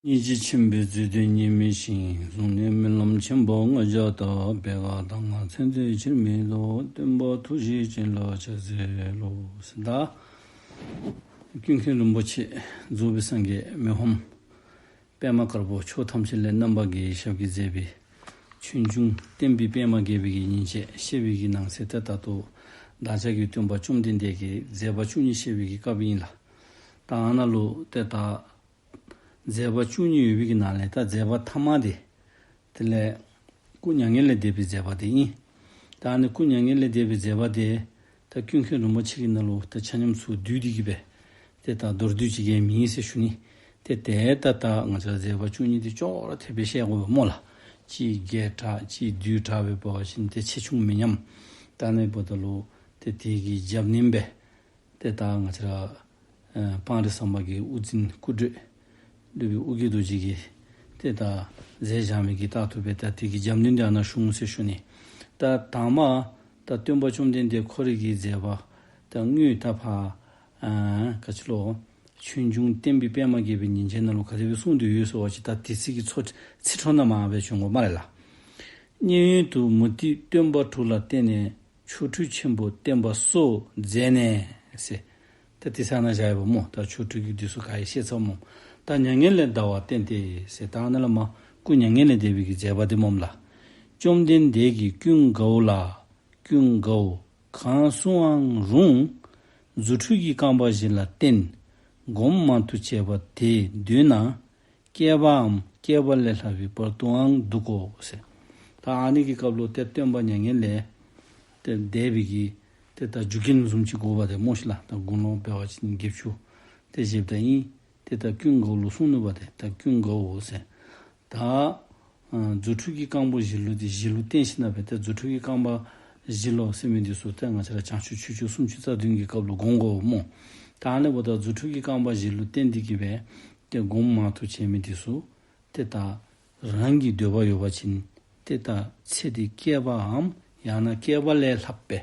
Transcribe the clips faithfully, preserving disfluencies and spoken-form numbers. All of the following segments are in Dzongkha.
སྙིང་རྗེ་ཆེན་པོས་རྩོད་དོན་གཉིས་མེད་ཅིང་། བཟུང་ནས་སྨོན་ལམ་ཆེན་པོ་ལྔ་བརྒྱ་དག། པད་དཀར་ལྟར་སྔགས་ཚད་འདས་ཕྱིར་མི་ལྡོག། སྟོན་པ་ཐུགས་རྗེ་ཅན་ལ་ཕྱག་འཚལ་ལོ། ཟེར་ད། ཀུན་མཁྱེན་རིན་པོ་ཆེ་རྫོགས་པའི་སངས་རྒྱས་མི་ཕམ་པདྨ་དཀར་པོ་ཕྱོགས་ཐམས་ཅད་ལས་རྣམ་པར་རྒྱལ་བའི་ཞབས་ཀྱིས་མཛད་པའི་ཆོས་འབྱུང་བསྟན་པའི་པདྨ་རྒྱས་པའི་གི་ཉིན་བྱེད་བཤད་པའི་གི་ནང་གསེས་ཏེ་ད་ལྟོ་བདག་ཅག་གི་སྟོན་པ་བཅོམ་ལྡན་འདས་ཀྱི་མཛད་པ་བཅུ་གཉིས་བཤད་པའི་གི་སྐབས་ཨིན་ལགས། ད་ཨ་ནཱ་ལུ་ཏེ་ད་མཛད་པ་བཅུ་གཉིས་ཡོད་པའི་གི་ནང་ལས་ད་མཛད་པ་ཐ་མ་དེ་དེ་ལས་སྐུ་མྱ་ངན་ལས་འདས་པའི་མཛད་པ་དེ་ཨིན། ད་ཨ་ནི་སྐུ་མྱ་ངན་ལས་འདས་པའི་མཛད་པ་དེ་ད་ཀུན་མཁྱེན་རིན་པོ་ཆེ་གི་ནང་ལུ་ད་ཆ་མཉམ་ཚུ་བསྡུས་ཏེ་གི་སྦེ་ཏེ་ད་མདོར་བསྡུས་ཅིག་གིས་མེན་ཟེར་ཞུ་ནི། ཏེ་ཏེ་ད་ད་ང་བཅས་ར་མཛད་པ་བཅུ་གཉིས་དེ་ཅོག་ར་འཐདཔ་སྦེ་བཤད་དགོ་པས་སྨོ་ལགས། གཅིག་རྒྱས་དྲགས་གཅིག་བསྡུས་དྲགས་སྦེ་འབད་བ་ཅིན་ཏེ་ཆེ་ཆུང་མི་མཉམ། ད་ཨ་ནི་འབདཝ་ད་ལུ་ཏེ་དེ་གི་རྒྱབ་སྣོན་སྦེ་ཏེ་ད་ང་བཅས་ར་ཨེ་སྤང་རི་ཟམ་པ་གི་དབུ་འཛིན་སྐུ་བགྲེས་སློབ་དཔོན་ཨོ་རྒྱན་རྡོ་རྗེ་གིས་ཏེ་ད་མཛད་བཞག་མི་གི་རྟགས་ཐུབ་པས། ད་དེ་གི་རྒྱབ་སྣོན་དེ་ཨ་ནཱ་ཞུ་འོང་ཟེར་ཞུ་ནི། ད་དང་པ་ད་སྟོན་པ་བཅོམ་ལྡན་འདས་ཁོ་རའི་གི་མཛད་པ་ད་དངོས་ད་ཕར་ཨ་ག་ཅི་ལོ་ཆོས་འབྱུང་བསྟན་པའི་པདྨ་རྒྱས་པའི་ཉིན་བྱེད་ནང་ལུ་ག་དེ་སྦེ་གསུངས་ཏེ་ཡོད་ཟེར་བ་ཅིན་ད་དེ་ཚིག་གི་ཚོ་ཚིག་འཕྲོ་ནང་མར་སྦེ་བྱུང་དགོ་སྨ་རེ་ལགས། མཉན་ཡོད་དུ་མུ་སྟེགས་སྟོན་པ་དྲུག་ལ་བརྟེན་ནས། ཆོ་འཕྲུལ་ཆེན་པོ་བསྟན་པ་སོགས་མཛད་ནས་ཟེར། ད་དེ་ས་ནང་བཞག་ཡོདཔ་སྨོ། ད་ཆོ་འཕྲུལ་གྱི་འདི་ཚུ་ག་ར་བཤད་ཚརཝ་སྨོ། ད་མྱ་ངན་ལས་འདའ་བར་བསྟན་ཏེ་ཟེར། ད་ཨ་ནཱ་ལས་མར་སྐུ་མྱ་ངན་ལས་འདས་པའི་གི་མཛད་པ་དེ་སྨོ་ལགས། བཅོམ་ལྡན་འདས་ཀྱིས་ཀུན་དགའ་བོ་ལ། ཀུན་དགའ་བོ་གང་གསུང་བའང་རུང་། རྫུ་འཕྲུལ་གྱི་རྐང་པ་བཞི་ལ་བརྟེན། སྒོམ་མང་དུ་བྱས་པ་དེ་འདོད་ན། བསྐལ་པའམ་བསྐལ་པ་ལས་ལྷག་པའི་བར་དུའང་འདུག་གོ་ཟེར། ད་ཨ་ནི་གི་སྐབས་ལུ་ཏེ་སྟོན་པ་མྱ་ངན་ལས་ཏེ་འདས་པའི་གི་ཏེ་ད་རྒྱུ་རྐྱེན་བཟུམ་ཅིག་དགོ་པ་དེ་སྨོ་ཤིག་ལགས། ད་དགུང་ལོ་འབད་བ་ཅིན་བརྒྱད་ཅུ་ཏེ་བཞེསཔ་ད་ཨིན། ཏེ་ད་ཀུན་དགའ་བོ་ལུ་གསུངས་ནུག་པ་ཏེ། ད་ཀུན་དགའ་བོ་ཟེར། ད་ཨ་རྫུ་འཕྲུལ་གྱི་རྐང་པ་བཞི་ལུ་ཏེ་བཞི་ལུ་བརྟེན་ཞིནམ་ལས་ཏེ་རྫུ་འཕྲུལ་གྱི་རྐང་པ་བཞི་ལུ་ཟེར་མི་འདི་ཚུ་ཏེ་ང་བཅས་ར་བྱང་ཆུབ་ཆོས་སྤྱོད་སུམ་ཅུ་རྩ་བདུན་གྱི་སྐབས་ལུ་སྒོམ་དགོཔ་སྨོ། ད་ཨ་ནི་འབདཝ་ད་རྫུ་འཕྲུལ་གྱི་རྐང་པ་བཞི་ལུ་བརྟེན་ཏེ་གི་སྦེ་ཏེ་སྒོམ་མང་དུ་བྱས་མི་འདི་ཚུ་ཏེ་ད་རང་གི་འདོད་པ་ཡོད་པ་ཅིན་ཏེ་ད་ཚེ་འདི་བསྐལ་པའམ་ཡང་ན་བསྐལ་པ་ལས་ལྷག་སྦེ་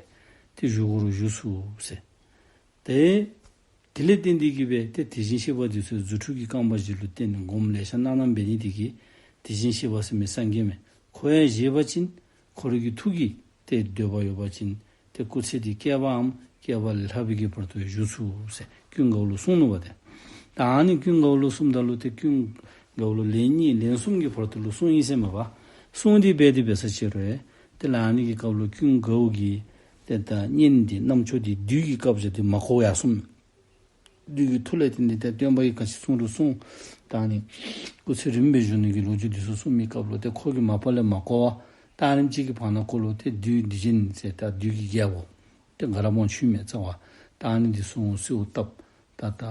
ཏེ་བཞུགས་དགོ་རུང་བཞུགས་ཚུགས་ཟེར། ཏེ་དེ་ལས་བརྟེན་ཏེ་གི་སྦེ་ཏེ་དེ་བཞིན་གཤེགས་པ་འདི་ཚུ་རྫུ་འཕྲུལ་གྱི་རྐང་པ་བཞི་ལུ་བརྟེན་ནས་སྒོམ་ལེ་ཤ་གནང་གནངམ་འབད་ནི་དེ་གིས་དེ་བཞིན་གཤེགས་པ་ཟེར་མི་སངས་རྒྱས་མས། ཁོ་ཡང་བཞེད་པ་ཅིན་ཁོ་རའི་གི་ཐུགས་ཀྱི་ཏེ་འདོད་པ་ཡོད་པ་ཅིན་ཏེ་སྐུ་ཚེ་འདི་བསྐལ་པའམ་བསྐལ་པ་ལས་ལྷག་པའི་གི་བར་དུ་བཞུགས་ཚུགས་ཟེར་ཀུན་དགའ་བོ་ལུ་གསུངས་ནུག་པ་ཏེ། ད་ཨ་ནི་ཀུན་དགའ་བོ་ལུ་གསུངམ་ད་ལུ་ཏེ་ཀུན་དགའ་བོ་ལུ་ལན་གཉིས་ལན་གསུམ་གྱི་བར་དུ་ལུ་གསུངས་ཡི་ཟེར་མས་པ། གསུངས་ཏེ་འབད་དེ་འབད་ས་ཅིག་རུང་ཏེ་ལས་ཨ་ནི་གི་སྐབས་ལུ་ཀུན་དགའ་བོ་གི་ཏེ་ད་སྙན་འདི་རྣམ་ཅོ་འདི་བདུད་ཀྱི་བཀའ་བརྒྱད་འདི་མ་གོ་ཡར་སོང་། བདུད་ཀྱི་མཐུ་ལས་བརྟེན་ཏེ་ཏེ་སྟོན་པ་གིས་ག་ཅི་གསུངས་རུང་གསུངས། ད་ཨ་ནི་སྐུ་ཚེ་རིངམོ་སྦེ་བཞུགས་ནི་གི་ལོ་རྒྱུས་འདི་ཚུ་གསུངས་མི་སྐབས་ལུ་ཏེ་ཁོ་གིས་མ་པ་ལས་མ་གོ་བར་ད་ཨ་ནེམ་ཅིག་གི་བར་ན་ཁོ་ལུ་ཏེ་བདུད་སྡིག་ཅན་ཟེར་ད་བདུད་ཀྱི་རྒྱལ་པོ་ཏེ་དགའ་རབ་དབང་ཕྱུག་མས་ཚར་བ། ད་ཨ་ནི་འདི་ཚུ་གསོལཝ་བཏབ། ད་ད་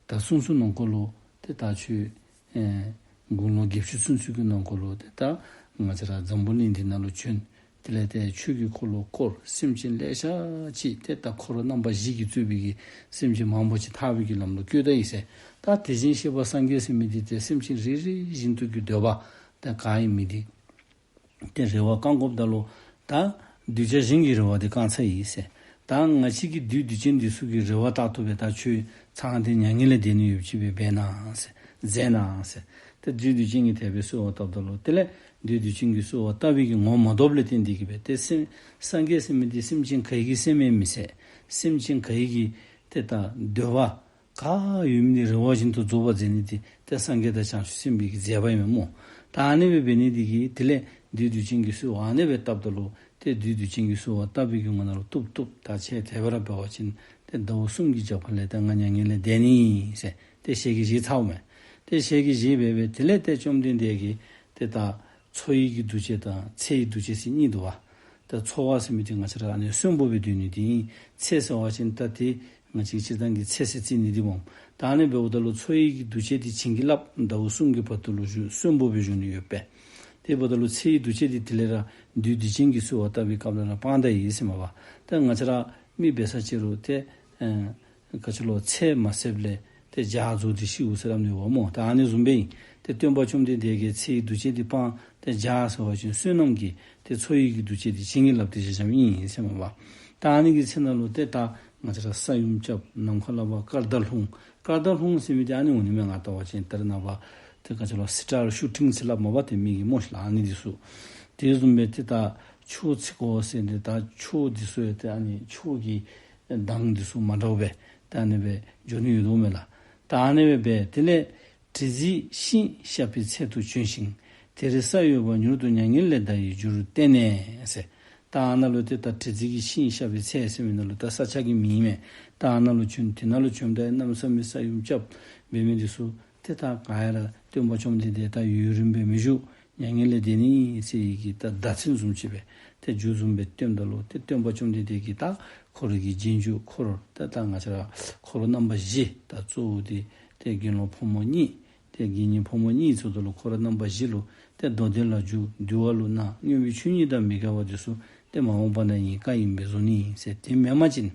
ད་ཚུན་ཚོད་ནང་འཁོད་ལུ་ཏེ་ད་ཁྱོད་ཨེ་དགུང་ལོ་བརྒྱད་ཅུ་ཚུན་ཚོད་ཀྱི་ནང་འཁོད་ལུ་ཏེ་ད་ང་བཅས་ར་འཛམ་བུ་གླིང་འདི་ནང་ལུ་བྱོན། དེ་ལས་ཏེ་ཆོས་ཀྱི་འཁོར་ལོ་བསྐོར། སེམས་ཅན་ལེ་ཤ་ཅིག་ཏེ་ད་འཁོར་བ་རྣམ་པ་བཞི་གིས་གཙོས་པའི་གི་སེམས་ཅན་མང་པོ་ཅིག་ཐར་པའི་གི་ལམ་ལུ་བཀོད་ད་ཡི་ཟེར། ད་དེ་བཞིན་གཤེགས་པ་སངས་རྒྱས་ཟེར་མི་འདི་ཏེ་སེམས་ཅན་རེ་རེ་བཞིན་དུ་གི་འདོད་པ་ད་ག་ཨིན་མི་འདི་ཏེ་རེ་བ་བསྐང་དགོཔ་ད་ལུ་ད་གདུལ་བྱ་གཞན་གྱི་རེ་བ་འདི་བསྐང་ཚར་ཡི་ཟེར། ད་ང་བཅས་ཀྱི་བདུད་སྡིག་ཅན་འདི་ཚུ་གི་རེ་བ་ལྟར་དུ་སྦེ་ད་ཁྱོད་ཚང་སྟེ་མྱ་ངན་ལས་འདས་ནི་ཡོདཔ་ཅིག་སྦེ་འབད་གནང་ཟེར་མཛད་གནང་ཟེར། ཏེ་བདུད་སྡིག་ཅན་གྱིས་དེ་སྦེ་གསོལ་བ་བཏབ་ད་ལུ་དེ་ལས་བདུད་སྡིག་ཅན་གྱིས་གསོལ་བ་བཏབ་པའི་གི་ངོ་མ་ཐོབ་ལས་བརྟེན་ཏེ་གི་སྦེ་ཏེ་སེམས་སངས་རྒྱས་ཟེར་མི་འདི་སེམས་ཅན་ག་གི་སེམས་ཡང་མི་ཟད། སེམས་ཅན་ག་གི་ཏེ་ད་འདོད་པ་ག་ཡོད་མི་འདི་རེ་བ་བཞིན་དུ་རྫོགས་པར་མཛད་ནི་འདི་ཏེ་སངས་རྒྱས་དང་བྱང་ཆུབ་སེམས་དཔའི་གི་མཛད་པ་ཨིན་མས་སྨོ། ད་ཨ་ནི་སྦེ་འབད་ནི་འདི་གིས་དེ་ལས་བདུད་སྡིག་ཅན་གྱིས་གསོལ་བ་ཨ་ནི་སྦེ་བཏབ་ད་ལུ་ཏེ་བདུད་སྡིག་ཅན་གྱིས་གསོལ་བ་བཏབ་པའི་གི་ངོ་ནང་ལུ་བཏུབ་བཏུབ་ད་ཁྱོད་དེ་སྦེ་ར་འབད་བ་ཅིན་ཏེ་ཟླཝ་གསུམ་གྱི་རྒྱབ་ཁ་ལས་ཏེ་ང་མྱ་ངན་ལས་འདས་ནི་ཟེར་ཏེ་ཞལ་གྱིས་བཞེས་ཚརཝ་མས། ཏེ་ཞལ་གྱིས་བཞེས་སྦེ་སྦེ་དེ་ལས་ཏེ་བཅོམ་ལྡན་འདས་ཀྱིས་ཏེ་ད་འཚོ་བའི་གི་འདུ་བྱེད་དང་ཚེ་ཡི་འདུ་བྱེད་ཟེར་གཉིས་འདུག་པ། ད་འཚོ་བ་ཟེར་མི་འདི་ང་བཅས་ར་ཨ་ནི་གསོན་པོ་སྦེ་སྡོད་ནི་འདི་ཨིན། ཚེ་ཟེར་བ་ཅིན་ད་འདི་ང་བཅས་སྤྱིར་བཏང་གི་ཚེ་ཟེར་རྩི་ནི་འདི་སྨོ། ད་ཨ་ནི་འབདཝ་ད་ལུ་འཚོ་བའི་གི་འདུ་བྱེད་འདི་བྱིན་གྱིས་བརླབས། ཟླཝ་གསུམ་གྱི་བར་དུ་ལུ་བཞུགས་གསོན་པོ་སྦེ་བཞུགས་ནི་ཡོདཔ་སྦེ། དེ་འབདཝ་ད་ལུ་ཚེ་ཡི་འདུ་བྱེད་འདི་དེ་ལས་ར་བདུད་སྡིག་ཅན་གྱིས་གསོལ་བ་བཏབ་པའི་སྐབས་ལས་ར་སྤངས་ད་ཡི་ཟེར་མས་པ། ད་ང་བཅས་ར་མི་འབད་ས་ཅིག་རུང་ཏེ་ཨེ་ག་ཅི་ལོ་ཚེ་མ་ཟད་ལས་ཏེ་བྱག་རྫོགས་ཏེ་ཤིཝ་ཟེར་སླབ་ནི་འོང་སྨོ། ད་ཨ་ནི་བཟུམ་སྦེ་ཨིན། ཏེ་སྟོན་པ་བཅོམ་ལྡན་འདས་ཀྱིས་ཚེ་ཡི་འདུ་བྱེད་འདི་སྤངས། ཏེ་བྱག་ཟེར་བ་ཅིན་བསོད་ནམས་ཀྱི་ཏེ་འཚོ་བའི་གི་འདུ་བྱེད་འདི་བྱིན་གྱིས་བརླབས་ཏེ་བཞག་བཞགཔ་ཨིན་ཟེར་མས་པ། ད་ཨ་ནི་གི་ཚེ་ནང་ལུ་ཏེ་ད་ང་བཅས་ར་ས་ཡོམ་རྐྱབ། ནམ་མཁའ་ལ་བ་སྐར་མདའ་ལྷུང་། སྐར་མདའ་ལྷུང་ཟེར་མི་འདི་ཨ་ནི་འོང་ནི་མས། ང་བལྟ་བ་ཅིན་ད་རེས་ནངས་པ་ ཏེ་ག་ཅི་ལོ་སི་ཊར་ཤུ་ཊིང་ཟེར་སླབ་མས་པ། ཏེ་མི་གི་སྨོ་ཤིག་ལགས། ཨ་ནི་འདི་ཚུ་དེ་བཟུམ་སྦེ་ཏེ་ད་ཆོས་ཚིག་གོ་ཟེར་ཏེ་ད་ཆོས་འདི་ཚུ་ཡང་ཏེ་ཨ་ནི་ཆོས་ཀྱི་གདངས་འདི་ཚུ་མ་འདྲཝ་སྦེ་ད་ཨ་ནི་སྦེ་འགྱོ་ནི་ཡོད་དོ་མས་ལགས། ད་ཨ་ནི་སྦེ་འབད་དེ་ལས་དྲི་ཟའི་ཤིང་གཤགས་པའི་ཚལ་དུ་བྱོན་ཞིང་། དེར་ས་གཡོ་བ་མྱུར་དུ་མྱ་ངན་ལས་འདའ་བའི་རྒྱུར་བསྟན་ནས་ཟེར། ད་ཨ་ནཱ་ལུ་ཏེ་ད་དྲི་ཟའི་ཤིང་གཤགས་པའི་ཚལ་ཟེར་མི་ནང་ལུ་ད་ས་ཆ་གི་མིང་མས། ད་ཨ་ནཱ་ལུ་བྱོན། དེ་ནང་ལུ་བྱོནམ་ད་གནམ་ས་མེད་ས་ཡོམ་རྐྱབ་འབད་མི་འདི་ཚུ་ཏེ་ད་ག་ཡ་ར་སྟོན་པ་བཅོམ་ལྡན་འདས་ད་ཡུན་རིངམོ་སྦེ་མི་བཞུགས། མྱ་ངན་ལས་འདས་ནི་ཟེར་བའི་གི་ད་བརྡ་མཚོན་བཟུམ་ཅིག་སྦེ་ཏེ་མཇུག་བཟུམ་སྦེ་སྟོནམ་ད་ལུ་ཏེ་སྟོན་པ་བཅོམ་ལྡན་འདས་ཀྱིས་ད་ཁོ་རའི་གི་རྗེས་འཇུག་འཁོར་ད་ད་ང་བཅས་ར་འཁོར་རྣམ་པ་བཞི་ད་གཙོ་བོ་འདི་ཏེ་དགེ་སློང་ཕོ་མོ་གཉིས་ཏེ་དགེ་བསྙེན་ཕོ་མོ་གཉིས་ཚུ་ད་ལུ་འཁོར་རྣམ་པ་བཞི་ལུ་ཏེ་མདོ་སྡེ་ལ་འཇུག། འདུལ་བ་ལུ་གནང་། མངོན་པའི་ཆོས་ཉིད་དང་མི་འགལ་བ་འདི་ཚུ་ཏེ་མ་འོངས་པ་ན་ཡི་བཀའ་ཨིན་པས་གསུངས་ནི་ཟེར། དེ་མེན་པ་ཅིན་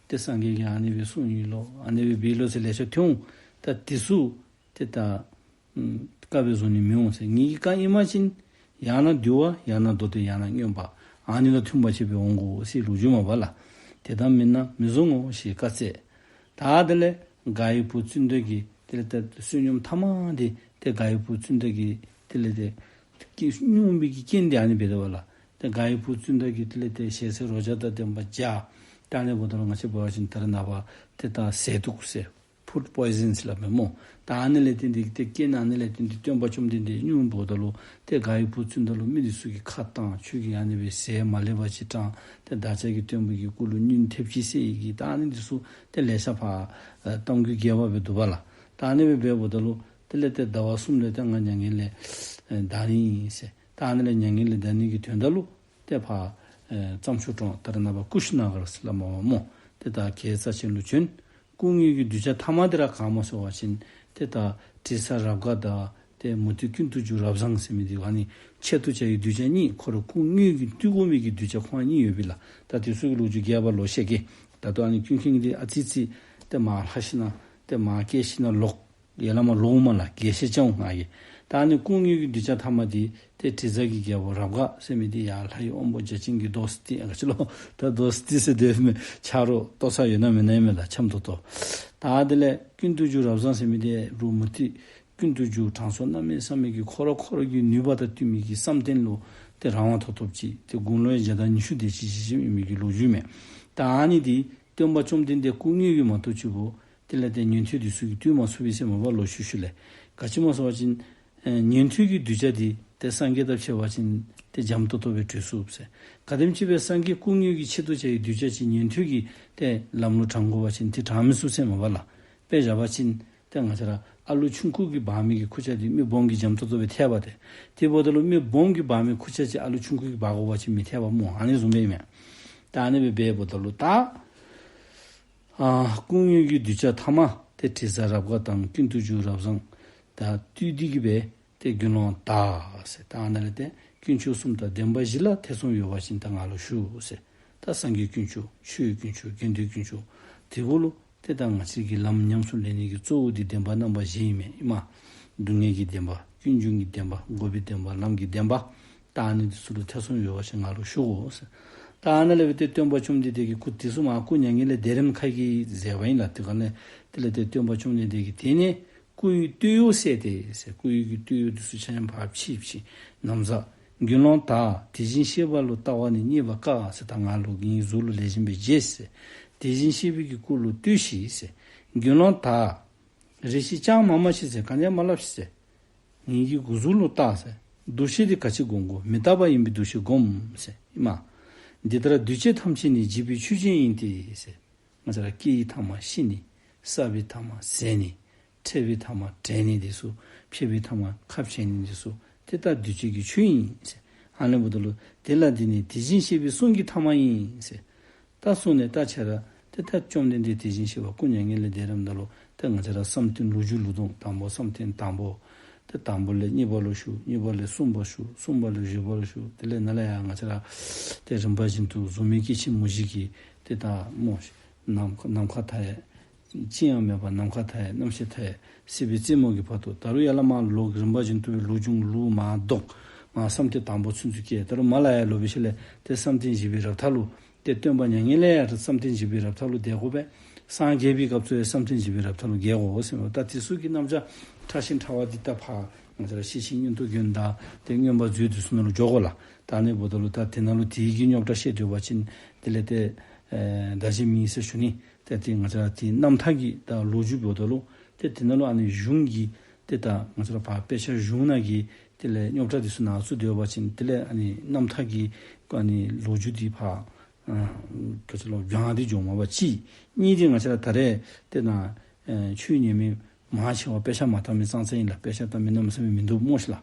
ཏེ་སངས་རྒྱས་ཀྱིས་ཨ་ནི་སྦེ་གསུངས་ཡི་ལོ། ཨ་ནི་སྦེ་འབད་ཡི་ལོ་ཟེར་ལེ་ཤ་ཐོན་འོང་། ད་འདི་ཚུ་ཏེ་ད་ཨུམ་བཀའ་སྦེ་བཟུང་ནི་མི་འོང་ཟེར། ངེ་གི་བཀའ་ཨིན་པ་ཅིན་ཡང་ན་འདུལ་བ་ཡང་ན་མདོ་སྡེ་ཡང་ན་མངོན་པ་ཨ་ནི་ལུ་མཐུན་པ་ཅིག་སྦེ་འོང་དགོ་ཟེར་ལོ་རྒྱུས་མས་པ་ལགས། དེ་ལྟར་མིན་ན་མི་བཟུང་ངོ་ཞེས་བཀའ་སྩལ། ད་དེ་ལས་མགར་བའི་བུ་ཙུན་ད་གིས་དེ་ལས་ཏེ་བསོད་སྙོམས་ཐ་མ་འདི་ཏེ་མགར་བའི་བུ་ཙུན་ད་གིས་དེ་ལས་ཏེ་སྐྱེས་སྙུང་བའི་གི་རྐྱེན་འདི་ཨ་ནི་འབད་དོ་བ་ལགས། ཏེ་མགར་བའི་བུ་ཙུན་ད་གིས་དེ་ལས་ཏེ་ཞལ་ཟས་རོ་བརྒྱ་དང་ལྡན་པ་བརྒྱ་ད་ཨ་ནི་འབདཝ་ད་ལུ་ང་བཅས་འབད་བ་ཅིན་ད་རེས་ནངས་པ་ཏེ་ད་ཟས་དུག་ཟེར་ཕུཌ་པོའི་ཟན་ཟེར་སླབ་མས་སྨོ། ད་ཨ་ནི་ལས་བརྟེན་ཏེ་ཏེ་རྐྱེན་ཨ་ནི་ལས་བརྟེན་ཏེ་སྟོན་པ་བཅོམ་ལྡན་འདས་སྙུང་འབདཝ་ད་ལུ་ཏེ་མགར་བའི་བུ་ཙུན་ད་ལུ་མི་འདི་ཚུ་གིས་ཁ་བཏང་། ཁྱོད་ཀྱིས་ཨ་ནི་སྦེ་ཟས་མ་ལེགས་པ་ཅིག་དྲངས། ཏེ་བདག་ཅག་གི་སྟོན་པ་གི་སྐུ་ལུ་བསྙུན་ཐེབས་ཅི་ཟེར་བའི་གི་ད་ཨ་ནི་འདི་ཚུ་ཏེ་ལེ་ཤ་ཕར་ཨེ་གཏམ་རྒྱུད་རྒྱས་པ་སྦེ་འདུག་པ་ལགས། ད་ཨ་ནི་སྦེ་འབདཝ་ད་ལུ་དེ་ལས་ཏེ་ཟླ་བ་གསུམ་ལས་ཏེ་ང་མྱ་ངན་ལས་ཨེ་འདའ་ནི་ཨིན་ཟེར། ད་ཨ་ནི་ལས་མྱ་ངན་ལས་འདའ་ནི་གི་དོན་དག་ལུ་ཏེ་ཕར་ཨེ་རྩྭ་མཆོག་གྲོང་ད་རེས་ནངས་པ་ཀུ་ཤི་ན་གར་ཟེར་སླབ་མས་པ་སྨོ། ཏེ་ད་གྱལ་རྩ་ཅན་ལུ་བྱོན། སྐུ་དངོས་ཀྱི་གདུལ་བྱ་ཐ་མ་འདི་ར་ག་སྨོ་ཟེར་བ་ཅིན་ཏེ་ད་དྲི་ཟ་རབ་དགའ་དང་ཏེ་མུ་སྟེགས་ཀུན་ཏུ་རྒྱུ་རབ་བཟང་ཟེར་མི་འདི་ཨ་ནི་ཆེད་དུ་བྱ་བའི་གདུལ་བྱ་གཉིས། ཁོ་ར་སྐུ་དངོས་ཀྱིས་བཏུལ་དགོ་མི་གི་གདུལ་བྱ་ཁོང་གཉིས་ཡོད་པས་ལགས། ད་དེ་ཚུ་གི་ལོ་རྒྱུས་རྒྱས་པ་ལོག་བཤད་གེ། ད་ལྟོ་ཨ་ནི་ཀུན་མཁྱེན་འདི་ཨ་ཙི་ཙི་ཏེ་མར་ལྷག་ཞིན་ན་ཏེ་མར་བཀལ་ཞིན་ན་ལོག་ཡར་ལས་མར་ལོག་མས་ལགས། རྒྱས་བཤད་རྐྱབ་འོང་ང་གིས། ད་ཨ་ནི་སྐུ་དངོས་ཀྱི་གདུལ་བྱ་ཐ་མ་འདི་ཏེ་དྲི་ཟ་གི་རྒྱལ་པོ་རབ་དགའ་ཟེར་མི་འདི་ཡར་ལྷ་ཡི་དབང་པོ་བརྒྱ་བྱིན་གྱིས་བཟློག་སྟེ་ཨ་ག་ཅི་ལོ་ད་བཟློག་སྟེ་ཟེར་དེ་མེན། ཆ་རོགས་ལྟོ་ཚང་ཡོད་ན་མེད་ན་ཨིན་མས་ལགས། འཆམ་ཏོག་ཏོ། ད་དེ་ལས་ཀུན་ཏུ་རྒྱུ་རབ་བཟང་ཟེར་མི་འདི་རུང་མུ་སྟེགས་ཀུན་ཏུ་རྒྱུ་དྲང་སྲོང་གནམ་མེད་ས་མེད་ཀྱི་ཁོ་ར་ཁོ་ར་གི་ནུས་པ་དང་བསྟུན་མི་གི་བསམ་གཏན་ལུ་ཏེ་རང་དབང་ཐོབ་ཐོབ་ཅིག་ཏེ་དགུང་ལོ་ཡང་བརྒྱ་དང་ཉི་ཤུ་དེ་ཅིག་ཅིག་ཅིག་ཨིན་མི་གི་ལོ་རྒྱུས་མས། ད་ཨ་ནི་འདི་སྟོན་པ་བཅོམ་ལྡན་འདས་སྐུ་དངོས་ཀྱིས་མ་གཏོགས་ཅིག་པོ་དེ་ལས་ཏེ་ཉན་ཐོས་འདི་ཚུ་གིས་བཏུལ་མ་ཚུགས་པས་ཟེར་མས་པ་ལོག་ཤུལ་ཤུལ་ལས། ག་ཅི་སྨོ་ཟེར་བ་ཅིན་ཨེ་ཉན་ཐོས་ཀྱི་གདུལ་བྱ་འདི་ཏེ་སངས་རྒྱས་དང་ཕྱད་པ་ཅིན་ཏེ་འཇམ་ཏོང་ཏོ་སྦེ་གྲོལ་ཚུགས་ཟེར། ག་དེམ་ཅིག་སྦེ་སངས་རྒྱས་སྐུ་དངོས་ཀྱི་ཆེད་དུ་བྱ་བའི་གདུལ་བྱ་ཅིག་ཉན་ཐོས་ཀྱིས་ཏེ་ལམ་ལུ་དྲང་དགོ་པ་ཅིན་ཏེ་དྲང་མི་ཚུགས་ཟེར་མས་པ་ལགས། དཔེ་བཞག་པ་ཅིན་ཏེ་ང་བཅས་ར་ཨ་ལུ་ཆུང་ཀུ་གིས་འབག་མི་གི་ཁུར་ཆ་འདི་མི་སྦོམ་གྱིས་འཇམ་ཏོང་ཏོ་སྦེ་འཐེག་པ་ཏེ། དེ་འབདཝ་ད་ལུ་མི་སྦོམ་གྱིས་འབག་མི་ཁུར་ཆ་ཅིག་ཨ་ལུ་ཆུང་ཀུ་གིས་འབག་དགོ་པ་ཅིན་མི་འཐེག་པ་སྨོ། ཨ་ནི་བཟུམ་སྦེ་ཨིན་མས། ད་ཨ་ནི་སྦེ་འབདཝ་ད་ལུ་ད་ཨ་སྐུ་དངོས་ཀྱི་གདུལ་བྱ་ཐ་མ་ཏེ་དྲི་ཟ་རབ་དགའ་དང་ཀུན་ཏུ་རྒྱུ་རབ་བཟང་དང་བཏུལ་ཏེ་གི་སྦེ་ཏེ་དགེ་སློང་དག་ཟེར། ད་ཨ་ནཱ་ལས་ཏེ་དཀོན་མཆོག་གསུམ་དང་ལྡན་པ་བཞི་ལ་ཐེ་ཚོམ་ཡོད་པ་ཅིན་ད་ང་ལུ་ཞུ་ཟེར། ད་སངས་རྒྱས་དཀོན་མཆོག་ཆོས་དཀོན་མཆོག་དགེ་འདུན་དཀོན་མཆོག་དེ་གུ་ལུ་ཏེ་ད་ང་བཅས་ཀྱི་ལམ་ཉམས་སུ་ལེན་ནི་གི་གཙོ་བོ་འདི་བདེན་པ་རྣམ་པ་བཞི་ཨིན་མས། ཨིན་མས། སྡུག་བསྔལ་གྱི་བདེན་པ། ཀུན་འབྱུང་གི་བདེན་པ། འགོག་པའི་བདེན་པ། ལམ་གྱི་བདེན་པ། ད་ཨ་ནི་འདི་ཚུ་ལུ་ཐེ་ཚོམ་ཡོད་པ་ཅིན་ང་ལུ་ཞུ་དགོ་ཟེར། ད་ཨ་ནཱ་ལས་འབད་དེ་སྟོན་པ་བཅོམ་ལྡན་འདས་ཀྱིས་སྐུ་དེ་ཚུ་མར་སྐུ་མྱ་ངན་ལས་འདས་རནམ་ཁ་གི་མཛད་པ་ཨིན་ལགས། དེ་ག་ནི་དེ་ལས་ཏེ་སྟོན་པ་བཅོམ་ལྡན་འདས་ཀྱིས་དེ་ནས་སྐུ་ཡི་སྟོད་གཡོགས་བསལ་ཏེ་ཟེར། སྐུ་ཡི་གི་སྟོད་གཡོགས་འདི་ཚུ་ཆ་མཉམ་ཕར་ཕྱེ་ཕྱེ་ན་བཟའ། དགེ་སློང་དག་དེ་བཞིན་གཤེགས་པ་ལུ་ལྟ་བ་ནི་རྙེད་པ་དཀའ་ཟེར། ད་ང་ལུ་ངེའི་གཟུགས་ལུ་ལེགས་ཤོམ་སྦེ་མཇལ་ཟེར། དེ་བཞིན་གཤེགས་པའི་གི་སྐུ་ལུ་ལྟོས་ཤིག་ཟེར། དགེ་སློང་དག་རེ་ཞིག་ཅང་མ་སྨྲ་ཤིག་ཟེར། ག་ནི་ཡང་མ་སླབ་ཤིག་ཟེར། ངེའི་གི་གཟུགས་ལུ་ལྟ་ཟེར། འདུ་ཤེས་འདི་ག་ཅི་སྒོམ་དགོ། མི་རྟག་པ་ཡིན་པའི་འདུ་ཤེས་སྒོམ་ཟེར། ཨིན་མས། འདི་ལྟར་འདུས་བྱས་ཐམས་ཅད་ནི་འཇིག་པའི་ཆོས་ཅན་ཡིན་ཏེ་ཟེར། ང་བཅས་ར་སྐྱེ་བའི་ཐ་མ་ཤི་ནི། བསགས་པའི་ཐ་མ་ཟད་ནི། འཕྲད་པའི་ཐ་མ་བྲལ་ནི་འདི་ཚུ། ཕྱད་པའི་ཐ་མ་ཁ་བྱལ་ནི་འདི་ཚུ། དེ་ལྟར་འདུས་བྱས་ཀྱི་ཆོས་ཨིན་ཟེར། ཨ་ནི་འབདཝ་ད་ལུ་དེ་ལ་འདི་ནི་དེ་བཞིན་གཤེགས་པའི་གསུང་གི་ཐ་མ་ཡིན་ཟེར། ད་གསུངས་ནས་ད་ཁྱེད་ར་ཏེ་ད་བཅོམ་ལྡན་འདས་དེ་བཞིན་གཤེགས་པ་སྐུ་མྱ་ངན་ལས་འདས་རནམ་ད་ལུ་ཏེ་ང་བཅས་ར་བསམ་གཏན་ལུ་རྒྱུ་ལུ་དོང་དང་པོ་བསམ་གཏན་དང་པོ། ཏེ་དང་པོ་ལས་གཉིས་པ་ལུ་ཞུགས། གཉིས་པ་ལས་གསུམ་པ་ཞུགས། གསུམ་པ་ལས་བཞི་པ་ལུ་ཞུགས། དེ་ལས་ནཱ་ལས་ཡར་ང་བཅས་ར་ཏེ་རིམ་པ་བཞིན་དུ་གཟུགས་མེད་སྐྱེ་མཆེད་མུ་བཞི་གི་ཏེ་ད་སྨོ་ཤིག། ནམ་མཁའ་ནམ་མཁའ་མཐའ་ཡས། ཅི་ཡང་མེད་པ་ནམ་མཁའ་མཐའ་ཡས། རྣམ་ཤེས་མཐའ་ཡས། སྲིད་པའི་རྩེ་མོ་གི་བར་དུ། ད་རུང་ཡར་ལས་མར་ལོག་རིམ་པ་བཞིན་དུ་སྦེ་ལུ་འབྱུང་ལུ་མར་ལྡོག། མར་བསམ་གཏན་དང་པོ་ཚུན་ཚོད་སྐྱེ། ད་རུང་མར་ལས་ཡར་ལོག་པའི་ཤུལ་ལས་ཏེ་བསམ་གཏན་བཞི་པའི་རབ་མཐའ་ལུ་ཏེ་སྟོན་པ་མྱ་ངན་ལས་ཡར་བསམ་གཏན་བཞི་པའི་རབ་མཐའ་ལུ་འདས་དགོ་པས། སངས་རྒྱས་པའི་སྐབས་སུ་ཡང་བསམ་གཏན་བཞི་པའི་རབ་མཐའ་ལུ་རྒྱས་དགོ་ཟེར་མས། ད་དེ་ཚུ་གི་རྣམ་གཞག་ཕྲ་ཞིང་ཕྲ་བ་འདི་ད་ཕར་ང་བཅས་ར་ཤེར་ཕྱིན་མངོན་རྟོགས་རྒྱན་དང་ཏེ་མངོན་པ་མཛོད་འདི་ཚུ་ནང་ལུ་འགྱོ་དགོ་ལགས། ད་ཨ་ནི་འབདཝ་ད་ལུ་ད་དེ་ནང་ལུ་དེ་གི་རྙོག་དྲ་བཤད་སྡོད་པ་ཅིན་དེ་ལས་ཏེ་ཨེ་ད་གཞི་མེད་ཟེར་ཞུ་ནི། ཏེ་དེ་ང་བཅས་ར་དེ་རྣམ་ཐར་གྱི་ད་ལོ་རྒྱུས་འབདཝ་ད་ལུ་ཏེ་དེ་ནང་ལུ་ཨ་ནི་གཞུང་གི་ཏེ་ད་ང་བཅས་ར་ཕར་དཔེ་ཆ་གཞུང་ནང་གི་དེ་ལས་རྙོག་དྲ་འདི་ཚུ་ནང་བཙུགས་སྡོད་པ་ཅིན་དེ་ལས་ཨ་ནི་རྣམ་ཐར་གྱི་ཨ་ནི་ལོ་རྒྱུས་འདི་ཕར་ཨ་ག་ཅི་ལོ་བྱང་སྟེ་འགྱོཝ་མས་པ་གཅིག། གཉིས་འདི་ང་བཅས་ར་ད་རེས་ཏེ་ན་ཨེ་ཆོས་ཉན་མི་མང་ཆེ་བ་དཔེ་ཆ་མ་བལྟ་མི་ཙང་ཙང་ཨིན་ལགས། དཔེ་ཆ་བལྟ་མི་གནམ་མེད་ས་མེད་མིན་འདུག་སྨོ་ཤི་ལགས།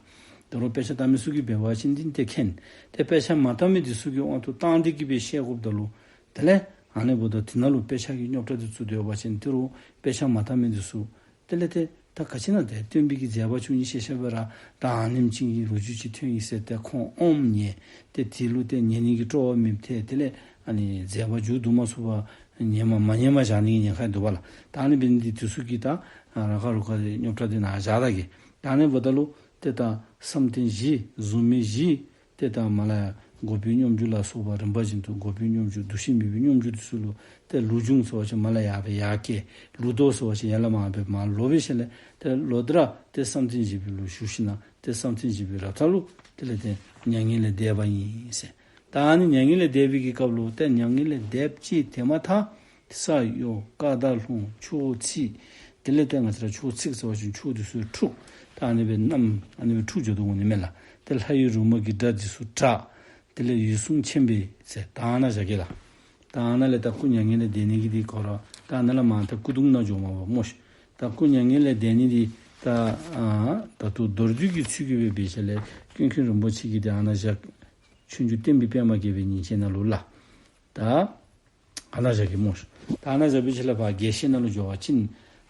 ད་རུང་དཔེ་ཆ་བལྟ་མི་ཚུ་གིས་འབད་བ་ཅིན་འདི་ཏེ་མཁྱེན། ཏེ་དཔེ་ཆ་མ་བལྟ་མི་འདི་ཚུ་གི་དབང་དུ་བཏང་སྟེ་གིས་སྦེ་བཤད་དགོཔ་ད་ལུ་དེ་ལས་ཨ་ནི་འབདཝ་ད་དེ་ནང་ལུ་དཔེ་ཆ་གི་རྙོག་དྲ་འདི་ཚུ་སྡོད་པ་ཅིན་ད་རུང་དཔེ་ཆ་མ་བལྟ་མི་འདི་ཚུ་དེ་ལས་ཏེ་ད་ག་ཅི་ཨིན་ན་ཏེ་སྟོན་པའི་གི་མཛད་པ་བཅུ་གཉིས་ཤེས་བྱ་སྦེ་ར་ད་ཨ་ནེམ་ཅིག་གི་ལོ་རྒྱུས་ཅིག་ཐོན་ཡི་ཟེར་ཏེ་ཁོང་ཨོམ་ཉན། ཏེ་དེ་ལུ་ཏེ་ཉན་ནི་གི་སྤྲོ་བ་མེདཔ་ཐལ། དེ་ལས་ཨ་ནི་མཛད་པ་མཇུག་བསྡུ་མ་ཚུགས་པར་ཉན་མ་མ་ཉན་མ་བཞག་ནི་གི་ཉེན་ཁ་འདུག་པ་ལགས། ད་ཨ་ནི་འབད་ནི་འདི་དེ་ཚུ་གིས་ད་ཨ་ར་ཁ་རུ་ཁ་རྙོག་དྲ་འདི་ནང་བཞག་ད་གེ། ད་ཨ་ནི་འབདཝ་ད་ལུ་ཏེ་ད་བསམ་གཏན་བཞི་གཟུགས་མེད་བཞི་ཏེ་ད་མ་ལ་ཡ་འགོག་པའི་སྙོམས་འཇུག་ལ་སོགས་པ་རིམ་པ་བཞིན་དུ་འགོག་པའི་སྙོམས་འཇུག་འདུ་ཤེས་མེད་པའི་སྙོམས་འཇུག་འདི་ཚུ་ལུ་ཏེ་ལུགས་འབྱུང་ཟེར་བ་ཅིན་མ་ལ་ཡ་སྦེ་ཡར་བཀལ། ལུགས་ལྡོག་ཟེར་བ་ཅིན་ཡར་ལས་མར་སྦེ་མར་ལོག་པའི་ཤུལ་ལས་ཏེ་ལོག་སྟེ་ར་ཏེ་བསམ་གཏན་བཞི་པའི་ལུ་ཞུགས་ཞིནམ་ལས་ཏེ་བསམ་གཏན་བཞི་པའི་རབ་མཐའ་ལུ་དེ་ལས་ཏེ་མྱ་ངན་ལས་འདས་པ་ཨིན་ཟེར། ད་ཨ་ནི་མྱ་ངན་ལས་འདས་པའི་གི་སྐབས་ལུ་ཏེ་མྱ་ངན་ལས་འདསཔ་ཅིག་དེ་མ་ཐག་ས་གཡོ་སྐར་མདའ་ལྷུང་ཕྱོགས་འཚིག། དེ་ལས་ཏེ་ང་བཅས་ར་ཕྱོགས་འཚིག་ཟེར་བ་ཅིན་ཕྱོགས་འདི་ཚུ་འཁྲུགས། ད་ཨ་ནི་སྦེ་གནམ་ཨ་ནི་སྦེ་འཁྲུགས་འགྱོ་དོ་འོང་ནི་མས་ལགས། ཏེ་ལྷ་ཡི་རོལ་མོ་གི་སྒྲ་འདི་ཚུ་གྲགས། དེ་ལས་འོད་སྲུང་ཆེན་པོས་ཟེར་ད་ཨ་ནཱ་བཞག་གེ་ལགས། ད་ཨ་ནཱ་ལས་ད་སྐུ་མྱ་ངན་ལས་འདས་ནི་གི་འདི་གོ་ར་ད་ཨ་ནཱ་ལས་མར་ད་སྐུ་གདུང་ནང་འགྱོཝ་མས་པ་སྨོ་ཤི། ད་སྐུ་མྱ་ངན་ལས་འདས་ནི་འདི་ད་ཨ་ད་ལྟོ་མདོར་བསྡུས་ཀྱི་ཚུལ་གྱིས་སྦེ་འབད་ཞིནམ་ལས་ཀུན་མཁྱེན་རིན་པོ་ཆེ་གིས་ཏེ་ཨ་ནཱ་བཞག། ཆོས་འབྱུང་བསྟན་པའི་པདྨ་རྒྱས་པའི་ཉིན་བྱེད་ནང་ལུ་ལགས། ད་ཨ་ནཱ་བཞག་གེ་སྨོ་ཤི། ད་ཨ་ནཱ་བཞག་པའི་ཤུལ་ལས་ཕར་རྒྱས་བཤད་ནང་ལུ་འགྱོ་བ་ཅིན་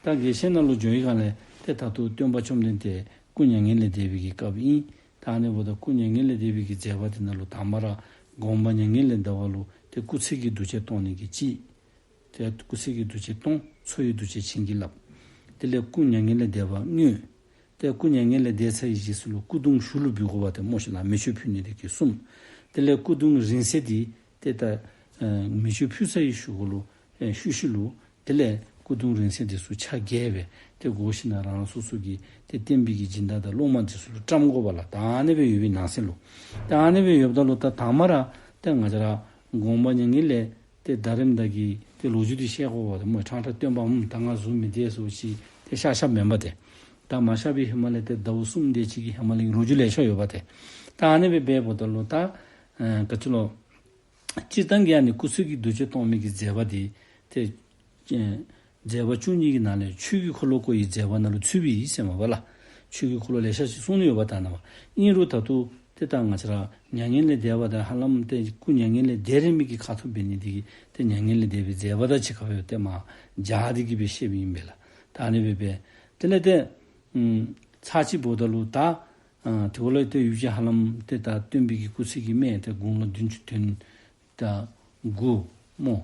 ད་རྒྱས་བཤད་ནང་ལུ་འགྱོ་བའི་སྒང་ལས་ཏེ་ད་ལྟོ་སྟོན་པ་བཅོམ་ལྡན་འདས་སྐུ་མྱ་ངན་ལས་འདས་པའི་གི་སྐབས་ཨིན། ད་ཨ་ནི་འབདཝ་ད་སྐུ་མྱ་ངན་ལས་འདས་པའི་གི་མཛད་པ་འདི་ནང་ལུ་དང་པ་ར་དགོངས་པ་མྱ་ངན་ལས་འདའ་བ་ལུ་ཏེ་སྐུ་ཚེ་གི་འདུ་བྱེད་གཏོང་ནི་གི་གཅིག། ཏེ་སྐུ་ཚེ་གི་འདུ་བྱེད་གཏོང་། འཚོ་བའི་འདུ་བྱེད་བྱིན་གྱིས་བརླབས། དེ་ལས་སྐུ་མྱ་ངན་ལས་འདས་པ་བསྔོས། ཏེ་སྐུ་མྱ་ངན་ལས་འདས་ཚར་བའི་རྗེས་སུ་ལུ་སྐུ་གདུང་ཞུགས་ལུ་འབུལ་དགོ་པ་ཏེ་སྨོ་ཤི་ལགས། མེ་མཆོད་ཕུལ་ནི་དེ་གིས་གསུམ། དེ་ལས་སྐུ་གདུང་རིང་བསྲེལ་འདི་ཏེ་ད་ཨེ་མེ་མཆོད་ཕུལ་ཚར་བའི་ཤུལ་གུ་ལུ་ཨེ་ཤུལ་ཤུལ་ལུ་དེ་ལས་སྐུ་གདུང་རིང་བསྲེལ་འདི་ཚུ་ཆ་བརྒྱད་སྦེ་ཏེ་བགོ་ཞིནམ་ལས་རང་རང་སོ་སོ་གི་ཏེ་བསྟན་པའི་གི་སྦྱིན་བདག་དང་སློབ་མ་འདི་ཚུ་ལུ་བཀྲམ་དགོ་པ་ལགས། ད་ཨ་ནི་སྦེ་ཡོད་པའི་ནང་གསེས་ལུ། ད་ཨ་ནི་སྦེ་ཡོདཔ་ད་ལུ་ད་དང་པ་ར་ཏེ་ང་བཅས་ར་དགོངས་པ་མྱ་ངན་ལས་ཏེ་འདའ་རནམ་ད་གི་ཏེ་ལོ་རྒྱུས་འདི་བཤད་དགོ་པ་ཏེ་སྨོ། ཕྲང་ཕྲང་སྟོན་པ་ཨུམ་ད་ང་གཟུགས་མི་བདེ་ཟེར་ཅིག་ཏེ་གཤགས་གཤགསཔ་མེན་པ་ཏེ། ད་མ་གཤགས་པའི་ཧེ་མ་ལས་ཏེ་ཟླཝ་གསུམ་དེ་ཅིག་གི་ཧེ་མ་ལས་ལོ་རྒྱུས་ལེ་ཤ་ཡོད་པ་ཏེ། ད་ཨ་ནི་སྦེ་འབདཝ་ད་ལུ་ད་ཨེ་ག་ཅི་ལོ། སྤྱིར་བཏང་གི་ཨ་ནི་སྐུ་ཚེ་གི་འདུ་བྱེད་གཏོང་མི་གི་མཛད་པ་འདི་ཏེ་ཨེ་མཛད་པ་བཅུ་གཉིས་ཀྱི་ནང་ལས་ཆོས་ཀྱི་འཁོར་ལོ་བསྐོར་བའི་མཛད་པ་ནང་ལུ་ཚུདཔ་ཨིན་ཟེར་མས་པ་ལགས། ཆོས་ཀྱི་འཁོར་ལོ་ལེ་ཤ་ཅིག་གསུངས་ནི་ཡོད་པ་ད་ནཱ་པ། ཨིན་རུང་ད་ལྟོ་ཏེ་ད་ང་བཅས་ར་མྱ་ངན་ལས་འདས་པ་དང་ཧ་ལམ་ཏེ་སྐུ་མྱ་ངན་ལས་འདས་རན་མི་གི་ཁ་ཐུག་འབད་ནི་འདི་གིས་ཏེ་མྱ་ངན་ལས་འདས་པའི་མཛད་པ་དང་གཅིག་ཁར་སྦེ་ཏེ་མར་སྦྱར་ཏེ་གིས་སྦེ་བཤདཔ་ཨིན་པས་ལགས། ད་ཨ་ནི་སྦེ་འབད། དེ་ལས་ཏེ་ཨུམ་ཚར་གཅིག་འབདཝ་ད་ལུ་ད་ཨ་དེ་འབདཝ་ལས་ཏེ་ཡུལ་གྱི་ཧ་ལམ་ཏེ་ད་སྟོན་པའི་གི་སྐུ་ཚེ་གི་སྨད་ཏེ་དགུང་ལོ་བདུན་ཅུ་དོན་དགུ་སྨོ།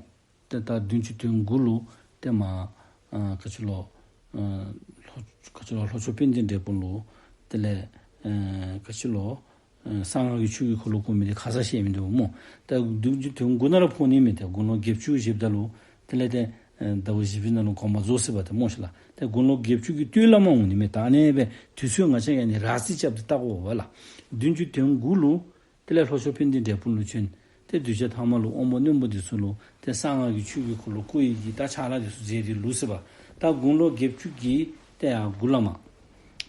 ཏེ་ད་བདུན་ཅུ་དོན་དགུ་ལུ་ཏེ་མར་ཨ་ག་ཅི་ལོ་ཨ་ལྷོ་ག་ཅི་ལོ་ལྷོ་ཕྱོགས་དཔལ་ལྡན་འབྲས་སྤུངས་ལུ་དེ་ལས་ཨ་ག་ཅི་ལོ་ཨ་གསང་སྔགས་ཀྱི་ཆོས་ཀྱི་འཁོར་ལོ་བསྐོར་མི་འདི་ཁ་ཙ་བཤད་མི་འདི་སྨོ། ཏེ་བདུན་ཅུ་དོན་དགུ་ནང་ར་ཕོག་ནི་མས། ཏེ་དགུང་ལོ་བརྒྱད་ཅུ་བཞེསཔ་ད་ལུ་དེ་ལས་ཏེ་ཨ་ཟླཝ་བཞི་པའི་ནང་ལུ་དགོངས་པ་རྫོགས་ཟེར་བ་ཏེ་སྨོ་ཤི་ལགས། ཏེ་དགུང་ལོ་བརྒྱད་ཅུ་གི་སྟོད་ལས་མར་འོང་ནི་མས། ད་ཨ་ནི་སྦེ་དུས་ཚོད་ང་བཅས་ཀྱིས་ཨ་ནི་ར་རྩིས་རྐྱབ་སྟེ་བལྟ་དགོ་པས་ལགས། བདུན་ཅུ་དོན་དགུ་ལུ་དེ་ལས་ལྷོ་ཕྱོགས་དཔལ་ལྡན་འབྲས་སྤུངས་ལུ་བྱོན། ཏེ་གདུལ་བྱ་ཐ་མ་ལུ་དབང་པོ་རྣོན་པོ་འདི་ཚུ་ལུ་ཏེ་གསང་སྔགས་ཀྱི་ཆོས་ཀྱི་འཁོར་ལོ་བསྐོར་བའི་གི་ད་ཕྱག་ལཱ་འདི་ཚུ་མཛད་དེ་ལུས་ཟེར་བ། ད་དགུང་ལོ་བརྒྱད་ཅུ་གི་ཏེ་ཡར་མགུ་ལས་མར་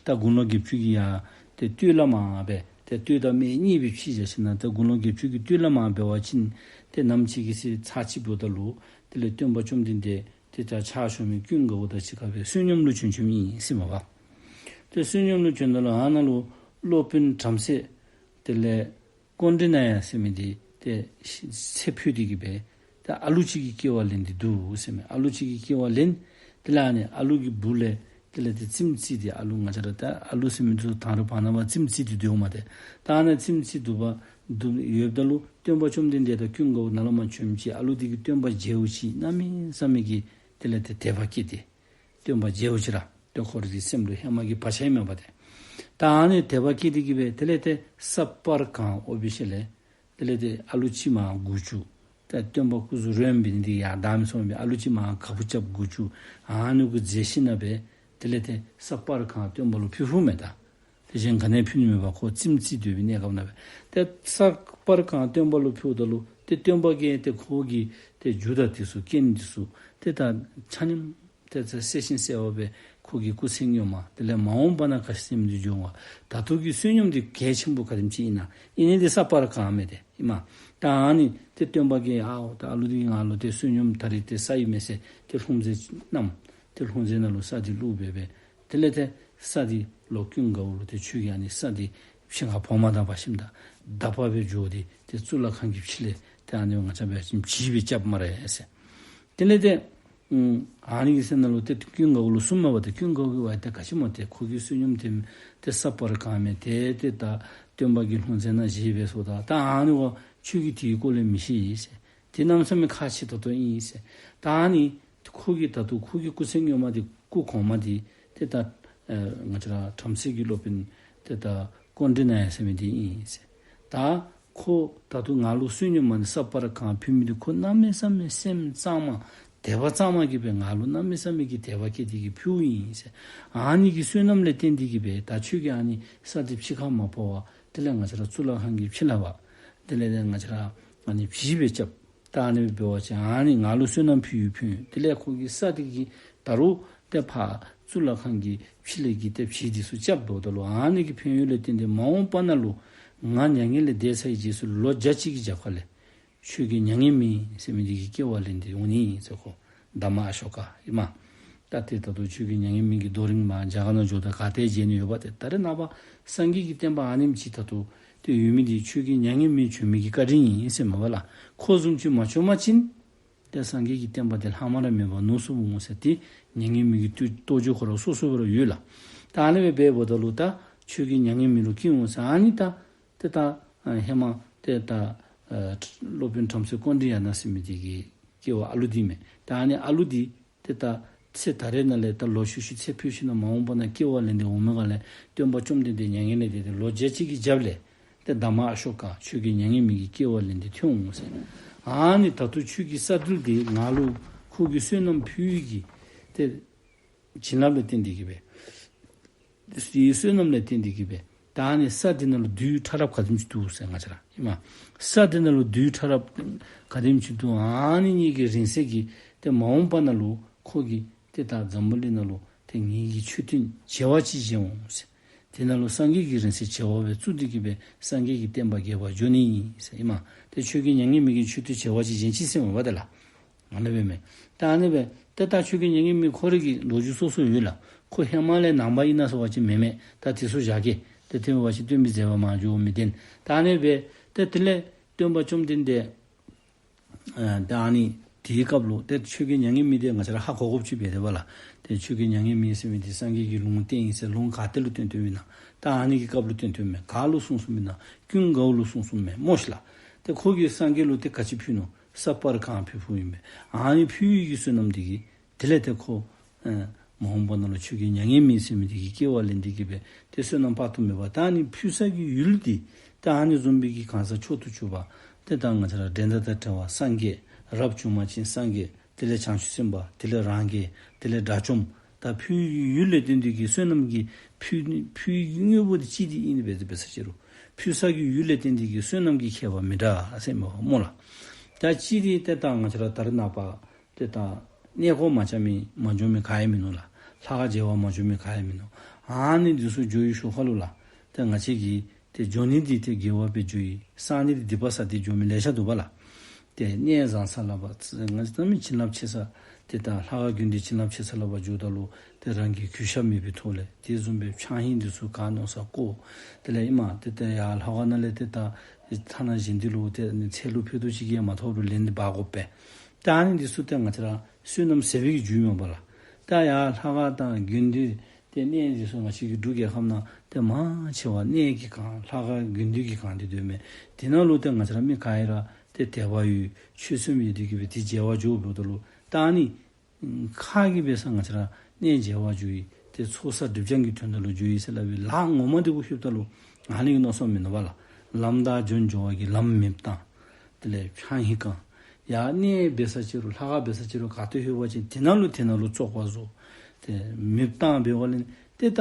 ད་དགུང་ལོ་བརྒྱད་ཅུ་གི་ཡར་ཏེ་སྟོད་ལས་མར་སྦེ་ཏེ་སྟོད་དང་སྨད་གཉིས་སྦེ་ཕྱེ་བཞག་ཞིནམ་ལས་ད་དགུང་ལོ་བརྒྱད་ཅུ་གི་སྟོད་ལས་མར་འབད་བ་ཅིན་ཏེ་ནམ་ཅིག་གི་ཚེ་ཚར་གཅིག་འབདཝ་ད་ལུ་དེ་ལས་སྟོན་པ་བཅོམ་ལྡན་འདས་ཏེ་ད་ཕྱག་ཞུ་མི་ཀུན་དགའ་བོ་དང་གཅིག་ཁར་སྦེ་བསོད་སྙོམས་ལུ་བྱོན་བྱོནམ་ཨིན་ཟེར་མས་པ། ཏེ་བསོད་སྙོམས་ལུ་བྱོནམ་ད་ལུ་ཨ་ནཱ་ལུ་སློབ་དཔོན་བྲམ་ཟེ་དེ་ལས་ཀཽཎྜི་ནྱ་ཟེར་མི་འདི་ཏེ་ཚེ་འཕོས་ཏེ་གིས་སྦེ་ཏེ་ཨ་ལུ་ཅིག་གི་སྐྱེ་བ་ལེན་ཏེ་འདུག་ཟེར་མས། ཨ་ལུ་ཅིག་གི་སྐྱེ་བ་ལེན། དེ་ལས་ཨ་ནི་ཨ་ལུ་གི་སྦུག་ལས་དེ་ལས་ཏེ་རྩེདམོ་རྩེ་སྟེ་ཨ་ལུ་ང་བཅས་ར་ད་ཨ་ལུ་ཟེར་མི་ཚུ་དང་རུང་བར་ན་བར་རྩེདམོ་རྩེ་སྟེ་སྡོདཔ་མས་ཏེ། ད་ཨ་ནི་རྩེདམོ་རྩེ་སྡོདཔ་སྡོདཔ་ཡོདཔ་ད་ལུ་སྟོན་པ་བཅོམ་ལྡན་འདས་དང་ཀུན་དགའ་བོ་ནཱ་ལས་མར་བྱོནམ་ཅིག་ཨ་ལུ་འདི་གིས་སྟོན་པ་མཇལཝ་ཅིག་གནམ་མེད་ས་མེད་ཀྱི་དེ་ལས་ཏེ་དད་པ་སྐྱེས་ཏེ། སྟོན་པ་མཇལཝ་ཅིག་ར་ཏེ་ཁོ་རའི་སེམས་ལུ་ཧེ་མ་གི་བག་ཆགས་ཨིན་མས་པ་ཏེ། ད་ཨ་ནི་དད་པ་སྐྱེས་ཏེ་གིས་སྦེ་དེ་ལས་ཏེ་ས་སྤར་གང་འོག་སྦེ་ཤེད་ལས་དེ་ལས་ཏེ་ཨ་ལུ་ཅིག་མར་སྒུག་བཅུག། ད་སྟོན་པ་སྐུ་གཟུགས་རོལ་མོ་འབད་ནི་འདི་ཡར་བདའ་མི་ཚུགས་པས། ཨ་ལུ་ཅིག་མར་ག་བུ་རྐྱབ་དགུ་བཅུ་ཨ་ནི་གུ་མཛད་ཞིནམ་ལས་དེ་ལས་ཏེ་ས་སྤར་ཁང་སྟོན་པ་ལུ་ཕུལ་ཕུལཝ་མས་ད། དེ་གཞན་ག་ནི་ཕུལ་ནི་མེད་པར་ཁོ་རྩེདམོ་རྩེ་སྡོད་པའི་གནས་སྐབས་ནང་སྦེ། ཏེ་ས་སྤར་ཁང་སྟོན་པ་ལུ་ཕུལཝ་ད་ལུ་ཏེ་སྟོན་པ་གིས་ཏེ་ཁོ་གི་ཏེ་རྒྱུ་དང་འདི་ཚུ་རྐྱེན་འདི་ཚུ་ཏེ་ད་ཆ་མཉམ་ཏེ་ད་གསལ་ཞིང་གསལ་བ་སྦེ་ཁོ་གི་སྐུ་ཚེ་སྔོན་མ་དེ་ལས་མ་འོངས་པ་ན་ག་ཅི་ཟེར་མི་འདི་འབྱུང་བ། ད་ལྟོ་གི་བསོད་སྙོམས་འདི་གལ་ཆེན་པོ་ག་དེམ་ཅིག་ཨིན་ན་ཨིན་ནི་འདི་ས་སྤར་ཁང་མས་ཏེ་ཨིན་མས། ད་ཨ་ནི་ཏེ་སྟོན་པ་གིས་ཨའོ་ད་ཨ་ལུ་འདི་ང་ལུ་ཏེ་བསོད་སྙོམས་ད་རིས་ཏེ་བསག་ཡི་མས་ཟེར་ཏེ་ལྷུང་བཟེད་བསྣམས། ཏེ་ལྷུང་བཟེད་ནང་ལུ་ས་འདི་བླུགས་སྦེ་སྦེ། དེ་ལས་ཏེ་ས་འདི་ལོག་ཀུན་དགའ་བོ་ལུ་ཏེ་ཁྱོད་ཀྱིས་ཨ་ནི་ས་འདི་ཕྱི་ཁར་བོག་མ་བཏང་པར་ཞིནམ་ད་དག་པ་སྦེ་འགྱོ་སྟེ་ཏེ་གཙུག་ལག་ཁང་གི་ཕྱི་ལས་ཏེ་ཨ་ནི་ང་བཅས་འབད་བ་ཅིན་བྱི་སྦེ་རྐྱབ་སྨ་རེ་ཟེར། དེ་ལས་ཏེ་ཨ་ནི་གི་ཚེ་ནང་ལུ་ཏེ་ཀུན་དགའ་བོ་ལུ་གསུངམ་མས་པ། ཏེ་ཀུན་དགའ་བོ་གིས་ཝའི་ད་ག་ཅི་སྨོ་ཏེ་ཁོ་གི་བསོད་སྙོམས་འདི་ཏེ་ས་སྤར་ཁང་མས། ཏེ་ཏེ་ད་སྟོན་པ་གིས་ལྷུང་བཟེད་ནང་བཞེས་སྦེ་སོ། ད་ད་ཨ་ནི་བ་ཁྱོད་ཀྱིས་དེའི་སྐོར་ལས་མི་ཤེས་ཟེར། ཏེ་གནམ་མེད་ས་མེད་ཁག་ཆེ་ཏོག་ཏོ་ཨིན་ཟེར། ད་ཨ་ནི་ཁོ་གིས་ད་ལྟོ་ཁོ་གི་སྐུ་ཚེ་སྔོན་མ་འདི་སྐུ་གོང་མ་འདི་ཏེ་ད་ཨ་ང་བཅས་ར་བྲམ་ཟེ་གི་སློབ་དཔོན་ཏེ་ད་ཀཽཎྜི་ནྱ་ཟེར་མི་འདི་ཨིན་ཟེར། ད་ཁོ་ད་ལྟོ་ང་ལུ་བསོད་སྙོམས་ཨ་ནི་ས་སྤར་ཁང་ཕུལ་མི་འདི་ཁོ་གནམ་མེད་ས་མེད་སེམས་གཙང་མ་དད་པ་གཙང་མ་གིས་སྦེ་ང་ལུ་གནམ་མེད་ས་མེད་ཀྱི་དད་པ་བསྐྱེད་དེ་གིས་ཕུལཝ་ཨིན་ཟེར། ཨ་ནི་གི་བསོད་ནམས་ལས་བརྟེན་ཏེ་གིས་སྦེ་ད་ཁྱོད་ཀྱིས་ཨ་ནི་ས་འདི་ཕྱི་ཁར་མ་བོར་བར་དེ་ལས་ང་བཅས་ར་གཙུག་ལག་ཁང་གི་ཕྱི་ལས་ཕར་དེ་ལས་ང་བཅས་ར་ཨ་ནི་བྱི་སྦེ་རྐྱབ། ད་ཨ་ནི་འབད་བ་ཅིན་ཨ་ནི་ང་ལུ་བསོད་ནམས་ཕུལ་ཡི་ཕུལ་ཡི། དེ་ལས་ཁོ་གི་ས་འདི་གི་ད་རུང་ཏེ་ཕར་གཙུག་ལག་ཁང་གི་ཕྱི་ལས་ཀྱི་ཏེ་བྱི་འདི་ཚུ་རྐྱབ་དོ་ད་ལུ་ཨ་ནི་གི་ཕན་ཡོན་ལས་བརྟེན་ཏེ་མ་འོངས་པ་ནང་ལུ་ང་མྱ་ངན་ལས་འདས་ཚར་བའི་རྗེས་སུ་ལོ་བརྒྱ་གཅིག་གི་རྒྱབ་ཁ་ལས་ཁྱོད་ཀྱིས་མྱ་ངན་མེད་ཟེར་མི་འདི་གི་སྐྱེ་བ་ལེན་ཏེ་འོང་ནི་ཟེར་ཁོ། དྷརྨ་ཨ་ཤོ་ཀ་ཨིན་མས། ད་ཏེ་ད་ལྟོ་ཁྱོད་ཀྱིས་མྱ་ངན་མེད་ཀྱི་རྡོ་རིང་མར་རྒྱ་གར་ནང་འགྱོཝ་ད་ག་ཏེ་མཇལ་ནི་ཡོདཔ། ཏེ་ད་རེས་ནངས་པ་སངས་རྒྱས་ཀྱི་བསྟན་པ་ཨ་ནེམ་ཅིག་ད་ལྟོ་ཏེ་ཡོད་མི་འདི་ཁྱོད་ཀྱིས་མྱ་ངན་མེད་བྱོན་མི་གི་བཀའ་དྲིན་ཨིན་ཟེར་མས་པ་ལགས། ཁོ་བཟུམ་ཅིག་མ་བྱོན་པ་ཅིན་ཏེ་སངས་རྒྱས་ཀྱི་བསྟན་པ་འདི་ལྷག་མ་ར་མེད་པར་ནུབ་སོངམ་འོང་ཟེར། ཏེ་མྱ་ངན་མེད་ཀྱི་རྟོགས་རྟོགས་བརྗོད་ཁོ་ར་སོ་སོ་སྦེ་ར་ཡོད་ལགས། ད་ཨ་ནི་སྦེ་འབདཝ་ད་ལུ་ད་ཁྱོད་ཀྱིས་མྱ་ངན་མེད་ལུ་སྐྱེ་འོང་ཟེར། ཨ་ནི་ད་ཏེ་ད་ཨ་ཧེ་མ་ཏེ་ད་ཨ་སློབ་དཔོན་བྲམ་ཟེ་ཀཽཎྜི་ནྱ་ཟེར་མི་འདི་གི་སྐྱེ་བ་ཨ་ལུ་འདི་མས། ད་ཨ་ནི་ཨ་ལུ་འདི་ཏེ་ད་ཚེ་ད་རེས་ནང་ལས་ད་ལོག་ཤུལ་ཤུལ་ཚེ་འཕོས་ཞིནམ་ལས་མ་འོངས་པ་ན་སྐྱེ་བ་ལེན་ཏེ་འོང་མི་ག་ལས་སྟོན་པ་བཅོམ་ལྡན་འདས་མྱ་ངན་ལས་འདས་ཏེ་ལོ་བརྒྱ་གཅིག་གི་རྒྱབ་ལས་ཏེ་དྷརྨ་ཨ་ཤོ་ཀ་ཁྱོད་ཀྱིས་མྱ་ངན་མེད་ཀྱི་སྐྱེ་བ་ལེན་ཏེ་ཐོན་འོང་ཟེར། ཨ་ནི་ད་ལྟོ་ཁྱོད་ཀྱི་ས་རྡུལ་འདི་ང་ལུ་ཁོ་གིས་བསོད་ནམས་ཕུལ་ཡི་གི་ཏེ་བྱིན་རླབས་ལས་བརྟེན་ཏེ་གིས་སྦེ་དེའི་བསོད་ནམས་ལས་བརྟེན་ཏེ་གིས་སྦེ་ད་ཨ་ནི་ས་འདི་ནང་ལུ་རྡུལ་ཕྲ་རབ་ག་དེམ་ཅིག་འདུག་ཟེར་ང་བཅས་ར་ཨིན་མས། ས་འདི་ནང་ལུ་རྡུལ་ཕྲ་རབ་ག་དེམ་ཅིག་འདུག། ཨ་ནི་གཉིས་ཀྱི་རིང་བསྲེལ་གྱིས་ཏེ་མ་འོངས་པ་ནང་ལུ་ཁོ་གིས་ཏེ་ད་འཛམ་བུ་གླིང་ནང་ལུ་ཏེ་ངེ་གི་མཆོད་རྟེན་བྱེ་བ་གཅིག་བཞེངས་འོང་ཟེར། དེ་ནང་ལུ་སངས་རྒྱས་ཀྱི་རིང་བསྲེལ་བྱེ་བ་སྦེ་བཙུགས་ཏེ་གིས་སྦེ་སངས་རྒྱས་ཀྱི་བསྟན་པ་རྒྱས་པར་འགྱུར་ནི་ཨིན་ཟེར་ཨིན་མས། ཏེ་ཁྱོད་ཀྱིས་མྱ་ངན་མེད་ཀྱི་མཆོད་རྟེན་བྱེ་བ་གཅིག་བཞེངས་ཅི་ཟེར་མས་པ་ཏེ་ལགས། ཨ་ནི་སྦེ་མས། ད་ཨ་ནི་སྦེ་ཏེ་ད་ཁྱོད་ཀྱིས་མྱ་ངན་མེད་ཁོ་རའི་གི་ལོ་རྒྱུས་སོ་སོ་ཡོད་ལགས། ཁོ་ཧེ་མ་ལས་ནང་པ་ཨིན་ན་ཟེར་བ་ཅིན་མེན་མས། ད་དེ་ཚུ་བཞག་གེ། ཏེ་དེ་མེན་པ་ཅིན་སྟོན་པའི་མཛད་པ་མ་འགྱོ་མི་བདེན། ད་ཨ་ནི་སྦེ་ཏེ་དེ་ལས་སྟོན་པ་བཅོམ་ལྡན་འདས་ཨ་ད་ཨ་ནི་དེའི་སྐབས་ལུ་ཏེ་ཁྱོད་ཀྱིས་མྱ་ངན་མེད་འདི་ང་བཅས་ར་ཧ་གོ་དགོཔ་ཅིག་འབད་དེ་པ་ལགས། ཏེ་ཁྱོད་ཀྱིས་མྱ་ངན་མེད་ཟེར་མི་འདི་སངས་རྒྱས་ཀྱིས་ལུང་བསྟན་ཡི་ཟེར་ལུང་ག་ཏེ་ལུ་བསྟན་བསྟནམ་ཨིན་ན། ད་ཨ་ནི་གི་སྐབས་ལུ་བསྟན་བསྟནམ་མས། ག་ལུ་གསུངས་གསུངསམ་ཨིན་ན། ཀུན་དགའ་བོ་ལུ་གསུངས་གསུངསམ་མས་སྨོ་ཤིག་ལགས། ཏེ་ཁོ་གིས་སངས་རྒྱས་ལུ་ཏེ་ག་ཅི་ཕུལ་ནུག། ས་སྤར་ཁང་ཕུལ་ཕུལཝ་ཨིན་པས། ཨ་ནི་ཕུལ་བའི་གི་བསོད་ནམས་འདི་གིས་དེ་ལས་ཏེ་ཁོ་ཨ་མ་འོངས་པ་ནང་ལུ་ཁྱོད་ཀྱིས་མྱ་ངན་མེད་ཟེར་མི་འདི་གི་སྐྱེ་བ་ལེན་ཏེ་གིས་སྦེ་ཏེ་བསོད་ནམས་དཔག་ཏུ་མེད་པ། ད་ཨ་ནི་ཕུལ་ས་གི་ཡུལ་འདི་ད་ཨ་ནི་བཟུམ་སྦེ་གི་གང་ཟག་མཆོག་ཏུ་གྱུར་པ་ཏེ་ད་ང་བཅས་ར་འགྲན་ཟླ་དང་བྲལ་བ་སངས་རྒྱས། རབ་བྱུང་པ་ཅིན་སངས་རྒྱས། དེ་ལས་བྱང་ཆུབ་སེམས་དཔའ། དེ་ལས་རང་རྒྱལ། དེ་ལས་དགྲ་བཅོམ། ད་ཕུལ་ཡུལ་ལས་བརྟེན་ཏེ་གིས་བསོད་ནམས་ཀྱི་ཕུལ་ཕུལ་དངོས་པོ་འདི་གཅིག་འདི་ཨིན་པས། དེ་འབད་ས་ཅིག་རུང་ཕུལ་ས་གི་ཡུལ་ལས་བརྟེན་ཏེ་གིས་བསོད་ནམས་ཀྱི་ཁྱད་པར་མི་འདྲ་ཟེར་མས་པ་སྨོ་ལགས། ད་གཅིག་འདི་ཏེ་ད་ང་བཅས་ར་ད་རེས་ནངས་པ་ཏེ་ད་གནས་སྐོར་མ་རྐྱབ་མི་མ་འགྱོ་མི་ག་ཡང་མིན་ནུག་ལགས། ལྷ་ཁང་མཇལ་བར་མ་འགྱོ་མི་ག་ཡང་མིན་ནུག། ཨ་ནི་འདི་ཚུ་འགྱོ་བའི་ཤུལ་ཁ་ལུ་ལགས། ཏེ་ང་བཅས་ཀྱིས་ཏེ་འགྱོ་ནི་འདི་ཏེ་དགེ་བ་སྦེ་འགྱོ་ཡི། བསག་ནི་འདི་སྡིག་པ་བསགས་ཏེ་འགྱོ་མི་ལེ་ཤ་འདུག་པ་ལགས། ཏེ་གནས་བཟང་ས་ལུ་ཕར་ང་བཅས་ད་མི་བྱིན་རླབས་ཆེ་ས་ཏེ་ད་ལྷ་ཁང་དགོན་སྡེ་བྱིན་རླབས་ཆེ་ས་ལུ་ཕར་འགྱོཝ་ད་ལུ་ཏེ་རང་གི་གུས་ཞབས་མེད་པའི་ཐོག་ལས་དེ་བཟུམ་སྦེ་ཕྱགས་སྙིགས་འདི་ཚུ་ག་མནོ་ས་བཀོ། དེ་ལས་ཨིན་མས། ཏེ་ཏེ་ཡར་ལྷ་ཁང་ནང་ལས་ཏེ་ད་ཐ་ན་གཞན་འདི་ལུ་ཏེ་ཚལ་ལུ་ཕུད་རྡོག་ཅིག་གིས་མ་ཐོབ་རུང་ལེན་ཏེ་འབག་དགོ་པས། ད་ཨ་ནི་འདི་ཚུ་ཏེ་ང་བཅས་ར་བསོད་ནམས་ཟད་པའི་གི་རྒྱུ་ཨིན་མས་པ་ལགས། ད་ཡར་ལྷ་ཁང་དང་དགོན་སྡེ་ཏེ་གནས་འདི་ཚུ་ང་བཅས་ཀྱི་འབྲུག་རྒྱལ་ཁབ་ནང་ཏེ་མང་ཆེ་བ་གནས་ཀྱིས་གང་ལྷ་ཁང་དགོན་སྡེ་གིས་གང་སྟེ་སྡོད་མས། དེ་ནང་ལུ་ཏེ་ང་བཅས་ར་མི་ག་ར་ཏེ་དད་པ་ཡོད་ཆོས་སེམས་ཡོད་དེ་གིས་སྦེ་ཏེ་མཇལ་བར་འགྱོཝ་ད་ལུ་ད་ཨ་ནི་ཁ་གིས་འབད་ས་ང་བཅས་ར་གནས་མཇལ་བར་འགྱོ་ཡི། ཏེ་ཚོགས་བསགས་སྒྲིབ་སྦྱང་གི་དོན་དག་ལུ་འགྱོ་ཡི་ཟེར་སླབ་པའི་ལཱ་ངོ་མ་འདི་གུ་ལྷོདཔ་ད་ལུ་ཨ་ནི་གི་མནོ་བསམ་མིན་ནུག་པ་ལགས། ལམ་བདའ་འགྱོ་འགྱོ་བ་གི་ལམ་མེདཔ་བཏང་། དེ་ལས་ཕྱགས་སྙིགས་གང་ ཡར་གནས་འབད་ས་ཅིག་རུང་ལྷ་ཁང་འབད་ས་ཅིག་རུང་ག་ཏེ་ལྷོད་པ་ཅིན་དེ་ནང་ལུ་དེ་ནང་ལུ་བཙོག་པ་བཟོ། ཏེ་མེདཔ་བཏང་འབདཝ་ལས་ཏེ་ད་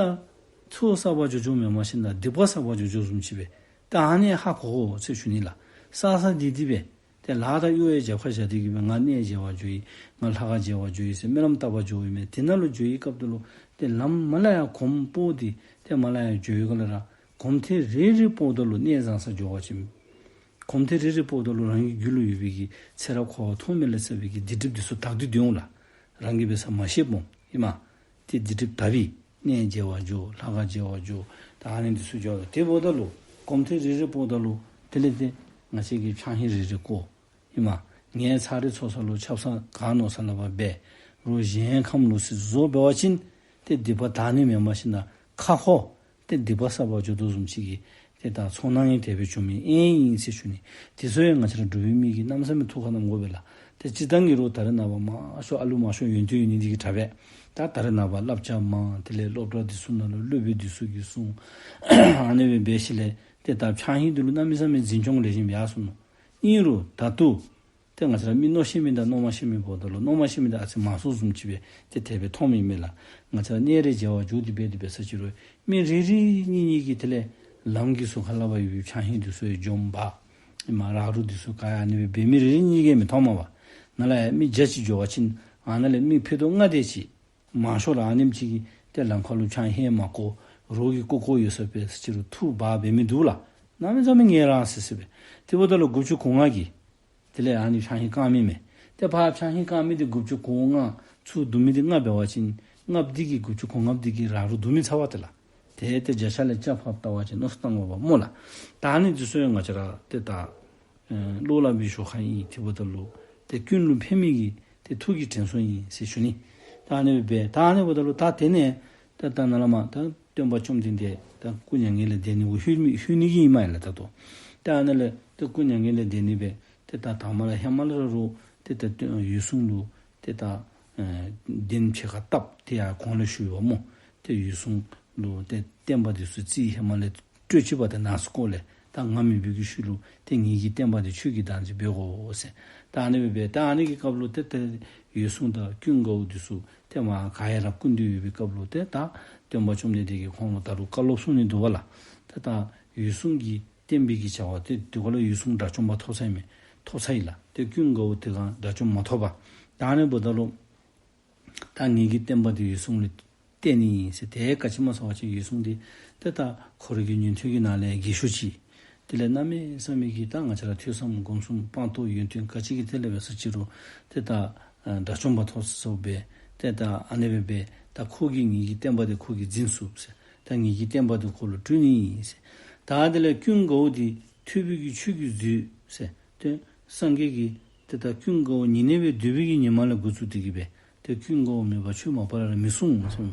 ཚོགས་བསགས་པར་འགྱོ་འགྱོཝ་མེན་པར་ཞིནམ་ད་སྡིག་པ་བསགས་པར་འགྱོ་འགྱོཝ་བཟུམ་ཅིག་སྦེ། ད་ཨ་ནི་ཧ་གོ་དགོ་ཟེར་ཞུ་ནི་ལགས། བསགས་བསགས་སྡིག་སྡིག་སྦེ། ཏེ་ལཱ་དང་གཡོག་ཡང་རྒྱབ་ཁར་བཞག་སྟེ་གི་སྦེ་ང་གནས་མཇལ་བར་འགྱོ་ཡི། ང་ལྷ་ཁང་མཇལ་བར་འགྱོ་ཡི་ཟེར་སྨོན་ལམ་བཏབ་པར་འགྱོཝ་ཨིན་མས། དེ་ནང་ལུ་འགྱོ་བའི་སྐབས་དེ་ལུ་ཏེ་ལམ་མར་ལས་ཡར་གོམ་སྤོ་སྟེ་ཏེ་མར་ལས་ཡར་འགྱོ་བའི་སྐབས་ལུ་ར་གོམ་ཐེངས་རེ་རེ་སྤོཝ་ད་ལུ་གནས་བཟང་སར་འགྱོ་བ་ཅིན། གོམ་ཐེངས་རེ་རེ་སྤོཝ་ད་ལུ་རང་གི་རྒྱུད་ལུ་ཡོད་པའི་གི་ཚེ་རབས་འཁོར་བ་ཐོག་མེད་ལས་བསགས་པའི་གི་སྡིག་སྒྲིབ་དེ་ཚུ་དག་སྟེ་འདུག་ལགས། རང་གིས་འབད་ས་མ་ཤེསཔ་སྨོ་ཨིན་མས། ཏེ་སྡིག་སྒྲིབ་དག་པས། གནས་མཇལ་བར་འགྱོ། ལྷ་ཁང་མཇལ་བར་འགྱོ། ད་ཨ་ནི་དེ་ཚུ་འགྱོ། དེ་འབདཝ་ད་ལུ་གོམ་ཐེངས་རེ་རེ་སྤོཝ་ད་ལུ་དེ་ལས་ཏེ་ང་བཅས་ཀྱིས་ཕྱགས་སྙིགས་རེ་རེ་བཀོ། ཨིན་མས། ངལ་ཚར་རེ་ཚོར་ས་ལུ་ཆབ་གསང་ག་མནོ་ས་ལུ་འབད། རོགས་གཞན་ཁམས་ལོག་སི་བཟོ་འབད་བ་ཅིན་ཏེ་སྡིག་པ་དག་ནི་མེན་པར་ཞིནམ་ད་ཁ་ཁོ་ཏེ་སྡིག་པ་བསགས་པར་འགྱོ་དོ་བཟུམ་ཅིག་གི་ཏེ་ད་ཚོར་སྣང་ཡང་དེ་སྦེ་བྱུང་མི་ཨིན་ཟེར་ཞུ་ནི། དེ་ཚུ་ཡང་ང་བཅས་ར་འབྲུག་པའི་མི་གིས་གནམ་མེད་ས་མེད་ཐུགས་ཁར་བསྣམ་དགོ་པས་ལགས། ཏེ་སྤྱིར་བཏང་གི་རོགས་ད་རེས་ནངས་པ་མང་ཤོས་ཨ་ལུ་མང་ཤོས་ཡོན་ཏན་ཡོད་ནི་འདི་གིས་དྲག་པས། ད་ད་རེས་ནངས་པ་བསླབ་བྱ་མང་། དེ་ལས་སློབ་གྲྭ་འདི་ཚུ་ནང་ལུ་སློབ་དཔོན་འདི་ཚུ་གིས་གསུང་། ཨ་ནི་སྦེ་འབད་ཞིནམ་ལས་ཏེ་ད་ཕྱགས་སྙིགས་འདི་ལུ་གནམ་མེད་ས་མེད་འཛིན་སྐྱོང་ལེགས་ཤོམ་ཡར་སོང་ནུག། ཨིན་རུང་ད་ལྟོ་ཏེ་ང་བཅས་ར་མི་མནོ་ཤེས་མི་དང་མནོ་མ་ཤེས་མི་འབདཝ་ད་ལུ་མནོ་མ་ཤེས་མི་འདི་ཨ་ཙི་མང་སུ་བཟུམ་ཅིག་སྦེ་ཏེ་དེ་སྦེ་མཐོངམ་ཨིན་མས་ལགས། ང་བཅས་ར་གནས་རེ་མཇལ་བར་འགྱོ་སྟེ་འབད་དེ་འབད་ས་ཅིག་རུང་མི་རེ་རེ་གཉིས་གཉིས་ཀྱིས་དེ་ལས་ལམ་གྱི་ཟུར་ཁ་ལས་ཕར་ཡོད་པའི་ཕྱགས་སྙིགས་འདི་ཚུ་ཡང་འཇོམས་འབག། ཨེ་མ་རག་རུང་འདི་ཚུ་ག་ཡང་ཨ་ནི་སྦེ་འབད་མི་རེ་རེ་གཉིས་ཀྱིས་མི་མཐོང་མས་པ། ནཱ་ལས་ཡར་མི་བརྒྱ་ཅིག་འགྱོ་བ་ཅིན་ཨ་ནཱ་ལས་མི་ཕུད་རྡོག་ལྔ་དེ་ཅིག་མང་ཤོས་ར་ཨ་ནེམ་ཅིག་གིས་ཏེ་ལམ་ཁ་ལུ་ཕྱགས་སྙིགས་མ་བཀོ། རོགས་ཀྱིས་བཀོ་བཀོཝ་ཡོད་ས་འབད་ས་ཅིག་རུང་འཐུ་འབག་འབད་མི་འདུག་ལགས། གནམ་མེད་ས་མེད་ངལ་རངས་སི་སི་སྦེ། དེ་འབདཝ་ད་ལུ་དགུ་བཅུ་གོ་ལྔ་གིས་དེ་ལས་ཨ་ནི་ཕྱགས་སྙིགས་བཀང་མི་མས། ཏེ་ཕར་ཕྱགས་སྙིགས་བཀང་མི་འདི་དགུ་བཅུ་གོ་ལྔ་ཚུར་བསྡུ་མི་འདི་ལྔ་འབད་བ་ཅིན་ལྔ་འདི་གིས་དགུ་བཅུ་གོ་ལྔ་འདི་གིས་རག་རུང་བསྡུ་མི་ཚར་བ་ཏེ་ལགས། ཏེ་ཏེ་བརྒྱ་ཆ་ལས་བརྒྱ་ཕབ་བལྟ་བ་ཅིན་མནོ་བསམ་བཏང་དགོ་པས་སྨོ་ལགས། ད་ཨ་ནི་འདི་ཚུ་ཡང་ང་བཅས་ར་ཏེ་ད་ཨེ་བློ་སླབ་པའི་ཞོར་ཁར་ཨིན། དེ་འབདཝ་ད་ལུ་ཏེ་ཀུན་ལུ་ཕན་མི་གི་ཏེ་ཐུགས་ཀྱི་དྲན་གསོ་ཨིན་ཟེར་ཞུ་ནི། ད་ཨ་ནི་སྦེ་ད་ཨ་ནི་འབདཝ་ད་ལུ་ད་དེ་ནས་ད་ད་ནཱ་ལས་མར་ད་སྟོན་པ་བཅོམ་ལྡན་འདས་ད་སྐུ་མྱ་ངན་ལས་འདས་ནི་གུ་ལྷོད་མི་ལྷོད་ནི་གི་ཨིན་མས་ལགས། ད་ལྟོ་ད་ཨ་ནི་ལས་ད་སྐུ་མྱ་ངན་ལས་འདས་ནི་སྦེ་ཏེ་ད་དང་པ་ར་ཧེ་མ་ལས་ར་རོགས་ཏེ་ད་སྟོན་འོད་སྲུང་ལུ་ཏེ་ད་ཨེ་གདན་ཕྱེད་ཀ་བཏབ། དེ་ཡང་གོང་ལས་ཞུ་བ་སྨོ། ཏེ་འོད་སྲུང་ལུ་ཏེ་བསྟན་པ་འདི་ཚུ་རྩིས་ཧེ་མ་ལས་སྤྲོད་ཅི་བ་ཏེ་ནང་སྐོར་ལས་ད་ང་མེད་པའི་གི་ཤུལ་ལུ་ཏེ་ངེ་གི་བསྟན་པ་འདི་ཁྱོད་ཀྱིས་བདག་འཛིན་འབད་དགོ་ཟེར། ད་ཨ་ནི་སྦེ་འབད་ད་ཨ་ནི་གི་སྐབས་ལུ་ཏེ་ཏེ་འོད་སྲུང་དང་ཀུན་དགའ་བོ་འདི་ཚུ་ཏེ་མར་ག་ཡ་ར་སྐུ་མདུན་ཡོད་པའི་སྐབས་ལུ་ཏེ་ད་སྟོན་པ་བཅོམ་ལྡན་འདས་ཀྱིས་ཁོང་ལུ་ད་རུང་བཀའ་སློབ་གསུང་ནི་འདུག་པ་ལགས། ཏེ་ད་འོད་སྲུང་གི་བསྟན་པའི་གི་བྱ་བ་ཏེ་དེ་ག་ལུ་འོད་སྲུང་དགྲ་བཅོམ་པ་ཐོབ་ཚར་ཡི་མས། ཐོབ་ཚར་ཡི་ལགས། ཏེ་ཀུན་དགའ་བོ་དེ་སྒང་དགྲ་བཅོམ་མ་ཐོབ་པས། ད་ཨ་ནི་འབདཝ་ད་ལུ་ད་ངེ་གི་བསྟན་པ་འདི་འོད་སྲུང་ལུ་གཏད་ནི་ཨིན་ཟེར། ཏེ་ག་ཅི་སྨོ་ཟེར་བ་ཅིན་འོད་སྲུང་འདི་ཏེ་ད་ཁོ་རའི་གི་ཉན་ཐོས་ཀྱི་ནང་ལས་རྒས་ཤོས་ཅིག། དེ་ལས་གནམ་མེད་ས་མེད་ཀྱི་ད་ང་བཅས་ར་ཐོས་བསམ་སྒོམ་གསུམ་སྤངས་རྟོགས་ཡོན་ཏན་ག་ཅི་གི་ཐད་ལས་འབད་ས་ཅིག་རུང་ཏེ་ད་ཨ་དགྲ་བཅོམ་པ་ཐོབ་སོ་སྦེ་ཏེ་ད་ཨ་ནི་སྦེ་འབད་ད་ཁོ་གིས་ངེ་གི་བསྟན་པ་འདི་ཁོ་གིས་འཛིན་ཚུགས་ཟེར། ད་ངེ་གི་བསྟན་པ་འདི་ཁོ་ལུ་སྤྲོད་ནི་ཨིན་ཟེར། ད་དེ་ལས་ཀུན་དགའ་བོ་འདི་ཐོས་པའི་གི་ཆོས་ཀྱི་མཛོད་ཟེར། ཏེ་སངས་རྒྱས་ཀྱིས་ཏེ་ད་ཀུན་དགའ་བོ་ཉེ་གནས་སྦེ་སྡོད་པའི་གི་ཉིནམ་ལས་འགོ་བཙུགས་ཏེ་གི་སྦེ་ཏེ་ཀུན་དགའ་བོ་མེད་པར་ཆོས་མ་པ་ལས་ར་མི་གསུང་ཟེར།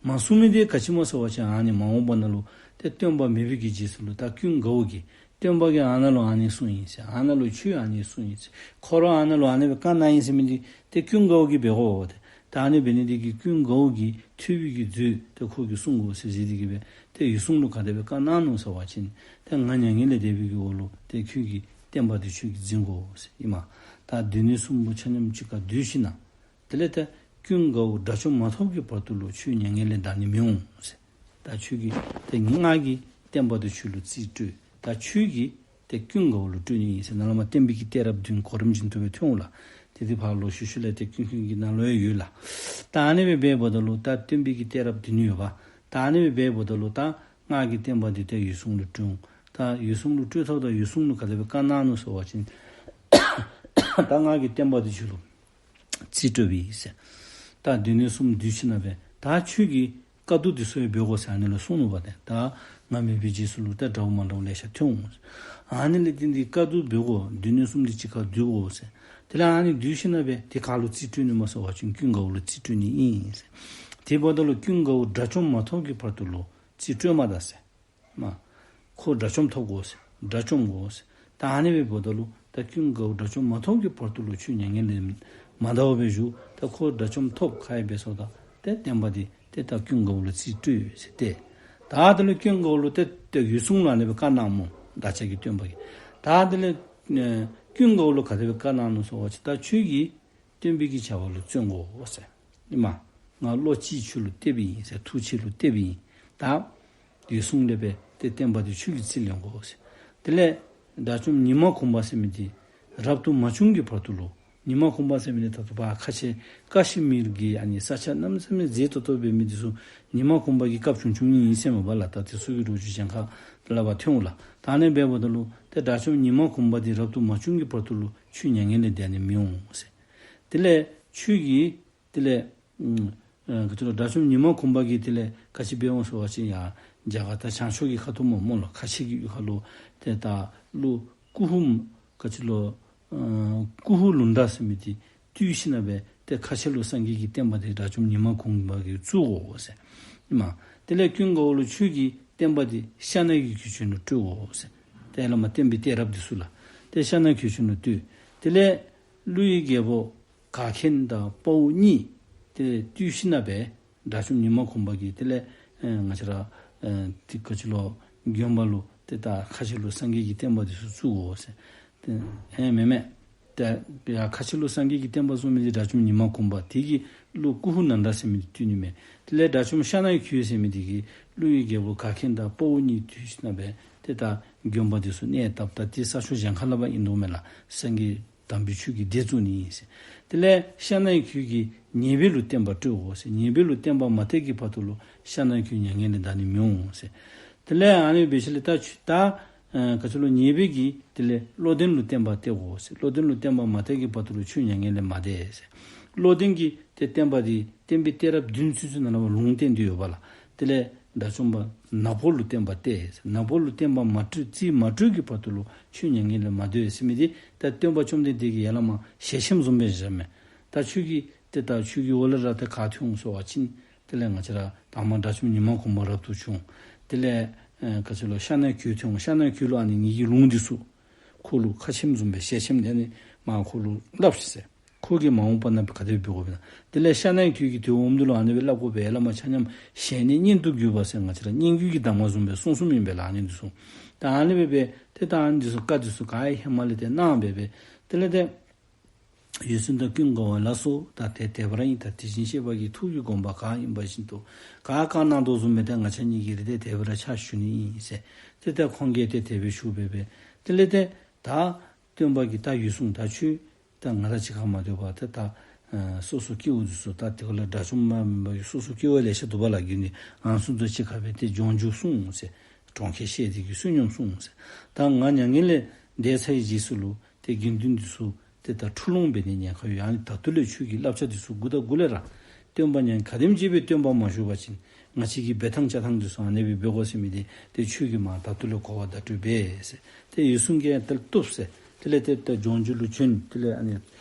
མ་གསུང་མི་འདི་ག་ཅི་སྨོ་ཟེར་བ་ཅིན་ཨ་ནི་མ་འོངས་པ་ནང་ལུ་ཏེ་སྟོན་པ་མེད་པའི་གི་རྗེས་སུ་ལུ་ད་ཀུན་དགའ་བོ་གིས་སྟོན་པ་གིས་ཨ་ནཱ་ལུ་ཨ་ནི་གསུངས་ཡི་ཟེར། ཨ་ནཱ་ལུ་ཆོས་ཨ་ནི་གསུངས་ཡི་ཟེར། ཁོ་ར་ཨ་ནཱ་ལུ་ཨ་ནི་སྦེ་བཀའ་གནང་ཡི་ཟེར་མི་འདི་ཏེ་ཀུན་དགའ་བོ་གིས་འབད་དགོ་པས། ཏེ་ད་ཨ་ནི་འབད་ནི་འདི་གིས་ཀུན་དགའ་བོ་གིས་ཐོས་པའི་གི་མཛོད་ཏེ་ཁོ་གིས་གསུང་དགོ་ཟེར་ཟེར་ཏེ་གི་སྦེ་ཏེ་འོད་སྲུང་ལུ་ག་དེ་སྦེ་བཀའ་གནང་ནུག་ཟེར་བ་ཅིན་ཏེ་ང་མྱ་ངན་ལས་འདས་པའི་གི་འོག་ལུ་ཏེ་ཁྱོད་ཀྱི་བསྟན་པ་འདི་ཁྱོད་ཀྱིས་འཛིན་དགོ་ཟེར་ཨིན་མས། ད་སྡེ་སྣོད་གསུམ་པོ་ཆ་མཉམ་གཅིག་ཁར་བསྡུ་ཞིནམ་ལས་དེ་ལས་ཏེ་ཀུན་དགའ་བོ་དགྲ་བཅོམ་མ་ཐོབ་ཀྱི་བར་དུ་ལུ་ཁྱོད་མྱ་ངན་ལས་འདའ་ནི་མི་འོང་ཟེར། ད་ཁྱོད་ཀྱིས་ཏེ་ང་གི་བསྟན་པ་འདི་ཁྱོད་ལུ་རྩིས་སྤྲོད། ད་ཁྱོད་ཀྱིས་ཏེ་ཀུན་དགའ་བོ་ལུ་སྤྲོད་ནི་ཨིན་ཟེར། ནཱ་ལས་མར་བསྟན་པའི་གི་གཏད་རབས་བདུན་གོ་རིམ་བཞིན་དུ་སྦེ་ཐོན་འོང་ལགས། ཏེ་འདི་ཕར་ལོག་ཤུལ་ཤུལ་ལས་ཏེ་ཀུན་མཁྱེན་གྱི་ནང་ལུ་ཡང་ཡོད་ལགས། ད་ཨ་ནི་སྦེ་འབདཝ་ད་ལུ་ད་བསྟན་པའི་གི་གཏད་རབས་བདུན་ཡོདཔ། ད་ཨ་ནི་སྦེ་འབདཝ་ད་ལུ་ད་ང་གི་བསྟན་པ་འདི་ཏེ་འོད་སྲུང་ལུ་སྤྲོད། ད་འོད་སྲུང་ལུ་སྤྲོད་ཐོག་ད་འོད་སྲུང་ལུ་ག་དེ་སྦེ་བཀའ་གནང་ནུག་ཟེར་བ་ཅིན་ད་ང་གི་བསྟན་པ་འདི་ཁྱོད་ལུ་རྩིས་སྤྲོད་པའི་ཟེར། ད་སྡེ་སྣོད་གསུམ་བསྡུ་ཞིནམ་ལས་སྦེ་ད་ཁྱོད་ཀྱིས་དཀའ་སྡུག་འདི་ཚུ་ཡང་འབད་དགོ་ཟེར་ཨ་ནི་ལུ་གསུངས་ནུག་པ། ཏེ་ད་ང་མེད་པའི་རྗེས་སུ་ལུ་ད་འདྲཝ་མ་འདྲཝ་ལེ་ཤ་ཐོན་འོང་། ཨ་ནི་ལས་ཏེ་འདི་དཀའ་སྡུག་འབད་དགོ། སྡེ་སྣོད་གསུམ་འདི་གཅིག་ཁར་བསྡུ་དགོ་ཟེར། དེ་ལས་ཨ་ནི་བསྡུ་ཞིནམ་ལས་སྦེ་ཏེ་ག་ལུ་རྩིས་སྤྲོད་ནི་སྨོ་ཟེར་བ་ཅིན་ཀུན་དགའ་བོ་ལུ་རྩིས་སྤྲོད་ནི་ཨིན་ཟེར། དེ་འབདཝ་ད་ལུ་ཀུན་དགའ་བོ་དགྲ་བཅོམ་མ་ཐོབ་ཀྱི་བར་དུ་ལུ་རྩིས་སྤྲོད་མ་ད་ཟེར། མ་ཁོ་དགྲ་བཅོམ་ཐོབ་དགོ་ཟེར། དགྲ་བཅོམ་དགོ་ཟེར། ད་ཨ་ནི་སྦེ་འབདཝ་ད་ལུ་ད་ཀུན་དགའ་བོ་དགྲ་བཅོམ་མ་ཐོབ་ཀྱི་བར་དུ་ལུ་ཁྱོད་མྱ་ངན་ལས་མ་འདའ་བར་སྦེ་བཞུགས། ད་ཁོ་དགྲ་བཅོམ་ཐོབ་ཁ་ཡ་འབད་སོ་ད་ཏེ་བསྟན་པ་འདི་ཏེ་ད་ཀུན་དགའ་བོ་ལུ་རྩིས་སྤྲོད་ཟེར་ཏེ། ད་དེ་ལས་ཀུན་དགའ་བོ་ལུ་ཏེ་ཏེ་འོད་སྲུང་ལུ་ཨ་ནི་སྦེ་བཀའ་གནངམ་སྨོ། བདག་ཅག་གི་སྟོན་པ་གིས། ད་དེ་ལས་ཨེ་ ཀུན་དགའ་བོ་ལུ་ག་དེ་སྦེ་བཀའ་གནང་ནུག་ཟེར་བ་ཅིན་ད་ཁྱོད་ཀྱིས་སྟོན་པའི་གི་བྱ་བ་ལུ་བརྩོན་དགོ་ཟེར། ཨིན་མས། ང་བློ་ཅིག་ཁྱོད་ལུ་གཏད་པའི་ཨིན་ཟེར། ཐུགས་ཁྱོད་ལུ་གཏད་པའི་ཨིན། ད་འོད་སྲུང་ལས་སྦེ་ཏེ་བསྟན་པ་འདི་ཁྱོད་ཀྱིས་རྩིས་ལེན་དགོ་ཟེར། དེ་ལས་དགྲ་བཅོམ་ཉི་མ་གུང་པ་ཟེར་མི་འདི་རབ་ཏུ་མ་བྱུང་གི་བར་དུ་ལུ། ཉི་མ་གུང་པ་ཟེར་མི་འདི་ད་ལྟོ་ཕར་ཁ་ཆེ་ཀ་ཤི་མིར་གྱི་ཨ་ནི་ས་ཆ་གནམ་མེད་ས་མེད་མཛེས་ཏོག་ཏོ་འབད་མི་འདི་ཚུ་ཉི་མ་གུང་པ་གི་སྐབས་བྱུང་བྱུངམ་ཨིན་ཟེར་མས་པ་ལགས། ད་དེ་ཚུ་གི་ལོ་རྒྱུས་གཞན་ཁ་ལས་ཕར་ཐོན་འོང་ལགས། ད་ཨ་ནི་འབདཝ་ད་ལུ་ཏེ་དགྲ་བཅོམ་ཉི་མ་གུང་པ་འདི་རབ་ཏུ་མ་བྱུང་གི་བར་དུ་ལུ་ཁྱོད་མྱ་ངན་ལས་འདས་ནི་མི་འོང་ཟེར། དེ་ལས་ཁྱོད་ཀྱིས་དེ་ལས་ཨུམ་ཨ་ག་ཅི་ལོ་དགྲ་བཅོམ་ཉི་མ་གུང་པ་གིས་དེ་ལས་ག་ཅི་འབད་འོང་ཟེར་བ་ཅིན་ཡར་རྒྱ་གར་ད་བྱང་ཕྱོགས་ཀྱི་ཁ་ཐུག་སྨོ་སྨོ་ལགས། ཁ་ཆེ་གི་ཡུལ་ཁ་ལུ་ཏེ་ད་ཀླུ་ཀུ་ཧུ་ག་ཅི་ལོ་ཨ་ཀུ་ཧུ་ལུནྡྲ་ཟེར་མི་འདི་བཏུལ་ཞིནམ་ལས་ཏེ་ཁ་ཆེ་ལུ་སངས་རྒྱས་ཀྱི་བསྟན་པ་འདི་དགྲ་བཅོམ་ཉི་མ་གུང་པ་གིས་བཙུགས་དགོ་ཟེར། ཨིན་མས། དེ་ལས་ཀུན་དགའ་བོ་ལུ་ཁྱོད་ཀྱིས་བསྟན་པ་འདི་ཤ་ནའི་གོས་ཁྱོད་ལུ་སྤྲོད་དགོ་ཟེར། ཏེ་བླ་མ་བསྟན་པའི་གཏད་རབས་འདི་ཚུ་ལགས། ཏེ་ཤ་ནའི་གོས་ཁྱོད་ལུ་སྤྲོད། དེ་ལས་ཀླུ་ཡི་རྒྱལ་པོ་གར་མཁན་དང་དཔའ་བོ་གཉིས་ཏེ་བཏུལ་ཞིནམ་ལས་དགྲ་བཅོམ་ཉི་མ་གུང་པ་གིས་དེ་ལས་ཨེ་ང་བཅས་ར་ཨེ་ཏེ་ག་ཅི་ལོ་དགོན་པ་ལུ་ཏེ་ད་ཁ་ཆེ་ལུ་སངས་རྒྱས་ཀྱི་བསྟན་པ་འདི་ཚུ་བཙུགས་དགོ་ཟེར། ཏེ་ཨེ་མེན་མེན། ཏེ་ཡར་ཁ་ཆེ་ལུ་སངས་རྒྱས་ཀྱི་བསྟན་པ་བཙུགས་མི་འདི་དགྲ་བཅོམ་ཉི་མ་གུང་པ་དེ་གིས་ཀླུ་ཀུ་ཧུ་ནན་དྲ་ཟེར་མི་འདི་བཏུལ་ནི་མས། དེ་ལས་དགྲ་བཅོམ་ཤ་ནའི་གོས་ཟེར་མི་འདི་གིས་ཀླུ་ཡི་རྒྱལ་པོ་གར་མཁན་དང་དཔའ་བོ་གཉིས་བཏུལ་ཞིནམ་ལས་ཏེ་ད་དགོན་པ་འདི་ཚུ་གནས་བཏབ། ད་དེ་ས་ཕྱོགས་གཞན་ཁ་ལས་ཕར་ཨིན་དོ་མས་ལགས། སངས་རྒྱས་དམ་པའི་ཆོས་ཀྱི་སྡེ་བཙུགས་ནི་ཨིན་ཟེར། དེ་ལས་ཤ་ནའི་གོས་ཀྱིས་ཉེས་པའི་ལུ་བསྟན་པ་སྤྲོད་དགོ་ཟེར། ཉེས་པའི་ལུ་བསྟན་པ་མ་གཏད་ཀྱི་བར་དུ་ལུ་ཤ་ནའི་གོས་མྱ་ངན་ལས་འདའ་ནི་མི་འོང་ཟེར། དེ་ལས་ཨ་ནི་འབད་ཞིནམ་ལས་ད་ཁྱོད་ད་ཨ་ག་ཅི་ལོ་ཉེས་པའི་གིས་དེ་ལས་བློ་ལྡན་ལུ་བསྟན་པ་གཏད་དགོ་ཟེར། བློ་ལྡན་ལུ་བསྟན་པ་མ་གཏད་ཀྱི་བར་དུ་ལུ་ཁྱོད་མྱ་ངན་ལས་མ་འདའ་ཟེར། བློ་ལྡན་གྱིས་ཏེ་བསྟན་པ་འདི་བསྟན་པའི་གཏད་རབས་བདུན་ཚུན་ཚོད་ནང་ལུ་ལུང་བསྟན་ཏེ་ཡོད་པ་ལགས། དེ་ལས་དགྲ་བཅོམ་པ་ནག་པོ་ལུ་བསྟན་པ་གཏད་ཟེར། ནག་པོ་ལུ་བསྟན་པ་མ་སྤྲོད་རྩིས་མ་སྤྲོད་ཀྱི་བར་དུ་ལུ་ཁྱོད་མྱ་ངན་ལས་མ་འདའ་ཟེར་མི་འདི་ད་སྟོན་པ་བཅོམ་ལྡན་འདས་ཀྱིས་ཡར་ལས་མར་ཞལ་ཆེམས་བཟུམ་སྦེ་བཞག་མས། ད་ཁྱོད་ཀྱིས་ཏེ་ད་ཁྱོད་ཀྱི་འོག་ལས་ར་ཏེ་ག་ཐོན་འོང་ཟེར་བ་ཅིན་དེ་ལས་ང་བཅས་ར་དང་པ་དགྲ་བཅོམ་ཉི་མ་གུང་པ་རབ་ཏུ་བྱུང་། དེ་ལས་ཨེ་ག་ཅི་ལོ་ཤ་ནའི་གོས་ཐོན་འོང་། ཤ་ནའི་གོས་ལུ་ཨ་ནི་ངེ་གི་ལུང་འདི་ཚུ་ཁོ་ལུ་ཁ་ཆེམས་བཟུམ་སྦེ་ཞལ་ཆེམས་ཨ་ནི་མར་ཁོ་ལུ་སླབ་ཤིག་ཟེར། ཁོ་གིས་མ་འོངས་པ་ན་ག་དེ་འབད་དགོཔ་ཨིན་ན། དེ་ལས་ཤ་ནའི་གོས་ཀྱིས་དེ་འོངམ་ད་ལུ་ཨ་ནི་སྦེ་སླབ་དགོ་པས། ཡར་ལས་མར་ཆ་མཉམ་ཞལ་ནས་སྙན་དུ་བརྒྱུད་པ་ཟེར་ང་བཅས་ར་སྙན་བརྒྱུད་ཀྱི་གདམས་ངག་བཟུམ་སྦེ་གསུངས་གསུངསམ་ཨིན་པས་ལགས། ཨ་ནི་འདི་ཚུ་ད་ཨ་ནི་སྦེ་སྦེ་ཏེ་ད་ཨ་ནི་འདི་ཚུ་བཀའ་འདི་ཚུ་ག་ཡང་ཧེ་མ་ལས་ཏེ་གནང་སྦེ་སྦེ་དེ་ལས་ཏེ་འོད་སྲུང་དང་ཀུན་དགའ་བོ་ལ་སོགས་ད་དེ་དེ་སྦེ་ར་ཨིན། ད་དེ་བཞིན་གཤེགས་པ་གི་ཐུགས་ཀྱི་དགོངས་པ་གང་ཡིན་པ་བཞིན་དུ་ག་བཀའ་གནང་དོ་བཟུམ་སྦེ་ད་ང་བཅས་གཉིས་ཀྱིས་ར་ཏེ་དེ་སྦེ་ར་ཕྱག་ཞུ་ནི་ཨིན་ཟེར། ཏེ་ད་ཁོང་གིས་ཏེ་དེ་སྦེ་ཞུ་སྦེ་སྦེ་དེ་ལས་ཏེ་ད་སྟོན་པ་གིས་ད་འོད་སྲུང་ད་ཁྱོད་ད་ང་དང་གཅིག་ཁར་མ་སྡོད་པར་ཏེ་ད་ཨ་སོ་སོ་སྐྱེ་བོ་འདི་ཚུ་ད་དེ་ཁར་ལུ་དགྲ་བཅོམ་མ་ཡིན་པའི་སོ་སོ་སྐྱེ་བོ་ལེ་ཤ་འདུག་པ་ལགས། རྒྱུན་ནི་ཨ་ནི་ཚུ་དང་གཅིག་ཁར་སྦེ་ཏེ་ལྗོངས་རྒྱུ་སོང་ཟེར། གྲོང་ཁྱེར་བཤལ་ཏེ་གི་བསོད་སྙོམས་སོང་ཟེར། ད་ང་མྱ་ངན་ལས་འདས་ཚར་བའི་རྗེས་སུ་ལུ་ཏེ་དགེ་འདུན་འདི་ཚུ་ཏེ་ད་འཁྲུག་ལོང་འབད་ནི་ཉེན་ཁ་ཡོད། ཨ་ནི་ད་ལྟོ་ལས་ཁྱོད་ཀྱིས་བསླབ་བྱ་འདི་ཚུ་མགུ་དང་མགུ་ལས་ར་སྟོན་པ་ཉན་ག་དེམ་ཅིག་སྦེ་སྟོན་པ་མ་བཞུགས་པ་ཅིན་ང་བཅས་ཀྱི་འབད་ཐངས་བཅའ་ཐངས་འདི་ཚུ་ཨ་ནི་སྦེ་འབད་དགོ་ཟེར་མི་འདི་ཏེ་ཁྱོད་ཀྱིས་མར་ད་ལྟོ་ལས་གོ་བ་བརྡ་སྤྲོད་འབད་ཟེར། ཏེ་འོད་སྲུང་གིས་ཏེ་བཏུབ་ཟེར། དེ་ལས་ཏེ་ད་ལྗོངས་རྒྱུ་ལུ་བྱོན། དེ་ལས་ཨ་ནི་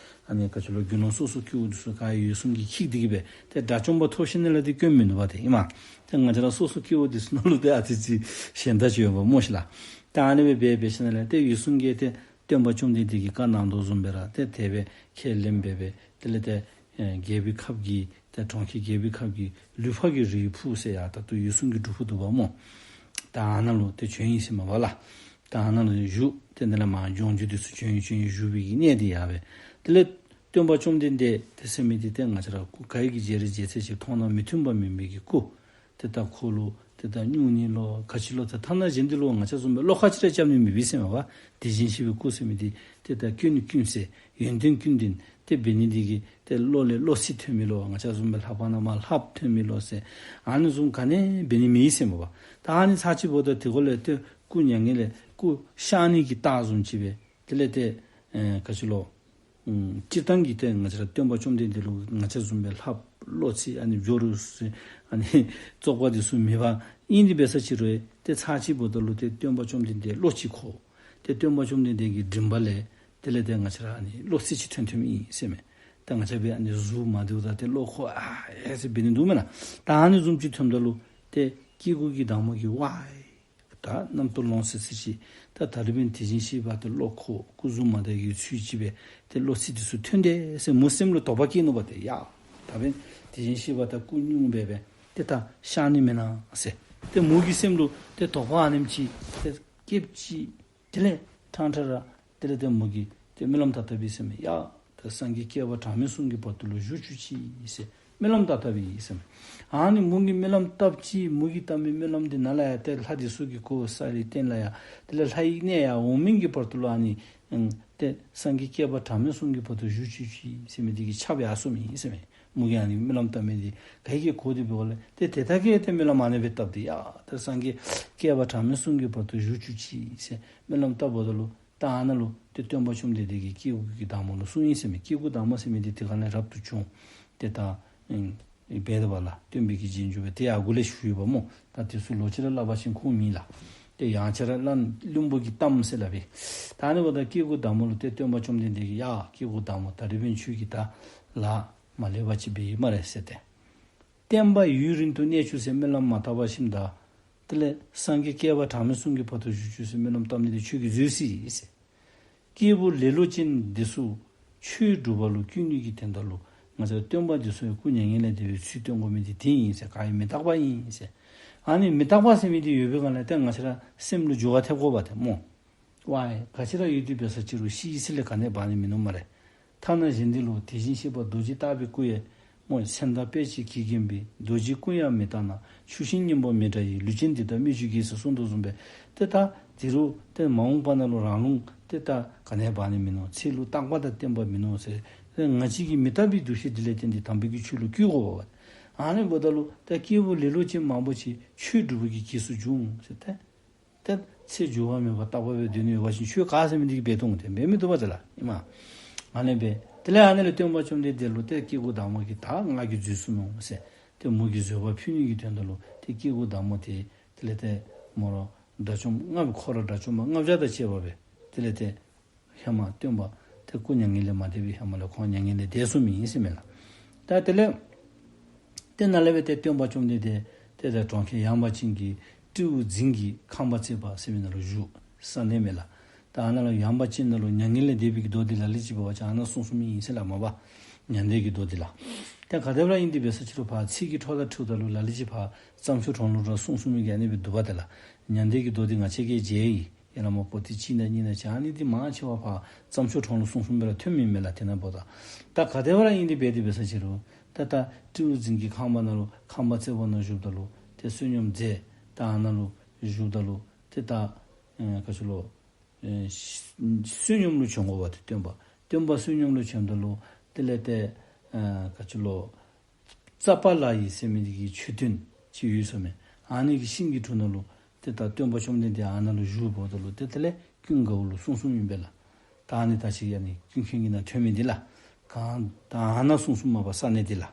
ཨ་ནི་ག་ཅི་ལོ་རྒྱུ་ནོར་སོ་སོ་སྐྱེ་བོ་འདི་ཚུ་ག་ཡོད་གསུང་གིས་འཁྱིད་དེ་གི་སྦེ་ཏེ་དགྲ་བཅོམ་པ་ཐོབ་ཞིནམ་ལས་ཏེ་སྐྱོན་མིན་འདུག་པ་ཏེ་ཨིན་མས། ཏེ་ང་བཅས་ར་སོ་སོ་སྐྱེ་བོ་འདི་ཚུ་ནང་ལུ་ཏེ་ཨ་ཙི་ཙི་ཞེན་ད་ཅིག་ཡོད་པ་སྨོ་ཤིག་ལགས། ཏེ་ཨ་ནི་སྦེ་འབད་འབད་ཞིནམ་ལས་ཏེ་འོད་སྲུང་གིས་ཏེ་སྟོན་པ་བཅོམ་ལྡན་འདས་ཀྱིས་བཀའ་གནང་དོ་བཟུམ་སྦེ་ར་ཏེ་དེ་སྦེ་ཁས་ལེན་འབད་འབད་དེ་ལས་ཏེ་ཨེ་རྒྱལ་པོའི་ཁབ་ཀྱི་ཏེ་གྲོང་ཁྱེར་རྒྱལ་པོའི་ཁབ་ཀྱི་ལུས་འཕགས་ཀྱི་རིའི་ཕུག་ཟེར་ཡར་ད་ལྟོ་འོད་སྲུང་གི་སྒྲུབ་ཕུག་འདུག་པ་སྨོ། ད་ཨ་ནཱ་ལུ་ཏེ་བྱོན་ཡི་ཟེར་མས་པ་ལགས། ད་ཨ་ནཱ་ལུ་བཞུགས། ཏེ་དེ་ལས་མར་ལྗོངས་རྒྱུ་འདི་ཚུ་བྱོན་ཡི་བྱོན་ཡི་བཞུགས་པའི་གི་གནས་འདི་ཡར་སྦེ། དེ་ལས་སྟོན་པ་བཅོམ་ལྡན་འདས་ཏེ་ཟེར་མི་འདི་ཏེ་ང་བཅས་ར་སྐུ་ག་ཡི་གི་རྗེས་ར་མཇལ་ཚད་ཅིག་མཐོང་སྣང་མི་མཐུན་པ་མེད་མི་གི་སྐུ། ཏེ་ད་ཁོ་ལུ་ཏེ་ད་སྨྱུང་གནས་ལོ་ག་ཅི་ལོ་ད་ཐ་ན་གཞན་འདི་ལུ་ང་བཅས་བཟུམ་སྦེ་བློ་ཁ་ཅིག་ར་རྐྱབ་ནི་མེད་པས་ཟེར་མས་པ། དེ་བཞིན་གཤེགས་པའི་སྐུ་ཟེར་མི་འདི་ཏེ་ད་སྐྱོན་ནི་ཀུན་ཟད་ཡོན་ཏན་ཀུན་ལྡན་ཏེ་འབད་ནི་འདི་གིས་ཏེ་བློ་ལས་བློ་རྩིས་ཐོན་མི་ལོ། ང་བཅས་བཟུམ་སྦེ་ལྷ་པ་ནང་མར་ལྷབ་ཐོན་མི་ལོ་ཟེར་ཨ་ནི་བཟུམ་ག་ནི་འབད་ནི་མེད་ཟེར་མས་པ། ད་ཨ་ནི་ཚར་གཅིག་འབདཝ་ད་དེ་ཁར་ལས་ཏེ་སྐུ་མྱ་ངན་ལས་སྐུ་གཤགས་ནི་གི་རྟགས་བཟུམ་ཅིག་སྦེ་དེ་ལས་ཏེ་ཨེ་ག་ཅི་ལོ་ཨུམ་སྤྱིར་བཏང་གི་ཏེ་ང་བཅས་ར་སྟོན་པ་བཅོམ་ལྡན་འདས་ལུ་ང་བཅས་བཟུམ་སྦེ་ལྷབ་བློ་རྩིས་ཨ་ནི་འབྱོར་རུང་ཟེར་ཨ་ནི་བཙོག་པ་འདི་ཚུ་མེད་པ་ཨིན། དེ་འབད་ས་ཅིག་རུང་ཏེ་ཚར་གཅིག་འབདཝ་ད་ལུ་ཏེ་སྟོན་པ་བཅོམ་ལྡན་འདས་བློ་ཅིག་འཁོར། ཏེ་སྟོན་པ་བཅོམ་ལྡན་འདས་ཀྱི་མགྲིན་པ་ལས་དེ་ལས་ཏེ་ང་བཅས་ར་ཨ་ནི་བློ་རྩིས་ཅིག་ཐོན་ཐོནམ་ཨིན་ཟེར་མས། ད་ང་བཅས་སྦེ་ཨ་ནི་གཟུགས་མ་བདེཝ་ད་ཏེ་བློ་འཁོར་ཨ་ཨེ་ཟེར་འབད་ནི་འདུག་མེན་ན། ད་ཨ་ནི་བཟུམ་ཅིག་ཐོནམ་ད་ལུ་ཏེ་སྐྱེ་དགུའི་གི་བདག་མོ་གིས་ཝའི་ད་རྣམ་རྟོག་ལོང་སི་སི་ཅིག། ད་ད་རིས་འབདན་དེ་བཞིན་གཤེགས་པ་ཏེ་བློ་འཁོར་སྐུ་གཟུགས་མ་བདེ་བའི་ཚུལ་ཅིག་སྦེ་ཏེ་བློ་རྩིས་འདི་ཚུ་ཐོན་དེས་ཟེར་མོ་སེམས་ལུ་དོགས་པ་སྐྱེས་ནུག་པ་ཏེ། ཡ་ད་འབདན་དེ་བཞིན་གཤེགས་པ་ད་སྐུ་སྙུང་སྦེ་སྦེ་ཏེ་ད་གཤགས་ནི་མེན་ན་ཟེར་ཏེ་མོ་གི་སེམས་ལུ་ཏེ་དོགས་པ་ཨ་ནེམ་ཅིག་ཏེ་སྐྱེས་ཅི། དེ་ལས་ཕྲང་ཕྲང་ར་དེ་ལས་ཏེ་མོ་གིས་ ཏེ་སྨོན་ལམ་བཏབ་བཏབ་པས་ཟེར་མས། ཡ་ད་སངས་རྒྱས་བསྐལ་པ་གྲངས་མེད་གསུམ་གྱི་བར་དུ་ལུ་བཞུགས་བཅུག་ཅིག་ཟེར་སྨོན་ལམ་བཏབ་བཏབ་པས་ཟེར་མས། ཨ་ནི་མོ་གིས་སྨོན་ལམ་བཏབ་ཅི། མོ་གིས་བཏབ་མི་སྨོན་ལམ་འདི་ནང་ལས་ཡང་ཏེ་ལྷ་འདི་ཚུ་གིས་གོ་ས་རི་སྟེང་ལས་ཡང་དེ་ལས་ལྷ་ཡི་གནས་ཡང་འོག་མིན་གྱི་བར་དུ་ལུ་ཨ་ནི་ཨང་ཏེ་སངས་རྒྱས་བསྐལ་པ་གྲངས་མེད་གསུམ་གྱི་བར་དུ་བཞུགས་བཅུག་ཅིག་ཟེར་མི་འདི་གིས་ཁྱབ་ཡར་སོང་མི་ཨིན་ཟེར་མས། མོ་གིས་ཨ་ནི་སྨོན་ལམ་བཏབ་མི་འདི་ག་གིས་གོ་སྟེ་འབདཝ་ལས་ཏེ་དེ་ད་གིས་ཏེ་སྨོན་ལམ་ཨ་ནི་སྦེ་བཏབ་སྟེ་ཡ་ད་སངས་རྒྱས་བསྐལ་པ་གྲངས་མེད་གསུམ་གྱི་བར་དུ་བཞུགས་བཅུག་ཅིག་ཟེར་སྨོན་ལམ་བཏབ་འབདཝ་ད་ལུ་ད་ཨ་ནཱ་ལུ་ཏེ་སྟོན་པ་བཅོམ་ལྡན་འདས་ཀྱིས་སྐྱེ་དགུའི་བདག་མོ་ལུ་གསུངས་ཡི་ཟེར་མས། སྐྱེ་དགུའི་བདག་མོ་ཟེར་མི་འདི་དེ་ག་ནི་རབ་ཏུ་བྱུང་ཏེ་ད་ཨེ་འབད་དེ་འབདཝ་ལས་སྟོན་པའི་གི་རྗེས་འཇུག་སྦེ་ཏེ་ཡར་འགོ་ལས་ཞུ་ཡོདཔ་སྨོ། ད་དེ་ཚུ་ལོག་ཅི་ར་སླབ་པ་ཅིན་ཁུངས་མེད་ལགས། ཏེ་ཡང་ཅིག་ར་ལན་བླུན་པོ་གི་གཏམ་ཟེར་སླབ་པས། ད་ཨ་ནི་འབདཝ་ད་སྐྱེ་དགུའི་བདག་མོ་ལུ་ཏེ་སྟོན་པ་བཅོམ་ལྡན་འདས་ཀྱིས་ཡ་སྐྱེ་དགུའི་བདག་མོ་ད་རིས་འབདན་ཁྱོད་ཀྱིས་ད་ལཱ་མ་ལེགས་པ་ཅིག་འབད་ཡི་སྨ་རེ་ཟེར་ཏེ། བསྟན་པ་ཡུན་རིང་དུ་གནས་བཅུག་ཟེར་སྨོན་ལམ་མ་བཏབ་པ་ཅིན་ད་དེ་ལས་སངས་རྒྱས་བསྐལ་པ་གྲངས་མེད་གསུམ་གྱི་བར་དུ་བཞུགས་བཅུག་ཟེར་སྨོན་ལམ་བཏབ་ནི་འདི་ཁྱོད་ཀྱིས་འཛོལ་སོ་ཡི་ཟེར། སྐྱེས་བུ་ལེ་ལོ་ཅན་འདི་ཚུ་ཆོས་སྒྲུབ་པ་ལུ་བསྐུལ་ནི་གི་དོན་དག་ལུ་ང་བཅས་སྟོན་པ་འདི་ཚུ་ཡང་སྐུ་མྱ་ངན་ལས་འདས་པའི་ཚུལ་སྟོན་དགོ་མི་འདི་དེ་ཨིན་ཟེར། ག་ཡང་མི་རྟག་པ་ཨིན་ཟེར། ཨ་ནི་མི་རྟག་པ་ཟེར་མི་འདི་ཡོད་པའི་སྒང་ལས་ཏེ་ང་བཅས་ར་སེམས་ལུ་འགྱུར་བ་ཐེབས་དགོཔ་ཏེ་སྨོ། ཝའི་ག་ཅི་ར་ཡོད་དེ་འབད་ས་ཅི་རུང་ཤི་ཚེ་ལས་ག་ནི་འབག་ནི་མིན་ནུག་སྨ་རེ། ཐ་ན་གཞན་འདི་ལུ་དེ་བཞིན་གཤེགས་པ་རྡོ་རྗེ་ལྟ་བུའི་སྐུ་ཡང་སྨོ། མཚན་དང་དཔེ་བྱད་ཀྱིས་བརྒྱན་པའི་རྡོ་རྗེའི་སྐུ་ཡང་མི་རྟག་ན། ཆུ་ཤིང་སྙིང་པོ་མི་འདྲ་ཡི། ལུས་ཅན་འདི་དག་སྨོས་ཅི་དགོས་ཟེར་གསུངས་དོ་བཟུམ་སྦེ་ཏེ་ད་དེ་རུང་ཏེ་མ་འོངས་པ་ནང་ལུ་རང་ལུ་ཏེ་ད་ག་ནི་འབག་ནི་མིན་ནུག། ཚེ་ལུ་རྟག་པ་དང་བརྟན་པ་མིན་ནུག་ཟེར་ཏེ་ང་བཅས་ཀྱི་མི་རྟག་པའི་འདུ་ཤེས་འདི་ལས་བརྟེན་ཏེ་དམ་པའི་གི་ཆོས་ལུ་བསྐུལ་དགོཔ་པ། ཨ་ནི་འབདཝ་ད་ལུ་ད་སྐྱེས་བུ་ལེ་ལོ་ཅན་མང་པོ་ཅིག་ཆོས་སྒྲུབ་པའི་གི་གེགས་སུ་འགྱུར་ཟེར་ཏེ། ཏེ་ཚེ་འགྱུར་བ་མེད་པར་རྟག་པ་སྦེ་སྡོད་ནི་ཡོད་པ་ཅིན་ཆོས་ག་ཟེར་མི་འདི་གིས་འབད་བཏུབ་འོང་། ཏེ་འབད་མི་བཏུབ་པ་ཟེར་ལགས། ཨིན་མས། ཨ་ནི་སྦེ་དེ་ལས་ཨ་ནི་ལས་སྟོན་པ་བཅོམ་ལྡན་འདས་ལུ་ཏེ་སྐྱེ་དགུ་བདག་མོ་གིས་ད་ང་གིས་འཛོལ་སོ་ནུག་ཟེར་ཏེ་མོ་གིས་བཟོད་པ་ཕུལ་ནི་གི་དོན་དག་ལུ་ཏེ་སྐྱེ་དགུ་བདག་མོ་དེ་དེ་ལས་ཏེ་མོ་ར་དགྲ་བཅོམ་ལྔ་པོ་ཁོ་ར་དགྲ་བཅོམ་པ་ལྔ་བརྒྱ་དང་བཅས་པ་སྦེ་དེ་ལས་ཏེ་ཧེ་མ་སྟོན་པ་ཏེ་སྐུ་མྱ་ངན་ལས་མ་འདས་པའི་ཧེ་མ་ལས་ཁོང་མྱ་ངན་ལས་འདས་སོང་མི་ཨིན་ཟེར་མས་ལགས། ད་དེ་ལས་ཏེ་ནཱ་ལས་སྦེ་ཏེ་སྟོན་པ་བཅོམ་ལྡན་འདས་ཏེ་ད་གྲོང་ཁྱེར་ཡངས་པ་ཅན་གྱི་སྤྲེའུ་རྫིང་གི་ཁང་པ་བརྩེགས་པ་ཟེར་མི་ནང་ལུ་བཞུགས་ས་གནས་མས་ལགས། ད་ཨ་ནཱ་ལུ་ཡངས་པ་ཅན་ནང་ལུ་མྱ་ངན་ལས་འདས་པའི་གི་མདོ་འདི་ལ་ལུ་ཅིག་འབད་བ་ཅིན་ཨ་ནཱ་གསུངས་གསུངསམ་ཨིན་ཟེར་ལགས། མ་པ་མྱང་འདས་ཀྱི་མདོ་འདི་ལགས། ཏེ་ག་དེ་སྦེ་ར་ཨིན་ཏེ་འབད་ས་ཅི་རུང་ཕར་ཚིག་གི་འཕྲོ་དང་འཁྲིལཝ་ད་ལུ་ལ་ལུ་ཅིག་ཕར་རྩྭ་མཆོག་གྲོང་ལུ་ར་གསུངས་གསུངསམ་གི་ཨ་ནི་སྦེ་འདུག་པ་ཏེ་ལགས། མྱང་འདས་ཀྱི་མདོ་འདི་ང་བཅས་ཀྱིས་མཇལ་ཡི། ཡར་ལས་མར་པོ་ཏི་གཅིག་ནང་གཉིས་ནང་བྱོན། ཨ་ནི་འདི་མང་ཆེ་བ་ཕར་རྩྭ་མཆོག་གྲོང་ལུ་གསུངས་གསུངསམ་སྦེ་ར་ཐོནམ་ཨིན་མས་ལགས། དེ་ནང་འབདཝ་ད་ད་ག་དེ་སྦེ་ར་ཨིན་ཏེ་འབད་དེ་འབད་ས་ཅི་རུང་ད་ད་སྤྲེའུ་རྫིང་གི་ཁང་པ་ནང་ལུ་ཁང་པ་བརྩེགས་པ་ནང་བཞུགསཔ་ད་ལུ་ཏེ་བསོད་སྙོམས་མཛད། ད་ཨ་ནཱ་ལུ་བཞུགསཔ་ད་ལུ་ཏེ་ད་ཨེ་ག་ཅི་ལོ་ཨེ་བསོད་སྙོམས་ལུ་བྱོན་དགོ་པ་ཏེ་སྟོན་པ། སྟོན་པ་བསོད་སྙོམས་ལུ་བྱོནམ་ད་ལུ་དེ་ལས་ཏེ་ཨེ་ག་ཅི་ལོ་ཙ་པ་ལ་ཡི་ཟེར་མི་འདི་གི་མཆོད་རྟེན་ཅིག་ཡོད་ཟེར་མས། ཨ་ནི་གི་ཤིང་གི་དྲུང་ནང་ལུ་ཏེ་ད་སྟོན་པ་བཅོམ་ལྡན་འདས་ཨ་ནཱ་ལུ་བཞུགསཔ་ད་ལུ་ཏེ་དེ་ལས་ཀུན་དགའ་བོ་ལུ་གསུངས་གསུངསམ་ཨིན་པས་ལགས། ད་ཨ་ནི་ད་ཅི་ཨ་ནི་ཀུན་མཁྱེན་གྱི་ནང་ཐོན་མི་འདི་ལགས། གང་ད་ཨ་ནཱ་གསུངས་གསུངསམ་མ་པ་ས་གནས་འདི་ལགས།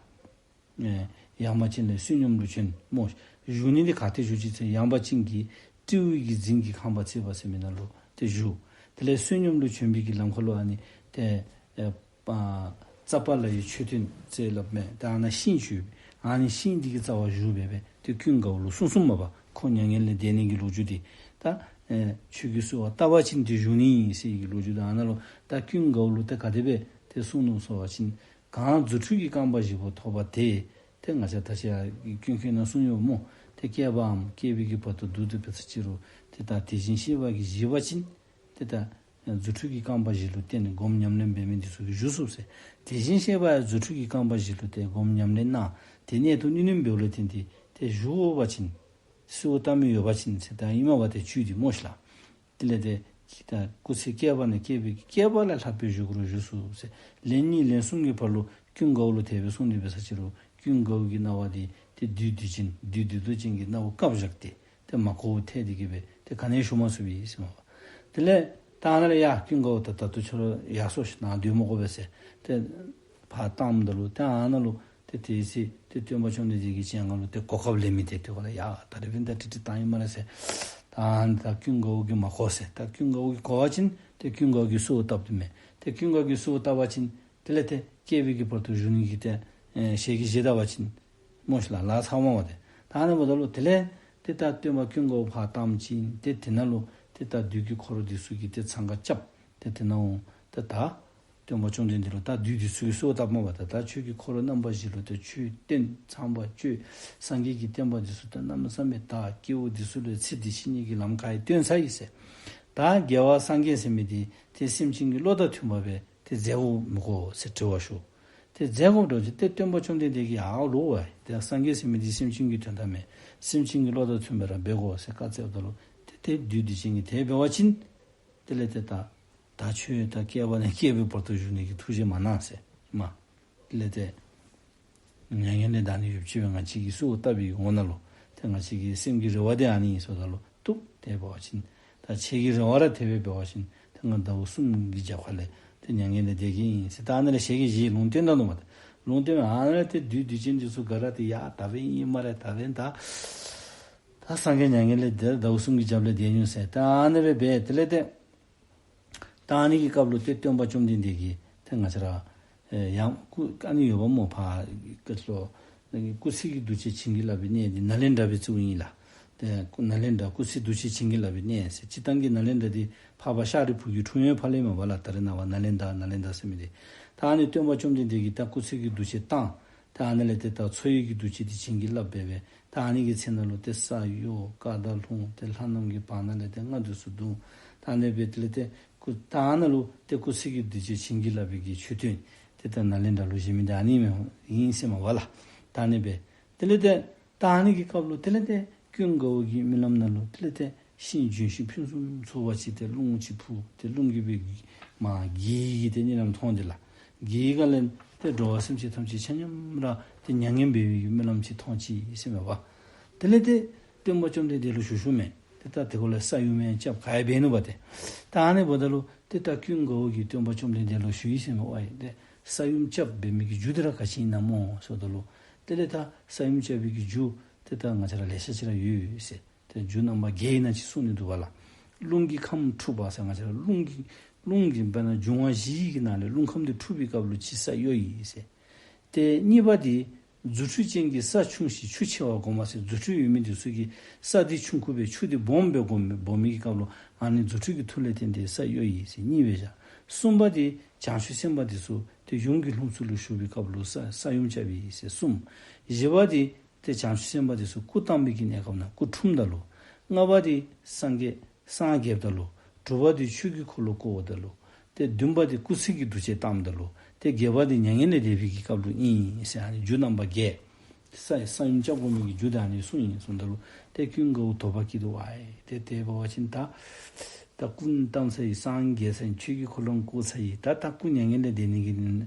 ཨེ་ཡངས་པ་ཅན་ལས་བསོད་སྙོམས་ལུ་བྱོན་སྨོ། བཞུགས་ནི་འདི་ག་ཏེ་བཞུགས་ཅི་ཟེར་ཡངས་པ་ཅན་གྱི་སྤྲེའུ་གི་རྫིང་གི་ཁང་པ་བརྩེགས་པ་ཟེར་མི་ནང་ལུ་ཏེ་བཞུགས། དེ་ལས་བསོད་སྙོམས་ལུ་བྱོན་པའི་གི་ལམ་ཁ་ལུ་ཨ་ནི་ཏེ་ཨེ་པ་ཙ་པ་ལ་ཡི་མཆོད་རྟེན་ཟེར་སླབ་མས། ཏེ་ཨ་ནཱ་ཤིང་ཅིག་ཡོད། ཨ་ནི་ཤིང་འདི་གི་རྩ་བར་བཞུགས་སྦེ་སྦེ་ཏེ་ཀུན་དགའ་བོ་ལུ་གསུངས་གསུངསམ་མ་པ་ཁོ་མྱ་ངན་ལས་འདས་ནི་གི་ལོ་རྒྱུས་འདི་ད་ཨེ་ཁྱོད་ཀྱིས་གསོལ་བ་བཏབ་པ་ཅིན་ཏེ་བཞུགས་ནི་ཨིན་ཟེར་གྱི་ལོ་རྒྱུས་འདི་ཨ་ནཱ་ལུ་ད་ཀུན་དགའ་བོ་ལུ་ཏེ་ག་དེ་སྦེ་ཏེ་གསུངས་ནུག་ཟེར་བ་ཅིན་གང་རྫུ་འཕྲུལ་གྱི་རྐང་པ་བཞི་པོ་ཐོབ་པ་དེས། ཏེ་ང་བཅས་ད་ཅི་ཡར་ཀུན་མཁྱེན་ནང་གསུངས་ཡོད་སྨོ། ཏེ་བསྐལ་པའམ་བསྐལ་པའི་གི་བར་དུ་བསྡུ་སྟེ་འབད་ས་ཅི་རུང་ཏེ་ད་དེ་བཞིན་གཤེགས་པ་གིས་བཞེད་པ་ཅིན་ཏེ་ད་རྫུ་འཕྲུལ་གྱི་རྐང་པ་བཞི་ལུ་བརྟེན་ནས་སྒོམ་ཉམས་ལེན་འབད་མི་འདི་ཚུ་གིས་བཞུགས་ཚུགས་ཟེར། དེ་བཞིན་གཤེགས་པ་ཡང་རྫུ་འཕྲུལ་གྱི་རྐང་པ་བཞི་ལུ་བརྟེན་སྒོམ་ཉམས་ལེན་གནང་། དེ་གནད་དུ་བསྣུན་བསྣུན་འབདཝ་ལས་བརྟེན་ཏེ་ཏེ་བཞུགས་འོང་པ་ཅིན་གསོལ་བ་བཏབ་མི་ཡོད་པ་ཅིན་ཟེར་ད་ཨིན་མས་པ་ཏེ་བཅུད་འདི་སྨོ་ཤིག་ལགས། དེ་ལས་ཏེ་ད་སྐུ་ཚེ་བསྐལ་པ་ནས་བསྐལ་པའི་བསྐལ་པ་ལས་ལྷག་པའི་བཞུགས་གུ་རུ་བཞུགས་སོ་ཟེར། ལན་གཉིས་ལན་གསུམ་གྱི་བར་ལུ་ཀུན་དགའ་བོ་ལུ་དེ་སྦེ་གསུངས་ཏེ་འབད་ས་ཅི་རུང་ཀུན་དགའ་བོ་གི་རྣ་བ་འདི་ཏེ་བདུད་སྡིག་ཅན་བདུད་སྡིག་ཏོ་ཅན་གྱིས་རྣ་བ་བཀབ་བཞག་སྟེ་ཏེ་མ་གོ་བར་ཐལ་ཏེ་གི་སྦེ་ཏེ་ག་ནི་ཡང་ཞུ་མ་ཚུགས་པས་ཟེར་མས་པ། དེ་ལས་ད་ཨ་ནཱ་ལས་ཡ་ཀུན་དགའ་བོ་ད་ད་ལྟོ་ཁྱོད་ར་ཡར་སོང་ཞིག་ནཱ་སྡོད་མི་དགོ་པས་ཟེར་ཏེ་ཕར་བཏངམ་ད་ལུ་ཏེ་ཨ་ནཱ་ལུ་ཏེ་དེའི་ཚེ་ཏེ་སྟོན་པ་བཅོམ་ལྡན་འདས་ཀྱི་སྤྱན་སྔར་ལུ་ཏེ་གོ་སྐབས་ལེན་མི་ཏེ་ཏེ་གོ་ལ་ཡ་ད་རིས་འབདན་ད་ཁྲིད་ཁྲིད་བཏང་ཡི་སྨ་རེ་ཟེར། ད་ཨ་ནི་ད་ཀུན་དགའ་བོ་གིས་མ་གོ་ཟེར། ད་ཀུན་དགའ་བོ་གིས་གོ་བ་ཅིན་ཏེ་ཀུན་དགའ་བོ་གིས་གསོལ་བ་བཏབ་སྟེ་མས། ཏེ་ཀུན་དགའ་བོ་གིས་གསོལ་བ་བཏབ་པ་ཅིན་དེ་ལས་ཏེ་བསྐལ་པའི་གི་བར་དུ་བཞུགས་ནི་གི་ཏེ་ཨེ་ཞལ་གྱིས་བཞེས་ད་པ་ཅིན་སྨོ་ཤིག་ལགས། ལཱ་ཚརཝ་མས་པ་ཏེ། ད་ཨ་ནི་འབདཝ་ད་ལུ་དེ་ལས་ཏེ་ད་སྟོན་པ་ཀུན་དགའ་བོ་ཕར་བཏངམ་ཅིག་ཏེ་དེ་ནང་ལུ་ཏེ་ད་བདུད་ཀྱི་འཁོར་འདི་ཚུ་གིས་ཏེ་འཚང་ཁ་རྐྱབ་སྟེ་དེ་ནང་འོང་ཏེ་ད་སྟོན་པ་བཅོམ་ལྡན་འདས་ལུ་ད་བདུད་འདི་ཚུ་གིས་གསོལ་བ་བཏབ་མས་པ་ཏེ། ད་ཁྱོད་ཀྱི་འཁོར་རྣམ་པ་བཞི་ལུ་ཏེ་ཆོས་སྟོན། ཚངས་པ་སྤྱོད། སངས་རྒྱས་ཀྱི་བསྟན་པ་འདི་ཚུ་ད་གནམ་མེད་ས་མེད་དར། སྐྱེ་བོ་འདི་ཚུ་ལུ་ཚེ་འདི་ཕྱི་གཉིས་ཀྱི་ལམ་ཁ་ཡང་སྟོན་ཚར་ཡི་ཟེར། ད་རྒྱལ་བ་སངས་རྒྱས་ཟེར་མི་འདི་ཏེ་སེམས་ཅན་གྱི་བློ་དང་མཐུན་པ་སྦེ་ཏེ་མཛད་དགོ་མི་དགོ་ཟེར་དྲི་བ་ཞུ། ཏེ་མཛད་དགོཔ་འདྲཝ་ཅིག་ཏེ་སྟོན་པ་བཅོམ་ལྡན་འདས་ཀྱིས་ཨའོ་ལོ་བ་ཏེ་སངས་རྒྱས་ཟེར་མི་འདི་སེམས་ཅན་གྱི་དོན་དག་མེན། སེམས་ཅན་གྱི་བློ་དང་མཐུན་པ་ར་འབད་དགོ་ཟེར་བཀའ་སྩལཝ་ད་ལུ་ཏེ་ཏེ་བདུད་སྡིག་ཅན་གྱིས་དེ་འབད་བ་ཅིན་དེ་ལས་ཏེ་ད་ད་ཁྱོད་ད་བསྐལ་པ་ནས་བསྐལ་པའི་བར་དུ་བཞུགས་ནི་གི་ཐུགས་རྗེ་མ་གནང་ཟེར་མ། དེ་ལས་ཏེ་མྱ་ངན་ལས་འདའ་ནི་ཡོདཔ་ཅིག་སྦེ་ང་བཅས་ཀྱིས་གསོལཝ་བཏབ་པའི་ངོ་ནང་ལུ་ཏེ་ང་བཅས་ཀྱི་སེམས་ཀྱི་རེ་བ་འདི་ཨ་ནི་ཨིན་ཟེརཝ་ད་ལུ་བཏུབ། དེ་འབད་བ་ཅིན་ད་ཁྱེད་ཀྱི་རེ་བ་ར་དེ་སྦེ་འབད་བ་ཅིན་ཏེ་ང་ཟླཝ་གསུམ་གྱི་རྒྱབ་ཁ་ལས་ཏེ་མྱ་ངན་ལས་འདའ་གེ་ཨིན་ཟེར་ད་ཨ་ནཱ་ལས་ཞལ་གྱིས་བཞེས་ལུང་བསྟན་ད་ནུག་མ། ད་ལུང་བསྟན་ཨ་ནཱ་ལས་ཏེ་བདུད་སྡིག་ཅན་འདི་ཚུ་ག་ར་ཏེ་ཡ་ད་འབདན་ཨིན་སྨ་རེ། ད་འབདན་ད་ད་སངས་རྒྱས་མྱ་ངན་ལས་འདའ་ཟླཝ་གསུམ་གྱི་རྒྱབ་ལས་འདའ་ནུག་ཟེར་ད་ཨ་ནི་སྦེ་འབད། དེ་ལས་ཏེ་ད་ཨ་ནི་གི་སྐབས་ལུ་ཏེ་སྟོན་པ་བཅོམ་ལྡན་འདས་ཀྱིས་ཏེ་ང་བཅས་ར་ཨེ་ཡང་སྐུ་ཨ་ནི་ཡོདཔ་སྨོ། ཕར་སྐུ་ཚེ་གི་འདུ་བྱེད་བྱིན་གྱིས་བརླབས་པའི་གནས་འདི་ནཱ་ལེནྡྲ་སྦེ་བརྩིཝ་ཨིན་ལགས། ཏེ་སྐུ་ནཱ་ལེནྡྲ་སྐུ་ཚེ་འདུ་བྱེད་བྱིན་གྱིས་བརླབས་པའི་གནས་ཟེར། སྤྱིར་བཏང་གི་ནཱ་ལེནྡྲ་འདི་འཕགས་པ་ཤཱ་རིའི་བུ་གི་འཁྲུངས་ཡུལ་ཕར་ལས་མས་པ་ལགས། ད་རེས་ནངས་པ་ནཱ་ལེནྡྲ་ནཱ་ལེནྡྲ་ཟེར་མི་འདི། ད་ཨ་ནི་སྟོན་པ་བཅོམ་ལྡན་འདས་ཀྱིས་ད་སྐུ་ཚེ་གི་འདུ་བྱེད་བཏང་། ད་ཨ་ནི་ལས་ཏེ་ད་འཚོ་བའི་གི་འདུ་བྱེད་འདི་བྱིན་གྱིས་བརླབས་སྦེ་སྦེ་ད་ཨ་ནི་གི་ཚེ་ནང་ལུ་ཏེ་ས་གཡོ་སྐར་མདའ་ལྷུང་ཏེ་ལྷ་རྣམས་ཀྱི་བར་ན་ལས་ཏེ་རྔ་དུས་སུ་བརྡུང་། ད་ཨ་ནི་སྦེ་དེ་ལས་ཏེ་སྐུ་ད་ཨ་ནཱ་ལུ་ཏེ་སྐུ་ཚེ་གི་འདུ་བྱེད་བྱིན་གྱིས་བརླབས་པའི་གི་མཆོད་རྟེན་ཏེ་ད་ནཱ་ལེནྡྲ་ལུ་བཞེངས་མི་འདི་ཨ་ནི་མས་ཨིན་ཟེར་མས་པ་ལགས། ད་ཨ་ནི་སྦེ་དེ་ལས་ཏེ་ད་ཨ་ནི་གི་སྐབས་ལུ་དེ་ལས་ཏེ་ཀུན་དགའ་བོ་གི་རྨི་ལམ་ནང་ལུ་དེ་ལས་ཏེ་ཤིང་ལྗོན་ཤིང་ཕུན་སུམ་ཚོགས་པ་ཅིག་ཏེ་རླུང་ཅིག་ཕུ་ཏེ་རླུང་གིས་སྦེ་མར་གྱེས་ཏེ་གཉིད་ལམ་མཐོང་སྟེ་ལགས། གྱེས་ག་ལས་ཏེ་འགྲོ་བ་སེམས་ཅན་ཐམས་ཅད་ཆ་མཉམ་ར་ཏེ་མྱ་ངན་འབད་བའི་གི་རྨི་ལམ་ཅིག་མཐོང་ཅི་ཟེར་མས་པ། དེ་ལས་ཏེ་སྟོན་པ་བཅོམ་ལྡན་འདས་ལུ་ཞུ་ཞུཝ་མས། ཏེ་ད་དེ་གུ་ལས་ས་ཡོམ་ཡང་རྐྱབ་ག་ཡང་འབད་ནུག་པ་ཏེ། ད་ཨ་ནི་འབདཝ་ད་ལུ་ཏེ་ད་ཀུན་དགའ་བོ་གིས་སྟོན་པ་བཅོམ་ལྡན་འདས་ལུ་ཞུ་ཡི་ཟེར་མས། ཨོ་ཡ་ཏེ་ས་ཡོམ་རྐྱབ་འབད་མི་གི་རྒྱུ་འདི་ར་ག་ཅི་ཨིན་ན་སྨོ་ཟེརཝ་ད་ལུ་དེ་ལས་ད་ས་ཡོམ་རྐྱབ་པའི་གི་རྒྱུ་ཏེ་ད་ང་བཅས་ར་ལེ་ཤ་ཅིག་ར་ཡོད་ཟེར། ཏེ་རྒྱུ་རྣམ་པ་བརྒྱད་ཨིན་ན་ཅིག་གསུངས་ནི་འདུག་པ་ལགས། རླུང་གིས་ཁམས་འཁྲུགས་པ་ཟེར། ང་བཅས་ར་རླུང་གིས་རླུང་གིས་དཔེར་ན་འབྱུང་བ་བཞི་གི་ནང་ལས་རླུང་ཁམས་འདི་འཁྲུགས་པའི་སྐབས་ལུ་ཅིག་ས་གཡོ་ཡི་ཟེར། ཏེ་གཉིས་པ་འདི་རྫུ་འཕྲུལ་ཅན་གྱིས་ས་ཆུང་ཞིང་ཆུ་ཆེ་བར་བསྒོམ་པ་ཟེར། རྫུ་འཕྲུལ་ཡོད་མི་འདི་ཚུ་གིས་ས་འདི་ཆུང་ཀུ་སྦེ་ཆུ་འདི་སྦོམ་སྦེ་བསྒོམ་སྦོམ་མི་གི་སྐབས་ལུ་ཨ་ནི་རྫུ་འཕྲུལ་གྱི་མཐུ་ལས་བརྟེན་ཏེ་ས་གཡོ་ཡི་ཟེར། གཉིས་སྦེ་བཞག། གསུམ་པ་འདི་བྱང་ཆུབ་སེམས་དཔའ་འདི་ཚུ་ཏེ་ཡུམ་གྱི་ལྷུམས་སུ་ལུ་ཞུགས་པའི་སྐབས་ལུ་ས་ས་ཡོམ་རྐྱབ་ཡི་ཟེར་གསུམ། བཞི་པ་འདི་ཏེ་བྱང་ཆུབ་སེམས་དཔའ་འདི་ཚུ་སྐུ་བལྟམས་པའི་གི་གནས་སྐབས་ནང་སྐུ་འཁྲུངསམ་ད་ལུ། ལྔ་པ་འདི་སངས་རྒྱས་སངས་རྒྱསཔ་ད་ལུ། དྲུག་པ་འདི་ཆོས་ཀྱི་འཁོར་ལོ་བསྐོརཝ་ད་ལུ། ཏེ་བདུན་པ་འདི་སྐུ་ཚེ་གི་འདུ་བྱེད་བཏངམ་ད་ལུ། ཏེ་བརྒྱད་པ་འདི་མྱ་ངན་ལས་འདས་པའི་གི་སྐབས་ལུ་ཨིན་ཟེར། ཨ་ནི་རྒྱུ་རྣམ་པ་བརྒྱད། ས་ས་ཡོམ་རྐྱབ་དགོ་མི་གི་རྒྱུ་འདི་ཨ་ནི་གསུངས་ཡི་གསུངམ་ད་ལུ། ཏེ་ཀུན་དགའ་བོ་དོགས་པ་སྐྱེས་འདུག་པ། ཨེ་ཏེ་དེ་འབད་བ་ཅིན་ད་ད་སྐུ་བལྟམས་ཚར་ཡི། སངས་རྒྱས་ཚར་ཡི། ཆོས་ཀྱི་འཁོར་ལོ་བསྐོར་ཚར་ཡི། ད་ད་སྐུ་མྱ་ངན་ལས་འདས་ནི་གི་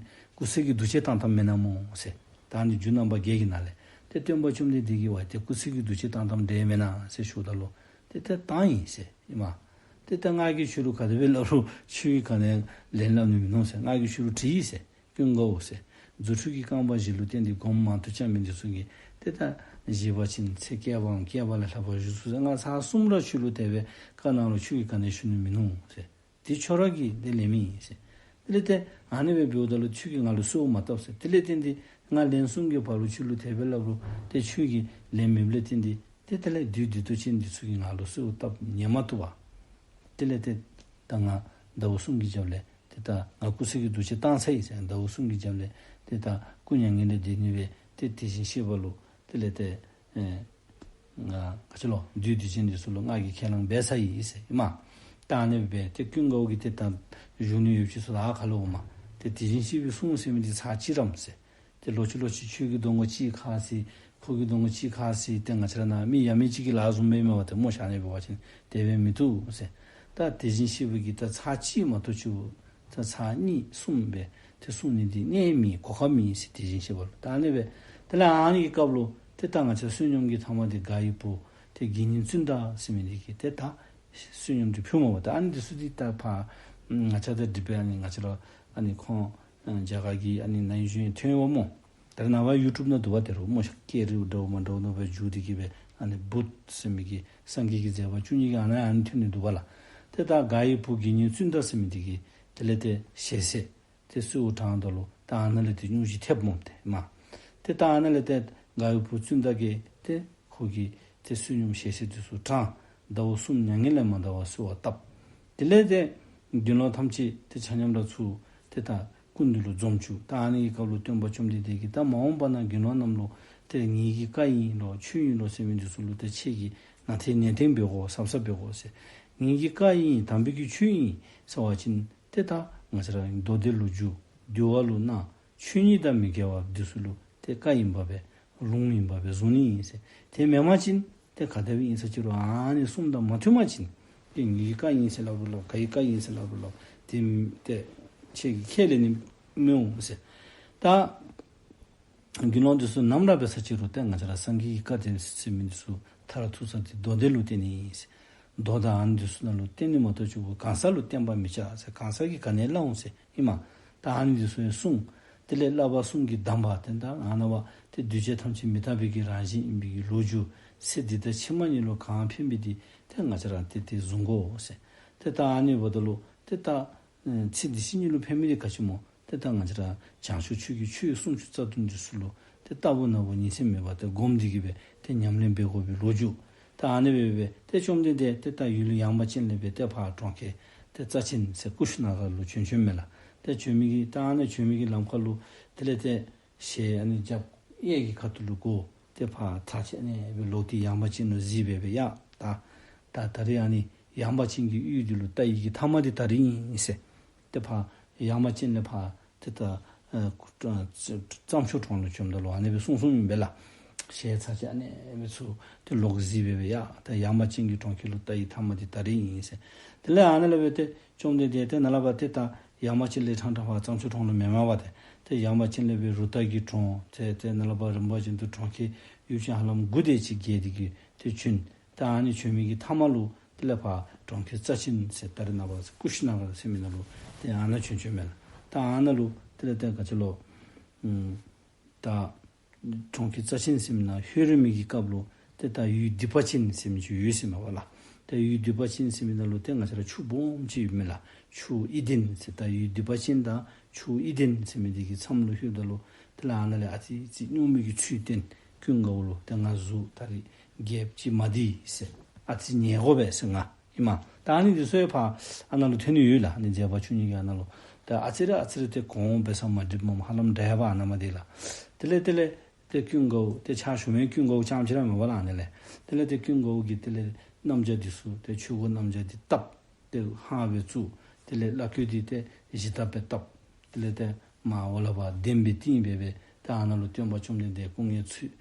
སྐུ་ཚེ་གི་འདུ་བྱེད་བཏང་བཏངམ་མེན་ན་སྨོ་ཟེར། ད་ཨ་ནི་རྒྱུ་རྣམ་པ་བརྒྱད་ཀྱི་ནང་ལས་ཏེ་སྟོན་པ་བཅོམ་ལྡན་འདས་ཀྱིས་ཝའི་ཏེ་སྐུ་ཚེ་གི་འདུ་བྱེད་བཏང་བཏངམ་འདྲས་མེན་ན་ཟེར་ཞུཝ་ད་ལུ། ཏེ་ཏེ་བཏང་ཡི་ཟེར་ཨིན་མས། ཏེ་ད་ང་གིས་ཁྱོད་ལུ་ག་དེ་སྦེ་སླབ་རུང་ཁྱོད་ཀྱིས་ག་ནི་ལན་སླབ་ནི་མིན་ནུག་ཟེར། ང་གིས་ཁྱོད་ལུ་དྲིས་ཡི་ཟེར། ཀུན་དགའ་བོ་ཟེར། རྫུ་འཕྲུལ་གྱི་རྐང་པ་བཞི་ལུ་བརྟེན་ཏེ་སྒོམ་མང་དུ་བརྩམས་མི་འདི་ཚུ་གིས་ཏེ་ད་བཞེས་པ་ཅིན་ཚེ་བསྐལ་པའམ་བསྐལ་པ་ལས་ལྷག་པར་བཞུགས་ཚུགས་ཟེར། ང་ཚར་གསུམ་ར་ཁྱོད་ལུ་དེ་སྦེ་བཀའ་གནང་རུང་ཁྱོད་ཀྱིས་ག་ནི་ཞུ་ནི་མིན་ནུག་ཟེར། དེ་ཁྱོད་ར་གིས་དེ་ལེན་མི་ཨིན་ཟེར། དེ་ལས་ཏེ་ཨ་ནི་སྦེ་འབདཝ་ད་ལུ་ཁྱོད་ཀྱིས་ང་ལུ་གསོལཝ་མ་བཏབ་ཟེར། དེ་ལས་བརྟེན་ཏེ་ང་ལན་གསུམ་གྱི་བར་ལུ་ཁྱོད་ལུ་དེ་སྦེ་སླབ་རུང་ཏེ་ཁྱོད་ཀྱིས་ལན་མེདཔ་ལས་བརྟེན་ཏེ་ཏེ་དེ་ལས་བདུད་སྡིག་ཏོ་ཅན་འདི་ཚུ་གིས་ང་ལུ་གསོལཝ་བཏབ་ཉན་མ་བཏུབ་པས། དེ་ལས་ཏེ་ད་ང་ཟླཝ་གསུམ་གྱི་རྒྱབ་ལས་ཏེ་ད་ང་སྐུ་ཚེ་གི་འདུ་བྱེད་བཏང་ཚར་ཡི་ཟེར། ཟླཝ་གསུམ་གྱི་རྒྱབ་ལས་ཏེ་ད་སྐུ་མྱ་ངན་ལས་འདས་ནི་སྦེ་ཏེ་དེ་བཞིན་གཤེགས་པ་ལུ་དེ་ལས་ཏེ་ཨེ་ང་ག་ཅི་ལོ་བདུད་སྡིག་ཅན་འདི་ཚུ་ལུ་ང་གིས་ཁས་བླངས་འབད་ཚར་ཡི་ཟེར་ཨིན་མས། ད་ཨ་ནི་སྦེ་ཏེ་ཀུན་དགའ་བོ་གིས་ཏེ་ད་བཞུགས་ནི་ཡོདཔ་ཅིག་ཚུ་ད་ཨ་ཁ་ལུ་འོང་མས། ཏེ་དེ་བཞིན་གཤེགས་པའི་གསུང་ཟེར་མི་འདི་ཚར་གཅིག་རམ་ཟེར། ཏེ་ལོག་ཅི་ལོག་ཅི་ཁྱོད་ཀྱི་གདོང་ཁར་གཅིག་ཁ་ཟེར་ཁོ་གི་གདོང་ཁར་གཅིག་ཁ་ཟེར་ཏེ་ང་བཅས་ར་ནཱ་མི་ཡ་མེད་ཅིག་གི་ལཱ་བཟུམ་སྦེ་མས་པ་ཏེ་སྨོ། ཤ་ནི་འབད་བ་ཅིན་དེ་སྦེ་མི་བཏུབ་ཟེར། ད་དེ་བཞིན་གཤེགས་པ་གིས་ད་ཚར་གཅིག་མ་གཏོགས་ཅིག་ད་ཚར་གཉིས་གསུམ་སྦེ་ཏེ་གསུང་ནི་འདི་གནས་མེད་གོ་སྐབས་མེད་ཟེར་དེ་བཞིན་གཤེགས་པ་ལུ། ད་ཨ་ནི་སྦེ་དེ་ལས་ཨ་ནི་གི་སྐབས་ལུ་ཏེ་ད་ང་བཅས་བསོད་སྙོམས་ཀྱི་ཐ་མ་འདི་དགའ་བའི་བུ་ཏེ་དགེ་བསྙེན་ཙུན་ད་ཟེར་མི་འདི་གིས་ཏེ་ད་བསོད་སྙོམས་འདི་ཕུལཝ་མས་པ། ད་ཨ་ནི་འདི་ཚུ་འདི་ད་ཕར་ང་བཅས་དང་འདི་སྦེ་ཨ་ནི་ང་བཅས་ར་ཨ་ནི་ཁོང་ཨ་རྒྱ་གར་གྱི་ཨ་ནི་ནང་ཡོད་ཐོན་ཡོདཔ་སྨོ། ད་རེས་ནངས་པ་ཡུ་ཊུབ་ནང་འདུག་པ་ཏེ་རུང་སྨོ་ཤ། སྐད་རིགས་འདྲཝ་མ་འདྲཝ་ནང་སྦེ་བསྒྱུར་ཏེ་གིས་སྦེ་ཨ་ནི་བུདྡྷ་ཟེར་མི་གི་སངས་རྒྱས་ཀྱི་མཛད་པ་བཅུ་གཉིས་ཀྱི་ཨ་ནཱ་ཨ་ནི་ཐོན་ནི་འདུག་པ་ལགས། ཏེ་ད་དགའ་བའི་བུ་དགེ་བསྙེན་ཙུན་ད་ཟེར་མི་འདི་གིས་དེ་ལས་ཏེ་ཞལ་ཟས་ཏེ་གསོལཝ་དྲངམ་ད་ལུ་ད་ཨ་ནཱ་ལས་ཏེ་སྙུང་གཞི་ཐེབས་འོངམ་ཏེ་མས། ཏེ་ད་ཨ་ནཱ་ལས་ཏེ་དགའ་བའི་བུ་ཙུན་ད་གིས་ཏེ་ཁོ་གིས་ཏེ་བསོད་སྙོམས་ཞལ་ཟས་འདི་ཚུ་དྲངས། ཟླཝ་གསུམ་མྱ་ངན་ལས་མ་འདའ་བར་གསོལ་བ་བཏབ། དེ་ལས་ཏེ་དགེ་སློང་ཐམས་ཅད་ཏེ་ཆ་མཉམ་ར་ཚུར་ཏེ་ད་སྐུ་མདུན་ལུ་འཛོམས་བཅུག། ད་ཨ་ནི་གི་སྐབས་ལུ་སྟོན་པ་བཅོམ་ལྡན་འདས་ཀྱིས་ད་མ་འོངས་པ་ན་དགེ་སློང་རྣམས་ལུ་ཏེ་ངེ་གི་བཀའ་ཨིན་ལོ་ཆོས་ཨིན་ལོ་ཟེར་མི་འདི་ཚུ་ལུ་ཏེ་ཁྱེད་ཀྱིས་ནན་ཏན་ནན་ཏན་འབད་དགོ། ཟབ་ཟབ་འབད་དགོ་ཟེར། ངེ་གི་བཀའ་ཨིན། དམ་པའི་གི་ཆོས་ཨིན་ཟེར་བ་ཅིན་ཏེ་ད་ང་བཅས་ར་མདོ་སྡེ་ལུ་བསྒྱུར། འདུལ་བ་ལུ་གནང་། ཆོས་ཉིད་དང་མི་འགལ་བ་འདི་ཚུ་ལུ་ཏེ་བཀའ་ཨིན་པ་སྦེ་ལུང་ཨིན་པ་སྦེ་བཟུང་ནི་ཨིན་ཟེར། དེ་མེན་པ་ཅིན་ཏེ་ག་དེ་སྦེ་ཨིན་ས་ཅི་རུང་ཨ་ནི་གསུམ་དང་མ་མཐུན་པ་ཅིན་ཏེ་ངེ་གི་བཀའ་ཨིན་ཟེར་སླབ་རུང་སླབ། ག་གི་བཀའ་ཨིན་ཟེར་སླབ་རུང་སླབ། ཏེ་ཏེ་ཁྱེད་ཀྱིས་ཁས་ལེན་ནི་མི་འོང་ཟེར། ད་དགེ་སློང་འདི་ཚུ་ནམ་ར་འབད་ས་ཅི་རུང་ཏེ་ང་བཅས་ར་སངས་རྒྱས་ཀྱི་བཀའ་དེ་ཟེར་མི་འདི་ཚུ་མཐར་ཐུག་ས་འདི་མདོ་སྡེ་ལུ་བརྟེན་ནི་ཨིན་ཟེར། མདོ་དང་ཨ་ནི་འདི་ཚུ་ནང་ལུ་བརྟེན་ནི་མ་གཏོགས་ཆོས་གོས་གང་ཟག་ལུ་བརྟེན་པར་མི་བྱ་ཟེར། གང་ཟག་གིས་ག་ནི་སླབ་འོང་ཟེར་ཨིན་མས། ད་ཨ་ནི་འདི་ཚུ་ཡང་གསུངས། དེ་ལས་བསླབ་པ་གསུམ་གྱི་གདམས་པ་དེ་ད་ཨ་ནཱ་བ་ཏེ་འདུས་བྱས་ཐམས་ཅད་མི་རྟག་པའི་གི་རང་བཞིན་ཨིན་པའི་གི་ལོ་རྒྱུས་ཟེར་འདི་ད་ཕྱི་མ་གཉིས་ལུ་གང་ཕན་པའི་འདི་ཏེ་ང་བཅས་ར་ཏེ་ཏེ་བཟུང་དགོ་ཟེར། ཏེ་ད་ཨ་ནི་འབདཝ་ད་ལུ་ཏེ་ད་ཨེ་ཚེ་འདི་ཕྱི་གཉིས་ལུ་ཕན་མི་འདི་ག་ཅི་སྨོ། ཏེ་ད་ང་བཅས་ར་བྱང་ཆུབ་ཆོས་ཀྱི་ཆོས་སུམ་ཅུ་རྩ་བདུན་འདི་ཚུ་ལུ་ཏེ་རྟག་བུ་ནམ་བུ་ཉིན་མཚན་མེད་པར་ཏེ་སྒོམ་སྟེ་གི་སྦེ་ཏེ་ཉམས་ལེན་འབད་དགོ་པའི་ལོ་རྒྱུས། ད་ཨ་ནི་སྦེ་སྦེ་ཏེ་བཅོམ་ལྡན་འདས་ཏེ་ད་ཡུལ་ཡངས་པ་ཅན་ལས་སྦེ་ཏེ་ཕར་གྲོང་ཁྱེར་ཏེ་རྩ་ཆེན་ཟེར་ཀུ་ཤི་ན་གར་ལུ་བྱོན་བྱོནམ་མས་ལགས། ཏེ་བྱོན་མི་གི་ད་ཨ་ནི་བྱོན་མི་གི་ལམ་ཁ་ལུ་དེ་ལས་ཏེ་ཞལ་ཨ་ནི་རྒྱབ་གཡས་ཀྱི་ཁ་ཐུག་ལུ་བསྒོར། ཏེ་ཕར་ཚར་གཅིག་ཨ་ནི་སྦེ་ལོག་སྟེ་ཡངས་པ་ཅན་ལུ་གཟིགས་སྦེ་སྦེ་ཡ་ད་ད་ད་རིས་ཨ་ནི་ཡངས་པ་ཅན་གྱི་ཡུལ་འདི་ལུ་ལྟ་ཡི་གི་མཐའ་མ་འདི་ད་རིས་ཨིན་ཟེར། ཏེ་ཕར་ཡངས་པ་ཅན་ལས་ཕར་ཏེ་ད་ཨ་རྩྭ་མཆོག་གྲོང་ལུ་བྱོནམ་ད་ལུ་ཨ་ནི་སྦེ་གསུངས་གསུངསམ་ཨིན་པས་ལགས། ཞལ་ཚར་གཅིག་ཨ་ནི་སྦེ་ཚུར་ཏེ་ལོག་གཟིགས་སྦེ་སྦེ་ཡ་ད་ཡངས་པ་ཅན་གྱི་གྲོང་ཁྱེར་ལུ་ལྟ་ཡི་མཐའ་མ་འདི་ད་རིས་ཨིན་ཟེར། དེ་ལས་ཨ་ནཱ་ལས་སྦེ་ཏེ་བཅོམ་ལྡན་འདས་ཏེ་ནཱ་ལས་ཕར་ཏེ་ད་ཡངས་པ་ཅན་ལས་ཕྲང་ཕྲང་ཕར་རྩྭ་མཆོག་གྲོང་ལུ་མེན་མས་པ། ཏེ་ཏེ་ཡངས་པ་ཅན་ལས་སྦེ་རུ་ཏ་གི་གྲོང་ཏེ་ཏེ་ནཱ་ལས་ཕར་རིམ་པ་བཞིན་དུ་གྲོང་ཁྱེར་ཡུལ་ཅན་ཧ་ལམ་དགུ་དེ་ཅིག་བརྒལ་ཏེ་གི་ཏེ་བྱོན། ད་ཨ་ནི་བྱོན་མི་གི་མཐའ་མ་ལུ་དེ་ལས་ཕར་གྲོང་ཁྱེར་རྩ་ཆེན་ཟེར་ད་རེས་ནངས་པ་ཀུ་ཤི་ན་གར་ཟེར་མི་ནང་ལུ་ཏེ་ཨ་ནཱ་བྱོན་བྱོནམ་མས་ལགས། ད་ཨ་ནཱ་ལུ་དེ་ལས་ཏེ་ག་ཅི་ལོ། ཨམ་ད་གྲོང་ཁྱེར་རྩ་ཆེན་ཟེར་མི་ནང་ལྷོད་རིམ་གྱི་སྐབས་ལུ་ཏེ་ད་ཡུལ་སྡིག་པ་ཅན་ཟེར་མི་ཅིག་ཡོད་ཟེར་མས་པ་ལགས། ད་ཡུལ་སྡིག་པ་ཅན་ཟེར་མི་ནང་ལུ་ཏེ་ང་བཅས་ར་ཆུ་སྦོམ་ཅིག་ཡོད་མས་ལགས། ཆུ་ཨི་ལྡན་ཟེར། ད་ཡུལ་སྡིག་པ་ཅན་དང་ཆུ་ཨི་ལྡན་ཟེར་མི་འདི་གི་མཚམས་ལུ་ལྷོདཔ་ད་ལུ་དེ་ལས་ཨ་ནཱ་ལས་ཨ་ཙི་ཙི་སྨྱུག་མའི་གི་ཚུལ་བསྟན། ཀུན་དགའ་བོ་ལུ་ཏེ་ང་གཟུགས་ད་རིས་རྒྱས་ཅིག་མ་བདེ་ཟེར། ཨ་ཙི་ཉལ་དགོ་པས་ཟེར་ང་ཨིན་མས། ད་ཨ་ནི་འདི་ཚུ་ཡང་ཕར་ཨ་ནཱ་ལུ་ཐོན་ནི་ཡོད་ལགས། ཨ་ནི་མཛད་པ་བཅུ་གཉིས་ཀྱི་ཨ་ནཱ་ལུ། ད་ཨ་ཙི་རེ་ཨ་ཙི་རེ་ཏེ་གོང་འོག་འབད་ས་མ་འགྲིགཔ་མས། ཧ་ལམ་འདྲ་ཡ་པ་ཨ་ནཱ་མ་འདི་ལགས། དེ་ལས་དེ་ལས་ཏེ་ཀུན་དགའ་བོ་ཏེ་ཕྱག་ཞུ་མི་ཀུན་དགའ་བོ་རྐྱངམ་ཅིག་ར་མེན་པ་ལགས་ཨ་ནཱ་ལས། དེ་ལས་ཏེ་ཀུན་དགའ་བོ་གིས་དེ་ལས་རྣམ་བྱ་འདི་ཚུ་ཏེ་ཆོས་གོས་རྣམ་བྱ་འདི་བཏབ། ཏེ་ཧང་སྦེ་བཙུགས། དེ་ལས་བླ་གོས་འདི་ཏེ་བཞི་ལྟབ་སྦེ་བཏབ། དེ་ལས་ཏེ་མར་འོག་ལས་ཕར་གདན་སྦེ་བཏིང་སྦེ་སྦེ་ཏེ་ཨ་ནཱ་ལུ་སྟོན་པ་བཅོམ་ལྡན་འདས་སྐུ་ངལ་ཚུད།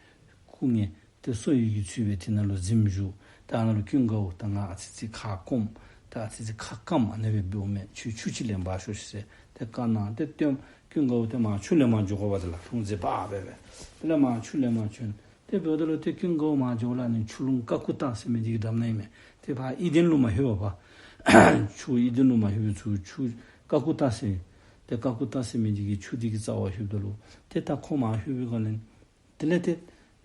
སྐུ་ངལ་ཏེ་གསོ་ཡི་གི་ཚུལ་སྦེ་དེ་ནང་ལུ་གཟིམ་བཞུགས། ཏེ་ཨ་ནཱ་ལུ་ཀུན་དགའ་བོ་ད་ང་ཨ་ཙི་ཙི་ཁ་སྐོམ། ད་ཨ་ཙི་ཙི་ཁ་སྐམ། ཨ་ནི་སྦེ་འབདཝ་མས། ཁྱོད་ཆུ་ཅིག་ལེན་པར་ཤོག་ཤིག་ཟེར་ཏེ་བཀའ་གནང་། ཏེ་སྟོན་ཀུན་དགའ་བོ་ཏེ་མར་ཆུ་ལེན་པར་འགྱོ་དགོ་པ་དེ་ལགས། ལྷུང་བཟེད་འབག་སྦེ་སྦེ་དེ་ལས་མར་ཆུ་ལེན་པར་བྱོན། ཏེ་འབདཝ་ད་ལུ་ཏེ་ཀུན་དགའ་བོ་མར་འགྱོཝ་ལས་ཨ་ནི་ཆུ་ཀླུང་ཀ་ཀུ་ཏ་ཟེར་མི་འདི་གི་འགྲམ་ནང་ཨིན་མས། ཏེ་ཕར་ཨི་ལྡན་ལུ་མ་ལྷོད་པར་ཆུ་ཨི་ལྡན་ལུ་མ་ལྷོད་པར་ཆུ་ཆུ་ཀ་ཀུ་ཏ་ཟེར། ཏེ་ཀ་ཀུ་ཏ་ཟེར་མི་འདི་གི་ཆུ་འདི་གི་རྩ་བར་ལྷོདཔ་ད་ལུ་ཏེ་ད་ཁོ་མར་ལྷོད་པའི་སྒང་ལས་དེ་ལས་ཏེ་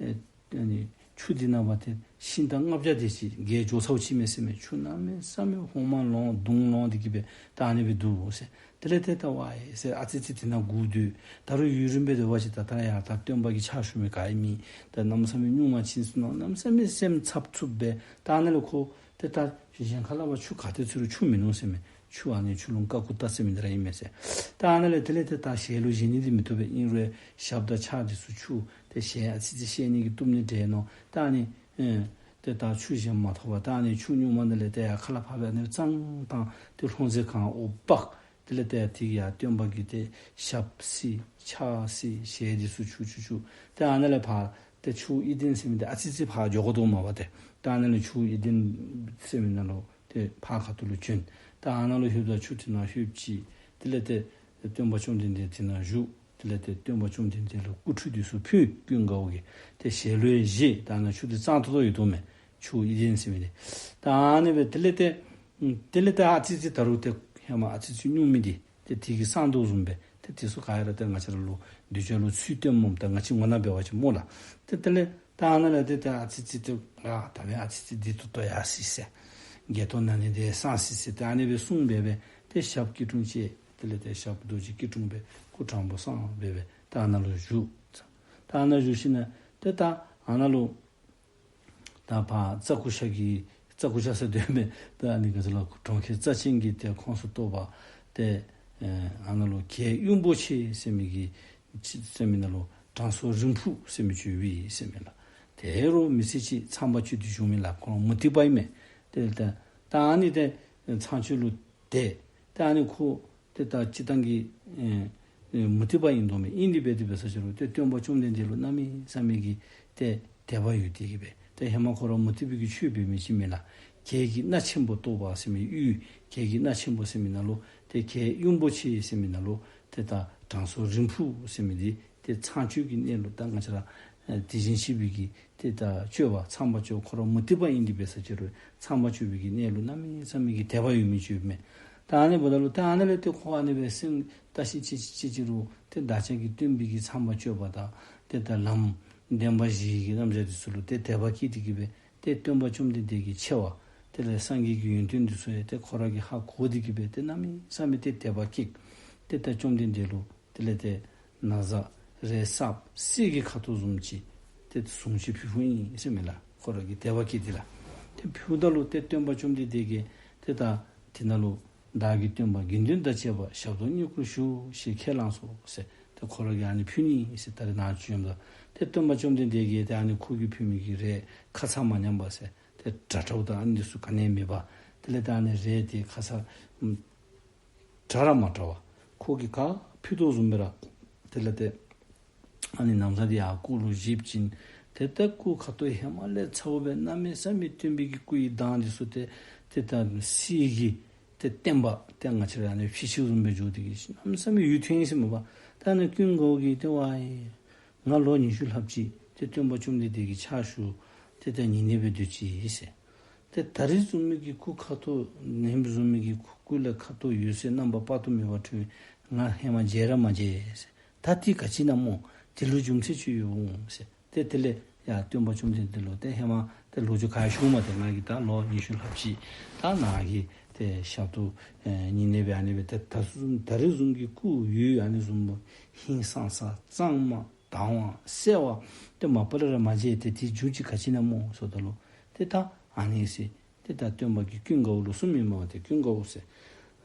ཨེ་ཨ་ནི་ཆུ་འདི་ནང་ཕར་ཏེ་ཤིང་རྟ་ལྔ་བརྒྱ་དེ་ཅིག་བརྒལ་འགྱོ་ཚརཝ་ཅིག་མས་ཟེར་མས། ཆུ་གནམ་མེད་ས་མེད་འོ་མ་ལོང་དུང་ལོང་སྟེ་གི་སྦེ་ད་ཨ་ནི་སྦེ་འདུག་ཟེར། དེ་ལས་ཏེ་ད་ཝའི་ཟེར་ཨ་ཙི་ཙི་དེ་ནང་སྒུག་སྡོད། ད་རུང་ཡུན་རིངམོ་སྦེ་སྡོད་པ་ཅིན་ད་ད་ཡར་ད་སྟོན་པ་གི་ཕྱག་ཞུ་མི་ག་ཡང་མེད། ད་གནམ་མེད་ས་མེད་སྨྱུག་མ་ཅིག་སོང་ནུག། གནམ་མེད་ས་མེད་སེམས་འཚབ་འཚུབ་སྦེ་ད་ཨ་ནཱ་ལས་ཁོ་ཏེ་ད་གཞན་ཁ་ལས་ཕར་ཆུ་ག་ཏེ་འཚོལ་རུང་ཆུ་མིན་ནུག་ཟེར་མས། ཆུ་ཨ་ནི་ཆུ་ཀླུང་ཀ་ཀུ་ཏ་ཟེར་མི་འདི་ར་ཨིན་མས་ཟེར། ད་ཨ་ནཱ་ལས་དེ་ལས་ཏེ་ད་ཞལ་ལུ་བཞེས་ནི་འདི་མི་བཏུབ་པས། ཨིན་རུང་ཞབས་དང་ཕྱག་འདི་ཚུ་ཆུ་ཏེ་ཞལ་ཨ་ཙི་ཙི་བཞེས་ནི་གི་བཏུབ་ནི་འདྲས་མནོ། ད་ཨ་ནི་ཨེ་ཏེ་ད་ཆུ་བཞེས་མ་ཐོབ་པར་ད་ཨ་ནི་ཆུ་སྨྱུག་མ་འདི་ལས་ཏེ་ཡར་ཁ་ལས་ཕར་སྦེ་ཨ་ནི་བཙངས་བཏང་། ཏེ་ལྷུང་བཟེད་གང་འོག་འབག། དེ་ལས་ཏེ་དེ་གི་ཡར་སྟོན་པ་གི་ཏེ་ཞབས་བསིལ་ཕྱག་བསིལ་ཞལ་འདི་ཚུ་ཆུ་ཆུ་ཆུ། ཏེ་ཨ་ནཱ་ལས་ཕར་ཏེ་ཆུ་ཨི་ལྡན་ཟེར་མི་འདི་ཨ་ཙི་ཙི་ཕར་འགྱོ་དགོ་དོ་མས་པ་ཏེ། ད་ཨ་ནཱ་ལས་ཆུ་ཨི་ལྡན་ཟེར་མི་ནང་ལུ་ཏེ་ཕར་ཁ་ཐུག་ལུ་བྱོན། ད་ཨ་ནཱ་ལུ་ལྷོདཔ་ད་ཆུ་དེ་ནང་ལྷོདཔ་ཅིག་དེ་ལས་ཏེ་སྟོན་པ་བཅོམ་ལྡན་འདས་དེ་ནང་བཞུགས། དེ་ལས་ཏེ་སྟོན་པ་བཅོམ་ལྡན་འདས་ལུ་སྐུ་ཁྲུས་འདི་ཚུ་ཕུལ། ཀུན་དགའ་བོ་གིས་ཏེ་ཞལ་ལུ་ཡང་བཞེས། ད་ཨ་ནཱ་ཆུ་འདི་གཙང་ཏོག་ཏོ་ཡོད་དོ་མས། ཆུ་ཨི་ལྡན་ཟེར་མི་འདི། ད་ཨ་ནི་སྦེ་དེ་ལས་ཏེ་དེ་ལས་ཏེ་ཨ་ཙི་ཙི་ད་རུང་ཏེ་ཧེ་མ་ཨ་ཙི་ཙི་སྨྱུག་མི་འདི་ཏེ་དེ་གིས་སངས་དོ་བཟུམ་སྦེ་ཏེ་དེ་ཚུ་ག་ཡ་ར་ཏེ་ང་བཅས་ར་ལུ་གདུལ་བྱ་ལུ་ཚུལ་སྟོནམ་སྨོ། ད་ང་བཅས་ངོ་ནང་འབད་བ་ཅིན་སྨོ་ལགས། ཏེ་དེ་ལས་ད་ཨ་ནཱ་ལས་ཏེ་ཏེ་ཨ་ཙི་ཙི་ཏེ་ཨ་ད་མེན་ཨ་ཙི་ཙི་བདེ་ཏོག་ཏོ་ཡར་སོ་ཡི་ཟེར། བགེགས་གཏོར་ན་ནི་དེ་སངས་སོ་ཡི་ཟེར། ཏེ་ཨ་ནི་སྦེ་གསུངས་སྦེ་སྦེ་ཏེ་ཞབས་སྐྱིལ་ཀྲུང་བཅས། དེ་ལས་ཏེ་ཞབས་རྡོ་རྗེ་སྐྱིལ་ཀྲུང་སྦེ་སྐུ་དྲང་པོ་སངས་སྦེ་སྦེ་ད་ཨ་ནཱ་ལུ་བཞུགས། ད་ཨ་ནཱ་བཞུགས་ཞིནམ་ལས་ཏེ་ད་ཨ་ནཱ་ལུ་ད་ཕར་རྩྭ་ཀུ་ཤ་གི་རྩྭ་ཀུ་ཤ་ཟེར་དོ་མས། ད་ཨ་ནི་ག་ཅི་ལོ་གྲོང་ཁྱེར་རྩ་ཆེན་གྱི་ཏེ་ཁོངས་སུ་གཏོགས་པ་ཏེ་ཨ་ནཱ་ལུ་གྱད་གཡུང་པོ་ཆེ་ཟེར་མི་གི་ཟེར་མི་ནང་ལུ་དྲང་སྲོང་རིང་འཕུར་ཟེར་མི་ཅིག་ཡོད་ཟེར་མས་ལགས། དེ་རུང་མི་ཚེ་གཅིག་མཚམས་པ་ཅིག་ཏུ་བཞུགས་མི་ལགས། ཁོ་ར་མུ་སྟེགས་པ་ཨིན་མས། ཏེ་ད་ ད་ཨ་ནི་ཏེ་ཚངས་སྤྱོད་ལུ་ཏེ་ད་ཨ་ནི་ཁོ་ཏེ་ད་སྤྱིར་བཏང་གི་ཨེ་ཨེ་མུ་སྟེགས་པ་ཨིན་དོ་མས། ཨིན་དེ་སྦེ་དེ་སྦེ་ས་ཅི་རུང་ཏེ་སྟོན་པ་བཅོམ་ལྡན་འདས་ལུ་གནམ་མེད་ས་མེད་ཀྱི་ཏེ་དད་པ་ཡོད་དེ་གིས་སྦེ་ཏེ་ཧེ་མ་ཁོ་ར་མུ་སྟེགས་པའི་གི་ཆོས་འབད་མི་ཅིག་མས་ལགས། གྱད་ཀྱི་སྣ་ཆེན་པོ་རྟོགས་པ་ཟེར་མི་ཡུལ་གྱད་ཀྱི་སྣ་ཆེན་པོ་ཟེར་མི་ནང་ལུ་ཏེ་གྱད་གཡུང་པོ་ཆེ་ཟེར་མི་ནང་ལུ་ཏེ་ད་དྲང་སྲོང་རིང་འཕུར་ཟེར་མི་འདི་ཏེ་ཚངས་སྤྱོད་ཀྱི་གནས་ལུ་ད་ང་བཅས་ར་ཨེ་དེ་བཞིན་གཤེགས་པའི་གི་ཏེ་ད་སྤྱོད་པ་ཚངས་པ་སྤྱོད་ཁོ་ར་མུ་སྟེགས་པ་ཨིན་དེ་སྦེ་ས་ཅི་རུང་ཚངས་པ་སྤྱོད་པའི་གི་གནས་ལུ་གནམ་མེད་ས་མེད་ཀྱི་དད་པ་ཡོད་མི་ཅིག་ཡོདཔ་མས། ད་ཨ་ནི་འབདཝ་ད་ལུ་ད་ཨ་ནི་ལས་ཏེ་ཁོ་ཨ་ནི་སྦེ་སེམས་བརྟག་ཞིབ་ཅིག་ཅིག་ཅིག་ཅི་རུང་ཏེ་བདག་ཅག་གི་སྟོན་པའི་གི་ཚངས་པ་སྤྱོད་པ་དང་ཏེ་ད་ལམ་བདེན་པ་བཞིའི་གི་རྣམ་གཞག་འདི་ཚུ་ལུ་ཏེ་དད་པ་སྐྱེས་ཏེ་གིས་སྦེ་ཏེ་སྟོན་པ་བཅོམ་ལྡན་འདས་ཀྱི་ཆེ་བ་དེ་ལས་སངས་རྒྱས་ཀྱི་ཡོན་ཏན་འདི་ཚུ་ཡང་ཏེ་ཁོ་ར་གིས་ཧ་གོ་སྟེ་གིས་སྦེ་ཏེ་གནམ་མེད་ས་མེད་ཏེ་དད་པ་སྐྱེས། ཏེ་ད་བཅོམ་ལྡན་འདས་ལུ་དེ་ལས་ཏེ་ན་བཟའ་རས་སྲབ་གསེར་གྱི་ཁ་དོག་བཟུམ་ཅིག་ཏེ་བཟུམ་ཅིག་ཕུལ་ཕུལཝ་ཨིན་ཟེར་མས་ལགས། ཁོ་ར་གིས་དད་པ་སྐྱེས་ཏེ་ལགས། ཏེ་ཕུལཝ་ད་ལུ་ཏེ་སྟོན་པ་བཅོམ་ལྡན་འདས་ཀྱིས་ཏེ་ད་དེ་ནང་ལུ་བདག་གི་སྟོན་པ་དགེ་འདུན་དང་བཅས་པ་ཞབས་ཏོག་བསྙེན་བཀུར་ཞུ་ཞེས་ཁས་བླངས་སོ་ཟེར་ཏེ་ཁོ་ར་གིས་ཨ་ནི་ཕུལ་ནི་ཟེར། ད་རེས་ནཱ་བྱོནམ་ད་ཏེ་སྟོན་པ་བཅོམ་ལྡན་འདས་ཀྱིས་ཏེ་ཨ་ནི་ཁོ་གིས་ཕུལ་མི་གི་རས་ཁ་ཚ་མ་ཉམས་པ་ཟེར་ཏེ་དྲ་དྲཝ་དང་ཨ་ནི་འདི་ཚུ་ག་ནི་ཡང་མེད་པར་དེ་ལས་ད་ཨ་ནི་རས་དེ་ཁ་ཚ་དྲ་ར་མ་དྲ་བར་ཁོ་གིས་ག་ཕུལ་དོ་བཟུམ་སྦེ་ར་དེ་ལས་ཏེ་ཨ་ནི་ན་བཟའ་དེ་ཡར་སྐུ་ལུ་བཞེས་པ་ཅིན་ཏེ་ད་སྐུ་ཁ་དོག་ཧེ་མ་ལས་ཚ་བོ་སྦེ་གནམ་མེད་ས་མེད་སྟོན་པའི་གི་སྐུ་ཡི་མདངས་འདི་ཚུ་ཏེ་ཏེ་ད་གསེར་གྱི་ཏེ་བརྟན་པ་ཏེ་ང་བཅས་ར་ཨ་ནི་ཕྱི་ཕྱི་བཟུམ་སྦེ་འགྱོ་སྟེ་གིས་གནམ་མེད་ས་མེད་ཡུད་ཐུང་ཡི་ཟེར་མས་པ། ད་ཨ་ནི་ཀུན་དགའ་བོ་གིས་ཏེ་ཝའི་ང་ལོ་ཉི་ཤུ་ལྷགཔ་ཅིག་ཏེ་སྟོན་པ་བཅོམ་ལྡན་འདས་ཀྱི་ཕྱག་ཞུ་ཏེ་ད་ཉེ་གནས་སྦེ་སྡོད་ཅི་ཟེར། ཏེ་ད་རིས་བཟུམ་མའི་གི་སྐུ་ཁ་དོག་ནེམ་བཟུམ་མའི་གི་སྐུ་ལས་ཁ་དོག་འོད་ཟེར་རྣམ་པ་དཔག་ཏུ་མེད་པ་འཕྲོས་ང་ཧེ་མ་མཇལ་ར་མ་མཇལ་ཟེར། ད་འདི་ག་ཅི་ཨིན་ན་སྨོ། འདི་ལུ་རྒྱུ་མཚན་ཅིག་ཡོདཔ་འོང་ཟེར། ཏེ་དེ་ལས་ཡར་སྟོན་པ་བཅོམ་ལྡན་འདས་ལུ་ཏེ་ཧེ་མ་ཏེ་ལོ་རྒྱུས་ག་ཡང་ཞུཝ་མ་སྟེར། ང་གིས་ད་ལོ་ཉི་ཤུ་ལྷགཔ་ཅིག་ད་ནཱ་གི་ཏེ་ཞབས་ཏོག་ཨེ་ཉེ་གནས་སྦེ་ཨ་ནི་སྦེ་ཏེ་ད་བཟུམ་ད་རིས་བཟུམ་གྱི་སྐུ་འོད་ཨ་ནི་བཟུམ་ཧིང་སངས་ས་གཙང་མ་དྭངས་བ་གསལ་བ་ཏེ་མ་པ་ལས་ར་མ་མཇལ། ཏེ་འདི་རྒྱུ་ཅིག་ག་ཅི་ཨིན་ན་སྨོ་ཟེརཝ་ད་ལུ་ཏེ་ད་ཨ་ནི་ཟེར་ཏེ་ད་སྟོན་པ་གིས་ཀུན་དགའ་བོ་ལུ་གསུངམ་ཨིན་མས་པ། ཏེ་ཀུན་དགའ་བོ་ཟེར།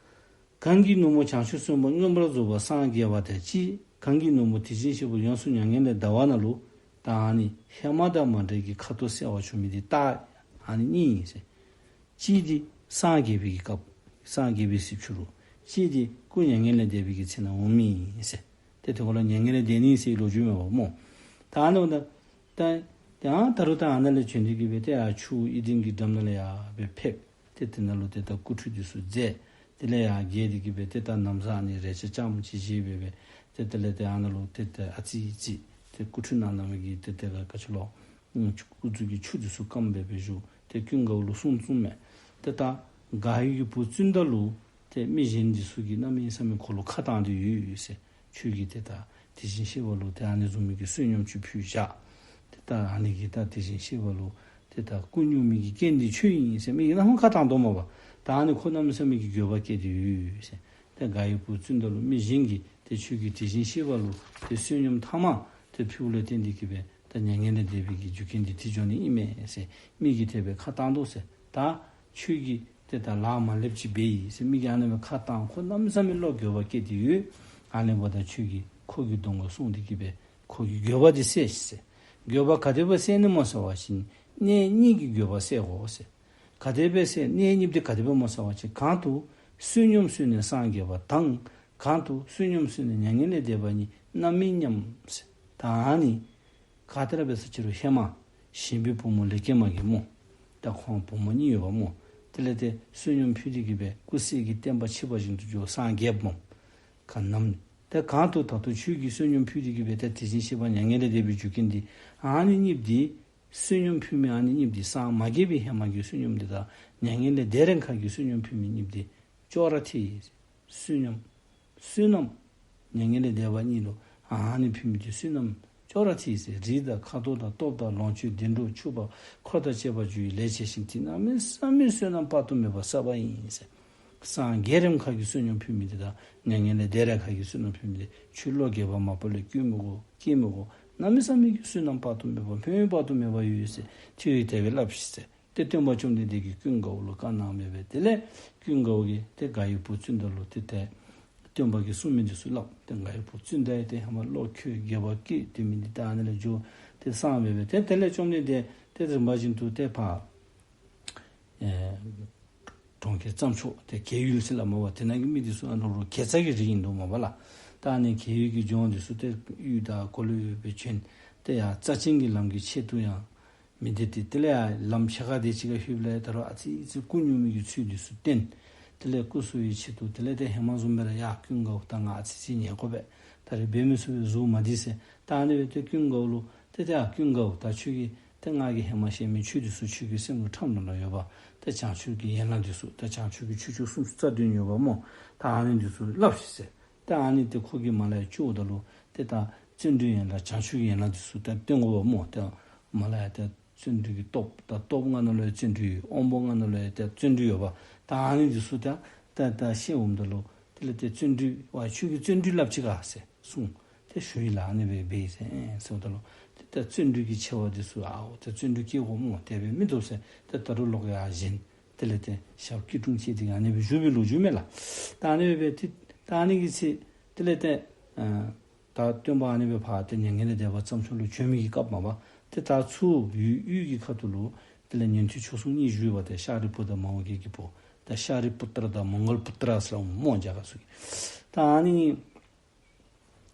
གང་གིས་ནུབ་མོ་བྱང་ཆུབ་སེམས་དཔའ་མངོན་པར་རྫོགས་པ་སངས་རྒྱས་པ་དང་གཅིག། གང་གིས་ནུབ་མོ་དེ་བཞིན་གཤེགས་པ་ཡོངས་སུ་མྱ་ངན་ལས་འདའ་བ་ན་ལུ། ད་ཨ་ནི་ཧེ་མ་དང་མ་འདྲ་གི་ཁ་དོག་གསལ་བ་བྱུང་མི་འདི་ད་ཨ་ནི་གཉིས་ཨིན་ཟེར། གཅིག་འདི་སངས་རྒྱས་པའི་གི་སྐབས་སངས་རྒྱས་པའི་ཚེ་ཕྱི་རུ། གཅིག་འདི་སྐུ་མྱ་ངན་ལས་འདས་པའི་གི་ཚེ་ན་འོང་མི་ཨིན་ཟེར། ཏེ་དེ་ཁོ་ལུ་མྱ་ངན་ལས་འདས་ནི་ཟེར་ལོ་རྒྱུས་མེད་པ་སྨོ། ད་ཨ་ནི་འོ་ད་ད་ཡང་ད་རུང་ད་ཨ་ནཱ་ལས་བྱོན་ཏེ་གིས་སྦེ་ཏེ་ཡར་ཆུ་ཨེ་ཌེན་གྱི་འགྲམ་ནང་ལས་ཡར་སྦེ་ཕེབས། ཏེ་དེ་ནང་ལུ་ཏེ་ད་སྐུ་ཁྲུས་འདི་ཚུ་མཛད། དེ་ལས་ཡར་བརྒལ་ཏེ་གིས་སྦེ་ཏེ་ད་ན་བཟའ་ཨ་ནི་རས་ཆ་རྐྱངམ་ཅིག་བཞེས་སྦེ་སྦེ་ཏེ་དེ་ལས་ཏེ་ཨ་ནཱ་ལུ་ཏེ་ཏེ་ཨ་ཙི་ཙི་ཏེ་སྐུ་ཁྲུས་གནང་གནངམ་གི་ཏེ་ཏེ་ག་ག་ཅི་ལོ། ཨུམ་སྐུ་གཟུགས་ཀྱི་ཆུ་འདི་ཚུ་སྐམ་སྦེ་སྦེ་བཞུགས། ཏེ་ཀུན་དགའ་བོ་ལུ་གསུངས་གསུངསམ་མས། ཏེ་ད་དགའ་བའི་གི་བུ་ཙུན་ད་ལུ་ཏེ་མི་གཞན་འདི་ཚུ་གིས་གནམ་མེད་ས་མེད་ཁོ་ལུ་ཁ་བཏང་སྟེ་ཡོད་ཟེར། ཁྱོད་ཀྱིས་ཏེ་ད་དེ་བཞིན་གཤེགས་པ་ལུ་ཏེ་ཨ་ནི་བཟུམ་མའི་གི་བསོད་སྙོམས་ཅིག་ཕུལ་བཞག། ཏེ་ད་ཨ་ནི་གིས་ད་དེ་བཞིན་གཤེགས་པ་ལུ་ཏེ་ད་སྐུ་སྙུང་མི་གི་རྐྱེན་འདི་ཁྱོད་ཨིན་ཟེར་མི་གིས་གནམ་མེད་ས་མེད་ཁ་བཏང་དོ་མས་པ། ད་ཨ་ནི་ཁོ་གནམ་མེད་ས་མེད་ཀྱི་འགྱོད་པ་སྐྱེས་ཏེ་ཡོད་ཟེར། ཏེ་དགའ་བའི་བུ་ཙུན་ད་ལུ་མི་གཞན་གྱིས་ཏེ་ཁྱོད་ཀྱིས་དེ་བཞིན་གཤེགས་པ་ལུ་ཏེ་བསོད་སྙོམས་ཐ་མ་ཏེ་ཕུལཝ་ལས་བརྟེན་ཏེ་གིས་སྦེ་ད་མྱ་ངན་ལས་འདས་པའི་གི་རྒྱུ་རྐྱེན་འདི་དེ་འགྱོ་ནི་ཨིན་མས་ཟེར་མི་གིས་དེ་སྦེ་ཁ་བཏང་དོ་ཟེར། ད་ཁྱོད་ཀྱིས་ཏེ་ད་ལཱ་མ་ལེགསཔ་ཅིག་འབད་ཡི་ཟེར་མི་གིས་ཨ་ནི་སྦེ་ཁ་བཏང་ཁོ་གནམ་མེད་ས་མེད་བློ་འགྱོད་པ་སྐྱེས་ཏེ་ཡོད། ཨ་ནི་འབདཝ་ད་ཁྱོད་ཀྱིས་ཁོ་གི་གདོང་ཁར་སོང་སྟེ་གིས་སྦེ་ཁོ་གི་འགྱོད་པ་འདི་སེལ་ཟེར། འགྱོད་པ་ག་དེ་སྦེ་སེལ་ནི་སྨོ་ཟེར་བ་ཅིན་གནས་གཉིས་ཀྱི་འགྱོད་པ་སེལ་དགོ་ཟེར། ག་དེ་སྦེ་སེལ་གནས་གཉིས་འདི་ག་དེ་སྦེ་སྨོ་ཟེར་བ་ཅིན་གང་དུ་བསོད་སྙོམས་བསོད་ནས་སངས་རྒྱས་པ་དང་གང་དུ་བསོད་སྙོམས་བསོད་ནས་མྱ་ངན་ལས་འདས་པ་གཉིས་རྣམ་སྨིན་མཉམ་ཟེར། ད་ཨ་ནི་ག་ཏེ་ར་འབད་ས་ཅི་རུང་ཧེ་མ་ཞིང་པའི་བུ་མོ་ལེགས་སྐྱེས་མ་གིས་སྨོ། ད་ཁོང་བུ་མོ་གཉིས་ཡོདཔ་སྨོ། དེ་ལས་ཏེ་བསོད་སྙོམས་ཕུལ་ཏེ་གིས་སྦེ་སྐུ་གསེར་གྱི་བརྟན་པ་ཆིབས་པ་བཞིན་དུ་འགྱོ་སངས་རྒྱསཔ་སྨོ། ག་ནམ་ཏེ་གང་དུ་ད་ལྟོ་ཁྱོད་ཀྱིས་བསོད་སྙོམས་ཕུལ་ཏེ་གིས་སྦེ་ཏེ་དེ་བཞིན་གཤེགས་པ་མྱ་ངན་ལས་འདས་པའི་རྒྱུ་རྐྱེན་འདི་ཨ་ནི་གཉིསཔོ་འདི་བསོད་སྙོམས་ཕུལ་མི་ཨ་ནི་གཉིསཔོ་འདི་སངས་མ་རྒྱས་པའི་ཧེ་མ་གི་བསོད་སྙོམས་འདི་དང་མྱ་ངན་ལས་འདས་རན་ཁ་གི་བསོད་སྙོམས་ཕུལ་མི་གཉིསཔོ་འདི་ཅོག་ར་འཐད་ཡི། བསོད་སྙོམས་བསོད་ནམས་མྱ་ངན་ལས་འདས་པ་གཉིས་ལུ་ཨ་ནི་ཕུལ་མི་འདི་བསོད་ནམས་ཅོག་ར་འཐད་ཟེར། རིགས་དང་ཁ་དོག་དང་སྟོབས་དང་ལོངས་སྤྱོད་བདེ་འགྲོ་ཕྱུག་པོ་འཁོར་དང་བཅས་པ་བཅུ་ཡི་ལས་བྱས་ཤིང་། དེ་གནམ་མེད་ས་མེད་བསོད་ནམས་དཔག་ཏུ་མེད་པ་བསགས་པ་ཨིན་ཟེར། སངས་རྒྱས་རན་ཁ་གི་བསོད་སྙོམས་ཕུལ་མི་འདི་དང་མྱ་ངན་ལས་འདས་རན་ཁ་གི་བསོད་ནམས་ཕུལ་མི་འདི་ཁྱོད་བློ་འགྱོད་པ་མ་པ་ལས་སྐྱེ་མི་དགོ། སྐྱེ་མི་དགོ། གནམ་མེད་ས་མེད་ཀྱི་བསོད་ནམས་དཔག་ཏུ་མེད་པ་ཕན་ཡོན་དཔག་ཏུ་མེད་པ་ཡོད་ཟེར། ཁྱོད་ཀྱིས་དེ་སྦེ་སླབ་ཤིག་ཟེར། ཏེ་སྟོན་པ་བཅོམ་ལྡན་འདས་ཀྱིས་ཀུན་དགའ་བོ་ལུ་བཀའ་གནངམ་མས་པས། དེ་ལས་ཀུན་དགའ་བོ་གིས་ཏེ་དགའ་བའི་བུ་ཙུན་ད་ལུ་ཏེ་ཏེ་སྟོན་པ་གིས་གསུངས་མི་འདི་ཚུ་སླབ། ཏེ་དགའ་བའི་བུ་ཙུན་ད་ཡང་ཏེ་ཧེ་མ་བློ་འགྱོད་འགྱོད་པ་སྐྱེས་ཏེ་མི་འདི་ད་ཨ་ནི་ལས་འགྱོ་སྟེ་སངས་མས་པས། ཏེ་དེ་ལས་བཅོམ་ལྡན་འདས་ཏེ་རིམ་པ་བཞིན་དུ་ཏེ་ཕར་ཨེ་ གྲོང་ཁྱེར་རྩྭ་མཆོག་ཏེ་རྒྱལ་ཡུལ་ཟེར་སླབ་མས་པ། དེ་ནང་གི་མི་འདི་ཚུ་ཨ་ནཱ་ལུ་དགེ་རྩ་གི་རིགས་ཨིན་འདུག་མས་པ་ལགས། ད་ཨ་ནི་རྒྱལ་ཡུལ་གྱི་ལྗོངས་འདི་ཚུ་ཏེ་གཡུས་དང་འཁོར་ལོས་སྦེ་བྱོན། ཏེ་ཡར་རྩ་ཅན་གྱི་ལམ་གྱི་ཆེད་དུ་ཡང་མི་འདི་ཏེ་དེ་ལས་ཡར་ལམ་ཕྱེད་ཀ་དེ་ཅིག་ཁར་ལྷོདཔ་ལས་ད་རུང་ཨ་ཙི་ཙི་སྐུ་སྙུང་མི་གི་ཚུལ་འདི་ཚུ་བསྟན། དེ་ལས་སྐུ་གསོ་བའི་ཆེད་དུ་དེ་ལས་ཏེ་ཧེ་མ་བཟུམ་སྦེ་ར་ཡ་ཀུན་དགའ་བོ་ད་ང་ཨ་ཙི་ཙི་ཉལ་དགོ་པས། ད་རེས་འབད་མི་ཚུགས་པས། གཟུགས་མ་བདེ་ཟེར། ད་ཨ་ནི་སྦེ་ཏེ་ཀུན་དགའ་བོ་ལུ་ཏེ་ཏེ་ཨ་ཀུན་དགའ་བོ་ད་ཁྱོད་ཀྱིས་ཏེ་ང་གིས་ཧེ་མ་བཤད་མི་ཆོས་འདི་ཚུ་ཁྱོད་ཀྱི་སེམས་ཀྱི་ཁྲམ་ནང་ལུ་ཡོད་པ། ཏེ་བྱང་ཆུབ་ཀྱི་ཡན་ལག་འདི་ཚུ་ད་བྱང་ཆུབ་ཀྱི་ཆོས་སྤྱོད་སུམ་ཅུ་རྩ་བདུན་ཡོད་པ་སྨོ། ད་ཨ་ནི་འདི་ཚུ་སླབ་ཤིག་ཟེར། ད་ཨ་ནི་ཏེ་ཁོ་གིས་མར་ལས་ཡར་བཅུགཔ་ད་ལུ་ཏེ་ད་བརྩོན་འགྲུས་ཡན་ལག་བྱང་ཆུབ་ཀྱི་ཡན་ལག་འདི་ཚུ་ད་སྟོན་དགོ་པ་སྨོ། ཏེ་མར་ལས་ཡར་ཏེ་བརྩོན་འགྲུས་ཀྱི་སྟོབས་ད་སྟོབས་ལྔ་ནང་ལུ་ཡང་བརྩོན་འགྲུས་ཡོད། དབང་པོ་ལྔ་ནང་ལུ་ཡང་ཏེ་བརྩོན་འགྲུས་ཡོད་པ། ད་ཨ་ནི་འདི་ཚུ་ད་ད་ད་བཤདཔ་ད་ལུ་དེ་ལས་ཏེ་བརྩོན་འགྲུས་པ་ཁྱོད་ཀྱིས་བརྩོན་འགྲུས་སླབ་ཅི་ག་ཟེར་གསུངས། ཏེ་ཞུ་ཡི་ལགས། ཨ་ནི་སྦེ་འབད་ཡི་ཟེར་ཨེ་ཟེརཝ་ད་ལུ་ཏེ་ད་བརྩོན་འགྲུས་ཀྱི་ཆེ་བ་འདི་ཚུ་ཨའོ་ཏེ་བརྩོན་འགྲུས་བསྐྱེད་དགོ་སྨོ། དེ་སྦེ་མི་བཏུབ་ཟེར། ཏེ་ད་རུང་ལོག་ཡར་བཞེངས། དེ་ལས་ཏེ་ཞབས་སྐྱིལ་ཀྲུང་བཅས་ཏེ་ཨ་ནི་སྦེ་བཞུགས་པའི་ལོ་རྒྱུས་མས་ལགས། ད་ཨ་ནི་སྦེ་འབད་ཏེ་ད་ཨ་ནི་གི་ཚེ་དེ་ལས་ཏེ་ཨ་ད་སྟོན་པ་ཨ་ནི་སྦེ་ཕར་ཏེ་མྱ་ངན་ལས་འདས་པ་རྩྭ་མཆོག་ལུ་བྱོན་མི་གི་སྐབས་མས་པ། ཏེ་ད་ཚུར་ཡུལ་དབུས་ཀྱི་ཁ་ཐུག་ལུ་དེ་ལས་ཉན་ཐོས་མཆོག་ཟུང་གཉིས་བཞུགས་པ་ཏེ་ཤཱ་རིའི་བུ་དང་མོའུ་འགལ་གྱི་བུ། ད་ཤཱ་རི་པུ་ཏྲ་དང་མོའུ་འགལ་པུ་ཏྲ་ཟེར་སླབ་སྨོ་རྒྱ་གར་ཚུ་གིས། ད་ཨ་ནི་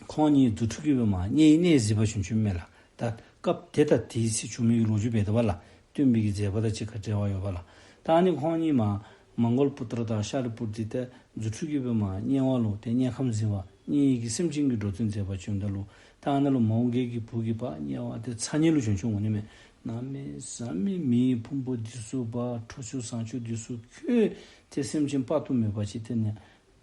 ཁོང་གཉིས་རྫུ་འཕྲུལ་གྱིས་སྦེ་མར་དམྱལ་གྱི་གནས་གཟིགས་པར་བྱོན་བྱོནམ་མས་ལགས། ད་སྐབས་དེ་དང་དེའི་ཚེ་བྱུང་མི་གི་ལོ་རྒྱུས་འབད་དོ་བ་ལགས། སྟོན་པའི་གི་མཛད་པ་དང་གཅིག་ཁར་འབྲེལ་བ་ཡོད་པ་ལགས། ད་ཨ་ནི་ཁོང་གཉིས་མར་མོའུ་འགལ་པུ་ཏྲ་དང་ཤཱ་རིའི་བུ་འདི་ཏེ་རྫུ་འཕྲུལ་གྱིས་སྦེ་མར་དམྱལ་བ་ལུ་ཏེ་དམྱལ་ཁམས་གཟིགས་པར་དམྱལ་གྱི་སེམས་ཅན་གྱི་འགྲོ་དོན་མཛད་པར་བྱོནམ་ད་ལུ་ད་ཨ་ནཱ་ལུ་མོའུ་འགལ་གྱི་བུ་གིས་ཕར་དམྱལ་བ་ཏེ་ཚ་དམྱལ་ལུ་བྱོན་བྱོནམ་འོང་ནི་མས། གནམ་མེད་ས་མེད་མེའི་ཕུང་པོ་འདི་ཚུ་འབར། ཁྲོ་ཆུ་ཟངས་ཆུ་འདི་ཚུ་ཁོལ། ཏེ་སེམས་ཅན་དཔག་ཏུ་མེད་པ་ཅིག་ཏེ་ནི་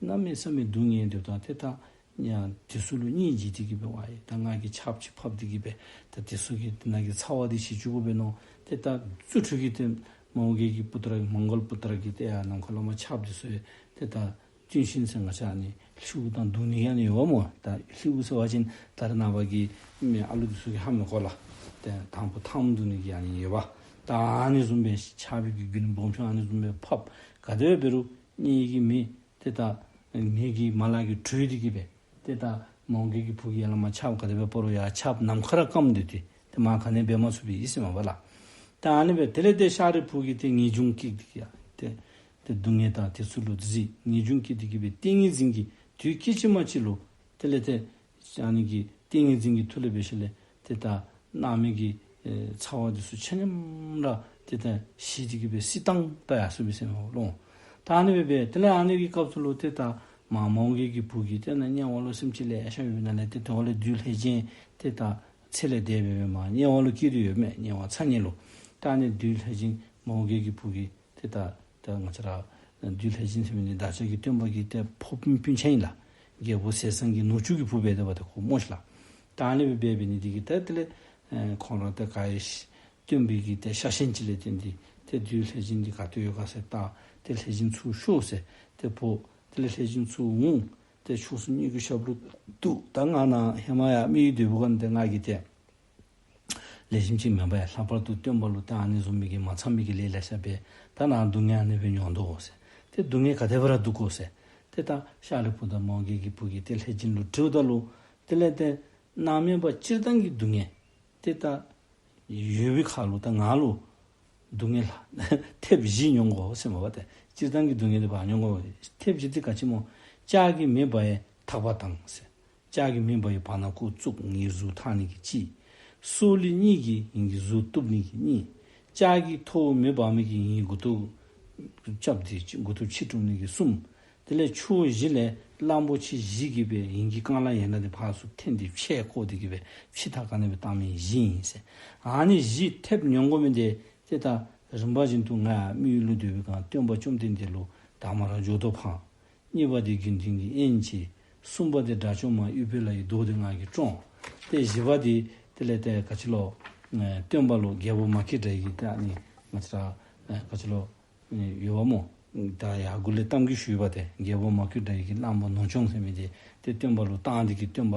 གནམ་མེད་ས་མེད་སྡུག་བསྔལ་སྡོདཔ་ད་ཏེ་ད་ཡང་དེ་ཚུ་ལུ་སྙིང་རྗེ་སྟེ་གིས་སྦེ་ཝའི་ད་ང་གིས་ཆརཔ་ཅིག་ཕབ་སྟེ་གིས་སྦེ་ད་དེ་ཚུ་གི་དེ་ནང་གི་ཚ་བ་འདི་ཞི་བཅུག་དགོ་པས་མནོ། ཏེ་ད་རྫུ་འཕྲུལ་གྱིས་ཏེ་མོའུ་འགལ་གྱི་པུ་ཏྲ་མོའུ་འགལ་པུ་ཏྲ་གིས་ཏེ་ཡར་ནམ་མཁའ་ལས་མར་ཆརཔ་འདི་ཚུ་ཏེ་ད་གཏུན་ཤིང་ཟེར་ང་བཅས་ཨ་ནི་སེརཝ་དང་བརྡུང་ནི་ཨ་ནི་ཡོད་པ་སྨོ། ད་སེརཝ་ཟེར་བ་ཅིན་ད་རེས་ནངས་པ་གི་མི་ཨ་ལུ་འདི་ཚུ་གིས་ཧ་མི་གོ་ལགས། ཏེ་དང་ཕུ་ཐང་བརྡུང་ནི་གི་ཨ་ནི་ཡོད་པ། ད་ཨ་ནི་བཟུམ་སྦེ་ཆརཔ་གི་རྒྱུན་སྦོམ་ཆུང་ཨ་ནི་བཟུམ་སྦེ་ཕབ། ག་དེ་སྦེ་འབད་རུང་དམྱལ་གྱི་མི་ཏེ་ད་ངེ་གི་མ་ལག་གིས་དྲུད་དེ་གིས་སྦེ་ཏེ་ད་མོའུ་འགལ་གྱི་བུ་གིས་ཡར་ལས་མར་ཆརཔ་ག་དེ་སྦེ་ཕབ་རུང་ཡར་ཆརཔ་ནམ་མཁའ་ར་སྐམ་སྟེ་ཏེ་ཏེ་མར་ག་ནི་འབད་མ་ཚུགས་པའི་ཨིན་ཟེར་མས་པ་ལགས། ད་ཨ་ནི་སྦེ་དེ་ལས་ཏེ་ཤཱ་རིའི་བུ་གིས་ཏེ་ངེས་འབྱུང་སྐྱེས་ཏེ་གིས་ཡ་ཏེ་ཏེ་སྡུག་བསྔལ་དང་དེ་ཚུ་ལུ་གཟིགས། ངེས་འབྱུང་སྐྱེས་ཏེ་གིས་སྦེ་ཏིང་ངེ་འཛིན་གྱིས་དུས་སྐད་ཅིག་མ་གཅིག་ལུ་དེ་ལས་ཏེ་ཨ་ནི་གི་ཏིང་ངེ་འཛིན་གྱི་མཐུ་ལས་འབད་ཞིནམ་ལས་ཏེ་ད་མནར་མེད་ཀྱི་ཨེ་ཚ་བ་འདི་ཚུ་ཆ་མཉམ་ར་ཏེ་ད་ཞི་སྟེ་གིས་སྦེ་བསིལ་ཏང་ཏ་ཡར་སོ་བའི་ཟེར་མས་ལོ། ད་ཨ་ནི་སྦེ་འབད་དེ་ལས་ཨ་ནི་གི་སྐབས་སུ་ལུ་ཏེ་ད་མར་མོའུ་འགལ་གྱི་བུ་གིས་ཏེ་ནཱ་དམྱལ་བ་ལུ་སེམས་ཅན་ལེ་ཤ་ཡོད་པའི་ནང་ལས་ཏེ་དེ་བ་ལས་བདུད་ལྷས་བྱིན་ཏེ་ད་ཚེ་ལས་འདས་པའི་མར་དམྱལ་བ་ལུ་སྐྱེས་ཏེ་ཡོད་མས། དམྱལ་བ་ཚ་དམྱལ་ལུ། ད་ཨ་ནི་བདུད་ལྷས་བྱིན་མོའུ་འགལ་གྱི་བུ་གིས་ཏེ་ད་ད་ང་བཅས་ར་བདུད་ལྷས་བྱིན་ཟེར་མི་འདི་བདག་ཅག་གི་སྟོན་པ་གི་ཏེ་ཕོ་སྤུན་སྤུན་ཆ་ཨིན་ལགས། རྒྱལ་པོ་ཟས་གཙང་གི་ནུ་གཅུང་གི་བུ་འབད་དེ་འབད་དེ་ཁོ་སྨོ་ཤིག་ལགས། ད་ཨ་ནི་སྦེ་འབད་འབད་ནི་འདི་གིས་ཏེ་དེ་ལས་ཨེ་ཁོང་ར་ཏེ་ག་ཡེ་ཤེས་སྟོན་པའི་གི་ཏེ་ཤ་ཞེན་ཅིག་ལས་བརྟེན་ཏེ་ཏེ་བདུད་ལྷས་བྱིན་འདི་ག་ཏེ་ཡོད་ག་ཟེར་བལྟ། ཏེ་ལྷས་བྱིན་ཚུར་ཤོག་ཟེར་ཏེ་འབོ། དེ་ལས་ལྷས་བྱིན་ཚུར་འོང་། ཏེ་ཆོས་སྲུང་གཉིས་ཀྱི་ཞབས་ལུ་གཏུགས། ད་ང་ནཱ་ཧེ་མ་ཡར་མི་ཡུལ་སྡོད་པའི་སྒང་ཏེ་ང་གིས་ཏེ་ལེགས་ཤོམ་ཅིག་མེན་པས། ལྷག་པར་དུ་སྟོན་པ་ལུ་ད་ཨ་ནི་བཟུམ་མའི་གི་མ་འཚམས་མི་གི་ལས་ལེ་ཤ་འབད། ད་ནཱ་སྡུག་བསྔལ་ཨ་ནི་སྦེ་མྱོང་དོ་ཟེར། ཏེ་སྡུག་བསྔལ་ག་དེ་སྦེ་ར་འདུག་གོ་ཟེར། ཏེ་ད་ཤཱ་རིའི་བུ་དང་མོའུ་འགལ་གྱི་བུ་གིས་ཏེ་ལྷས་བྱིན་ལུ་དྲིཝ་ད་ལུ་དེ་ལས་ཏེ་མནར་མེད་པ་སྤྱིར་བཏང་གི་སྡུག་བསྔལ་ཏེ་ད་ཡོད་པའི་ཁར་ལུ་ད་ང་ལུ་སྡུག་བསྔལ་ཐེབས་བཞི་མྱོང་དགོ་ཟེར་མས་པ། ཏེ་སྤྱིར་བཏང་གི་སྡུག་བསྔལ་འདི་ཕར་མྱོང་དགོ། ཐེབས་བཞི་འདི་ག་ཅི་སྨོ། ལྕགས་ཀྱི་མེ་འབར་བས་ཐག་པ་དང་ཟེར། ལྕགས་ཀྱི་མེ་འབར་བས་བར་ན་ཁུ་བཙུགས་ངེའི་གཟུགས་འཐག་ནི་གི་གཅིག། སོག་ལེ་གཉིས་ཀྱིས་ངེའི་གཟུགས་གཏུབ་ནི་གི་གཉིས། ལྕགས་ཀྱི་ཐོག་མེ་འབར་མི་གིས་ངེའི་མགུ་ཏོ་རྐྱབ་སྟེ་མགུ་ཏོ་ཕྱེ་དཀྲུམ་ནི་གི་གསུམ། དེ་ལས་ཕྱོགས་བཞི་ལས་གླང་པོ་ཆེ་བཞི་གིས་སྦེ་ངེའི་རྐང་ལག་ཡན་ལག་འདི་ཕར་ཚུར་འཐེན་ཏེ་ཕྱེ་བཀོག་སྟེ་གིས་སྦེ་ཕྱེ་ཐག་ག་ནི་སྦེ་བཏང་མི་བཞི་ཨིན་ཟེར། ཨ་ནི་བཞི་ཐེབས་མྱོང་དགོ་མི་འདི་ཏེ་ད་རིམ་པ་བཞིན་དུ་ང་མི་ཡུལ་ལུ་སྡོད་པའི་སྒང་སྟོན་པ་བཅོམ་ལྡན་འདས་ལུ་དང་པ་ར་འགྱོད་དོ་ཕངས། གཉིས་པ་འདི་དགེ་འདུན་གྱི་དབྱེན་བྱས། གསུམ་པ་འདི་དགྲ་བཅོམ་མ་ཨུཏྤ་ལའི་མདོག་འདི་ང་གིས་བཀྲོངས། ཏེ་བཞི་པ་འདི་དེ་ལས་ཏེ་ག་ཅི་ལོ་ཨེ་སྟོན་པ་ལུ་རྒྱལ་པོ་མ་སྐྱེས་དགྲ་ཡི་གི་ཏེ་ཨ་ནི་ང་བཅས་ར་ཨེ་ག་ཅི་ལོ་ཨེ་ཡོད་པ་སྨོ། ད་ཡར་མགུ་ལས་གཏམ་རྒྱུད་ཞུ་ཡི་པ་ཏེ་རྒྱལ་པོ་མ་སྐྱེས་དགྲ་ཡི་གི་གླང་པོ་ནོར་སྐྱོང་ཟེར་མི་འདི་ཏེ་སྟོན་པ་ལུ་བཏང་སྟེ་གིས་སྟོན་པ་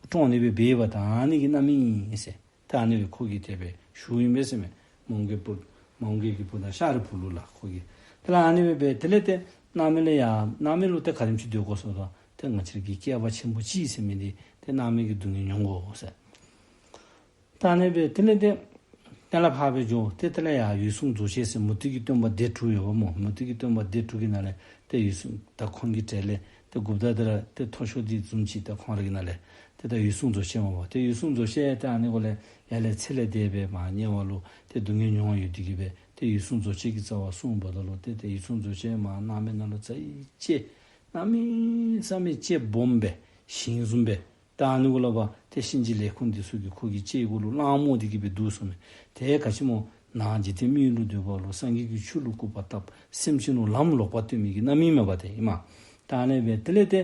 བཀྲོངས་ནི་སྦེ་འབད་བ་ད་ཨ་ནི་གི་རྣམ་སྨིན་ཨིན་ཟེར། ད་ཨ་ནི་སྦེ་ཁོ་གིས་དེ་སྦེ་ཞུཝ་ཨིན་པས་ཟེར་མས། མོའུ་འགལ་བུ་མོའུ་འགལ་གྱི་བུ་དང་ཤཱ་རིའི་བུ་ལུ་ལགས་ཁོ་གིས། དེ་ལས་ཨ་ནི་སྦེ་འབད་དེ་ལས་ཏེ་མནར་མེད་ལས་ཡར་མནར་མེད་ལུ་ཏེ་ག་དེམ་ཅིག་སྡོད་དགོ་ཟེར་བ་ད་ཏེ་ང་བཅས་ར་གི་བསྐལ་པ་ཆེན་པོ་གཅིག་ཟེར་མི་འདི་ཏེ་མནར་མེད་ཀྱི་སྡུག་བསྔལ་མྱོང་དགོ་ཟེར། ད་ཨ་ནི་སྦེ་དེ་ལས་ཏེ་ གཏན་ལ་ཕབ་སྦེ་འགྱོ། ཏེ་དེ་ལས་ཡར་འོད་སྲུང་རྫོགས་བྱེད་ཟེར་མུ་སྟེགས་ཀྱི་སྟོན་པ་སྡེ་དྲུག་ཡོདཔ་སྨོ། མུ་སྟེགས་ཀྱི་སྟོན་པ་སྡེ་དྲུག་གི་ནང་ལས་ཏེ་འོད་སྲུང་ད་ཁོང་གི་གྲས་ལས་ཏེ་འགོ་བདག་དེ་ར་ཏེ་མཐོ་ཤོས་འདི་བཟུམ་ཅིག་ཏེ་ཁོང་ར་གི་ནང་ལས་ཏེ་ད་འོད་སྲུང་རྫོགས་བྱེད་སྨོ་པ། ཏེ་འོད་སྲུང་རྫོགས་བྱེད་ཏེ་ཨ་ནི་གུ་ལས་ཡར་ལས་ཚེ་ལས་འདས་པའི་མར་དམྱལ་བ་ལུ་ཏེ་སྡུག་བསྔལ་མྱོང་བ་ཡོད་དེ་གིས་སྦེ་ཏེ་འོད་སྲུང་རྫོགས་བྱེད་ཀྱི་རྩ་བར་སོང་བ་ད་ལུ་ཏེ་ཏེ་འོད་སྲུང་རྫོགས་བྱེད་མར་སྣང་མེད་ནང་ལུ་ཙ་ཡི་ལྕེ་གནམ་མེད་ས་མེད་ལྕེ་སྦོམ་སྦེ་ཞིང་བཟུམ་སྦེ། ད་ཨ་ནི་གུ་ལས་ཕར་ཏེ་གཤིན་རྗེ་ལས་ཁུངས་འདི་ཚུ་གིས་ཁོ་གི་ལྕེ་གུ་ལུ་གླང་རྨོ་སྟེ་གིས་སྦེ་འདུག་གསུངམ་མས། དེ་ག་ཅི་སྨོ། ནང་འཇིག་རྟེན་མི་ཡུལ་ལུ་སྡོད་པ་ལུ་སངས་རྒྱས་ཀྱི་ཆོས་ལུ་སྐུར་པ་བཏབ། སེམས་ཅན་ལུ་ལམ་ལོག་པ་སྟོན་མི་གི་རྣམ་སྨིན་མས་པ་ཏེ་ཨིན་མས། ད་ཨ་ནི་སྦེ་དེ་ལས་ཏེ་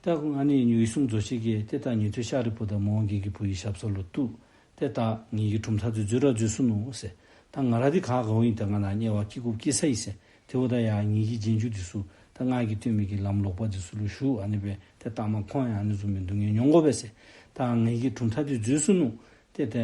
ད་ཨ་ནི་འོད་སྲུང་རྫོགས་བྱེད་ཀྱིས་ཏེ་ད་ཉན་ཐོས་ཤཱ་རིའི་བུ་དང་མོའུ་འགལ་གྱི་བུ་གི་ཞབས་ས་ལུ་གཏུགས། ཏེ་ད་ངེ་གི་གྲུབ་མཐའ་འདི་འཛོལ་ར་འཛོལ་སོ་ནུག་ཟེར། ད་ང་ར་འདི་ག་དགའཝ་ཨིན། ད་ང་ནཱ་དམྱལ་བར་སྐྱེ་དགོཔ་སྐྱེ་ས་ཨིན་ཟེར། དེ་འབདཝ་ད་ཡང་ངེ་གི་རྗེས་འཇུག་འདི་ཚུ་ད་ང་གིས་སྟོན་མི་གི་ལམ་ལོག་པ་འདི་ཚུ་ལུ་ཞུགས། ཨ་ནི་སྦེ་ཏེ་ལྟ་མ་ཁོང་ཡང་ཨ་ནི་བཟུམ་མའི་སྡུག་བསྔལ་མྱོང་དགོ་པས་ཟེར། ད་ངེ་གི་གྲུབ་མཐའ་འདི་འཛོལ་སོ་ནུག། ཏེ་ཏེ་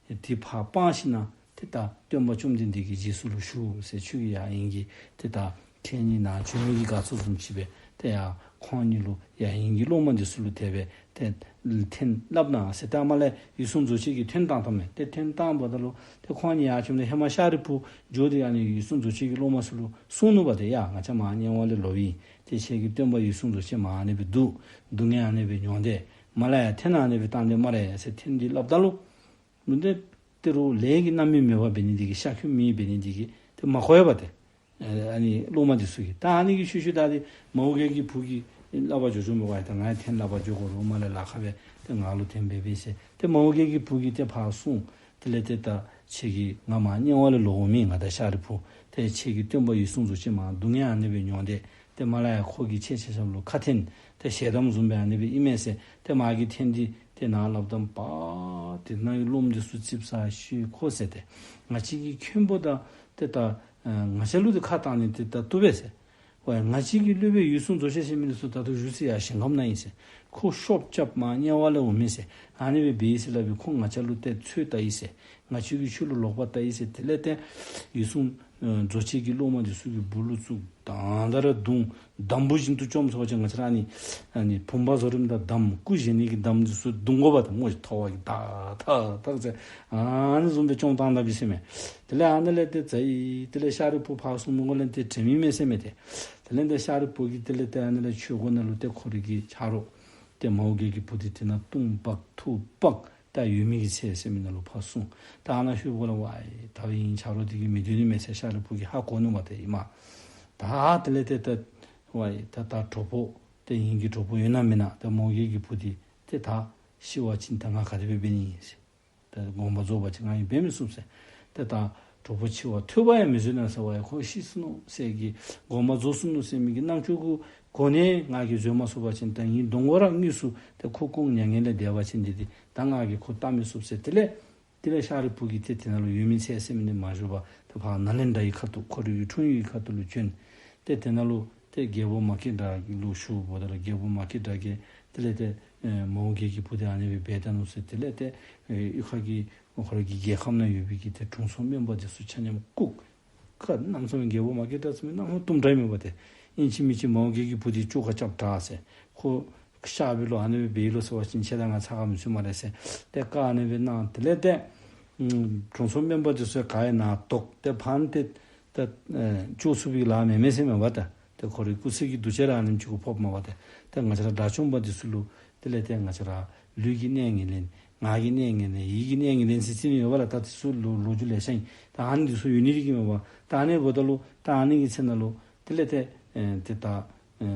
དེ་ཕར་སྤངས་ཞིནམ་ལས་ཏེ་ད་སྟོན་པ་བཅོམ་ལྡན་འདས་ཀྱི་རྗེས་སུ་ལུ་ཞུགས་ཟེར། ཁྱོད་ཀྱིས་ཡང་ངེ་གི་ཏེ་ད་ཁྱེད་གཉིས་ནཱ་བྱོན་མི་གི་དགའ་ཚོར་བཟུམ་ཅིག་སྦེ་ཏེ་ཡང་ཁོང་གཉིས་ལུ་ཡང་ངེ་གི་སློབ་མ་འདི་ཚུ་ལུ་དེ་སྦེ་ཏེ་ཐེངས་སླབ་གནང་ཟེར། ད་མར་ལས་འོད་སྲུང་རྫོགས་བྱེད་ཀྱིས་ཐོན་བཏང་བཏངམ་མས། ཏེ་ཐོན་བཏངམ་ད་ལུ་ཏེ་ཁོང་གཉིས་ཡར་བྱོནམ་ད་ཧེ་མ་ཤཱ་རིའི་བུ་འགྱོ་སྟེ་ཨ་ནི་འོད་སྲུང་རྫོགས་བྱེད་ཀྱི་སློབ་མ་ཚུ་ལུ་གསུངས་ནུག་པ་ཏེ། ཡ་ང་བཅས་མར་དམྱལ་བ་ལས་ལོག་ཡི། ཏེ་ཁྱེད་ཀྱི་སྟོན་པ་འོད་སྲུང་རྫོགས་བྱེད་མར་ཨ་ནི་སྦེ་འདུག། སྡུག་བསྔལ་ཨ་ནི་སྦེ་མྱོང་སྟེ་མར་ལས་ཡར་ཐེངས་ཨ་ནི་སྦེ་བཏང་སྟེ་སྨ་རེ་ཟེར་ཐེངས་འདི་སླབ་ད་ལུ་ལུ་འདི་ཏི་རུ་ལས་ཀྱི་རྣམ་སྨིན་མེད་པ་འབད་ནི་འདི་གིས་ཤ་འཁོན་མེད་འབད་ནི་འདི་གིས་ཏེ་མ་གོ་ཡ་པ་ཏེ། ཨ་ནི་སློབ་མ་འདི་ཚུ་གིས། ད་ཨ་ནི་གི་ཤུལ་ཤུལ་ད་ཏེ་མོའུ་འགལ་གྱི་བུ་གིས་སླབ་པར་འགྱོ་འགྱོཝ་མས་པ། ད་ང་ཡང་ཐེངས་སླབ་པར་འགྱོ་དགོ་རུང་མར་ལས་ལཱ་ཁག་སྦེ་ཏེ་ང་ལུ་ཐེངས་འབད་འབད་ཟེར། ཏེ་མོའུ་འགལ་གྱི་བུ་གིས་ཏེ་ཕར་སོང་། དེ་ལས་ཏེ་ད་ཁྱེད་ཀྱིས་ང་མར་དམྱལ་བ་ལས་ལོག་འོང་མི་ང་དང་ཤཱ་རིའི་བུ། ཏེ་ཁྱེད་ཀྱི་སྟོན་པ་འོད་སྲུང་རྫོགས་བྱེད་མར་སྡུག་བསྔལ་ཨ་ནི་སྦེ་མྱོང་སྟེ་ཏེ་མར་ལས་ཡར་ཁོ་གིས་ཁྱེད་ཁྱེད་ཞབས་ལུ་ཁ་འཐེན། ཏེ་ཞལ་གདམས་བཟུམ་སྦེ་ཨ་ནི་སྦེ་ཨིན་མས་ཟེར། ཏེ་མ་གི་ཐེངས་འདི་ཏེ་ནཱ་སླབ་ད་ལུ་པ་ཏེ་ནཱ་གི་སློབ་མ་འདི་ཚུ་ཙིགཔ་ཟ་ཤོག་ཁོ་ཟེར། ཏེ་ང་བཅས་ཀྱི་མཁན་པོ་དང་ཏེ་ད་ང་བཅས་ལུ་ཏེ་ཁ་བཏང་ནི་ཏེ་ད་བཏུབ་པས་ཟེར། ཝའི་ང་བཅས་ཀྱི་སློབ་དཔོན་འོད་སྲུང་རྫོགས་བྱེད་ཟེར་མི་འདི་ཚུ་ད་ལྟོ་བཞུགས་སའི་ཡར་ཞིང་ཁམས་ནང་ཨིན་ཟེར། ཁོ་ཤོབ་རྐྱབ་མར་དམྱལ་བ་ལས་འོང་མི་ཟེར། ཨ་ནི་སྦེ་འབད་ཡི་ཟེར་སླབ་པས། ཁོ་ང་བཅས་ལུ་ཏེ་ཚོད་བལྟ་ཡི་ཟེར། ང་བཅས་ཀྱི་ཆོས་ལུ་ལོག་པར་བལྟ་ཡི་ཟེར། དེ་ལས་ཏེ་འོད་སྲུང་ཨ་རྫོགས་བྱེད་ཀྱི་སློབ་མ་འདི་ཚུ་གིས་སྦུག་ལུ་བཙུགས། ད་ད་ར་བརྡུང་། འདམ་བུ་བཞིན་དུ་བཅོམ་ཟེར་བ་ཅིན་ང་བཅས་ར་ཨ་ནི་ཨ་ནི་བུམ་པ་བཟོ་རིམ་དང་འདམ་སྐུ་བཞེངས་ནི་གི་འདམ་འདི་ཚུ་བརྡུང་དགོ་པ་དང་མོ་ཞིག་ཐོ་བ་གིས་ཐག་ཐག་ཐག་ཟེར་ཨ་ནི་བཟུམ་སྦེ་བཅོམ་བཏང་ད་པས་ཟེར་མས། དེ་ལས་ཨ་ནི་ལས་ཏེ་ཛ་ཡི་དེ་ལས་ཤཱ་རིའི་བུ་ཕར་སོང་མི་གུ་ལས་ཏེ་དྲན་མི་མེད་ཟེར་མས་ཏེ། དེ་ལས་ཏེ་ཤཱ་རིའི་བུ་གིས་དེ་ལས་ཏེ་ཨ་ནི་ལས་ཆོས་སྒོ་ནང་ལུ་ཏེ་ཁོ་རའི་གི་ཆ་རོགས་ཏེ་མོའུ་འགལ་གྱི་བུ་འདི་དེ་ནང་བརྡུང་འབག་འཐུ་འབག་ད་ཡོད་མི་གི་ཚེ་ཟེར་མི་ནང་ལུ་ཕར་སོང་། ད་ཨ་ནཱ་ཤུལ་བུ་ལུ་ཝའི་ད་ཨིན་ཆ་རོགས་འདི་གིས་མི་སྡོད་ནི་མས་ཟེར་ཤཱ་རིའི་བུ་གིས་ཧ་གོ་ནུག་པ་ཏེ་ཨིན་མས། ད་དེ་ལས་ཏེ་ད་ཝའི་ད་ད་གྲོགས་པོ་ཏེ་ངེ་གི་གྲོགས་པོ་ཡོད་ན་མེད་ན་ད་མོའུ་འགལ་གྱི་བུ་འདི་ཏེ་ད་ཤི་བ་ཅིན་ད་ང་ག་དེ་སྦེ་འབད་ནི་ཨིན་ཟེར། ད་དགོངས་པ་རྫོགས་པ་ཅིན་ང་གིས་འབད་མི་ཚུགས་ཟེར། ཏེ་ད་གྲོགས་པོ་འཆི་བ་ཐོས་པ་ཡང་མི་བཟོད་ན་ཟེར་ཝའི་ཁོ་ཤི་སོ་ནུག་ཟེར་གྱི་དགོངས་པ་རྫོགས་སོ་ནུག་ཟེར་མི་གི་རྣམ་ཅོ་གུ་གོ་ནི་ང་གིས་བཟོད་མ་ཚུགས་པ་ཅིན་ད་ངེའི་གདོང་ཁར་ར་དངོས་སུ་ཏེ་ཁོ་སྐུ་མྱ་ངན་ལས་འདས་པ་ཅིན་འདི་འདི་ད་ང་གིས་ཁོ་བལྟ་མི་ཚུགས་ཟེར། དེ་ལས་དེ་ལས་ཤཱ་རིའི་བུ་གིས་ཏེ་དེ་ནང་ལུ་ཡོད་མི་ཚེ་ཟེར་མི་འདི་མ་བཞུགས་པར་ཏེ་ཕར་ནཱ་ལེནྡྲ་གི་ཁ་ཐུག་ཁོ་རའི་གི་འཁྲུངས་ཡུལ་གྱི་ཁ་ཐུག་ལུ་བྱོན། ཏེ་དེ་ནང་ལུ་ཏེ་རྒྱལ་པོ་མ་སྐྱེས་དགྲ་ལུ་ཞུཝ་ད་ལུ་རྒྱལ་པོ་མ་སྐྱེས་དགྲ་གིས་དེ་ལས་ཏེ་ཨེ་མོའུ་འགལ་གྱི་བུ་འདི་ཨ་ནི་སྦེ་འབད་ད་ནུག་ཟེར། དེ་ལས་ཏེ་ཨེ་གཡུས་ཁ་གི་ཁོ་རའི་གི་རྒྱལ་ཁམས་ནང་ཡོད་པའི་གི་ཏེ་དྲུང་འཚོ་སྨན་པ་འདི་ཚུ་ཆ་མཉམ་བཀུག། ཁ་གནམ་མེད་ས་མེད་རྒྱལ་པོ་མ་སྐྱེས་དགྲ་ཟེར་མི་གནམ་མེད་ས་མེད་གཏུམ་དྲགས་མས་པ་ཏེ། ཨིན་ཅི་མིན་ཅི་མོའུ་འགལ་གྱི་བུ་འདི་བཅོས་ཁ་རྐྱབ་དྲག་ཟེར། ཁོ་གཤགས་པའི་ལོ་ཨ་ནི་སྦེ་འབད་ཡི་ལོ་ཟེར་བ་ཅིན་ཁྱེད་དང་ང་ཚ་ཁ་མི་ཚུད་སྨ་རེ་ཟེར། ཏེ་བཀའ་ཨ་ནི་སྦེ་གནང་། དེ་ལས་ཏེ་ཨམ་དྲུང་འཚོ་སྨན་པ་འདི་ཚུ་ག་ཡི་ནང་དོགས་ཏེ་ཕན་ཏེ་ད་ཨེ་བཅོས་ཚུགས་པའི་ལཱ་མེན་མས་ཟེར་མས་པ་ཏེ། ཏེ་ཁོ་རའི་སྐུ་ཚེ་གི་འདུ་བྱེད་ར་ཨ་ནེམ་ཅིག་གུ་ཕོགཔ་མས་པ་ཏེ། ཏེ་ང་བཅས་ར་དགྲ་བཅོམ་པ་འདི་ཚུ་ལུ་དེ་ལས་ཏེ་ང་བཅས་ར་ལུས་ཀྱི་གནས་ངན་ལེན་ངག་གི་གནས་ངན་ལེན་ཡིད་ཀྱི་གནས་ངན་ལེན་ཟེར་ཅིག་ནི་ཡོད་པ་ལགས། ད་འདི་ཚུ་ལོ་ལོ་རྒྱུས་ལེ་ཤ་ཨིན། ད་ཨ་ནི་འདི་ཚུ་ཡོད་ནི་རིགས་ཀྱི་མས་པ། ད་ཨ་ནི་འབདཝ་ད་ལུ་ད་ཨ་ནི་གི་ཚེ་ནང་ལུ་དེ་ལས་ཏེ་ཨེ་ཏེ་ད་ཨེ་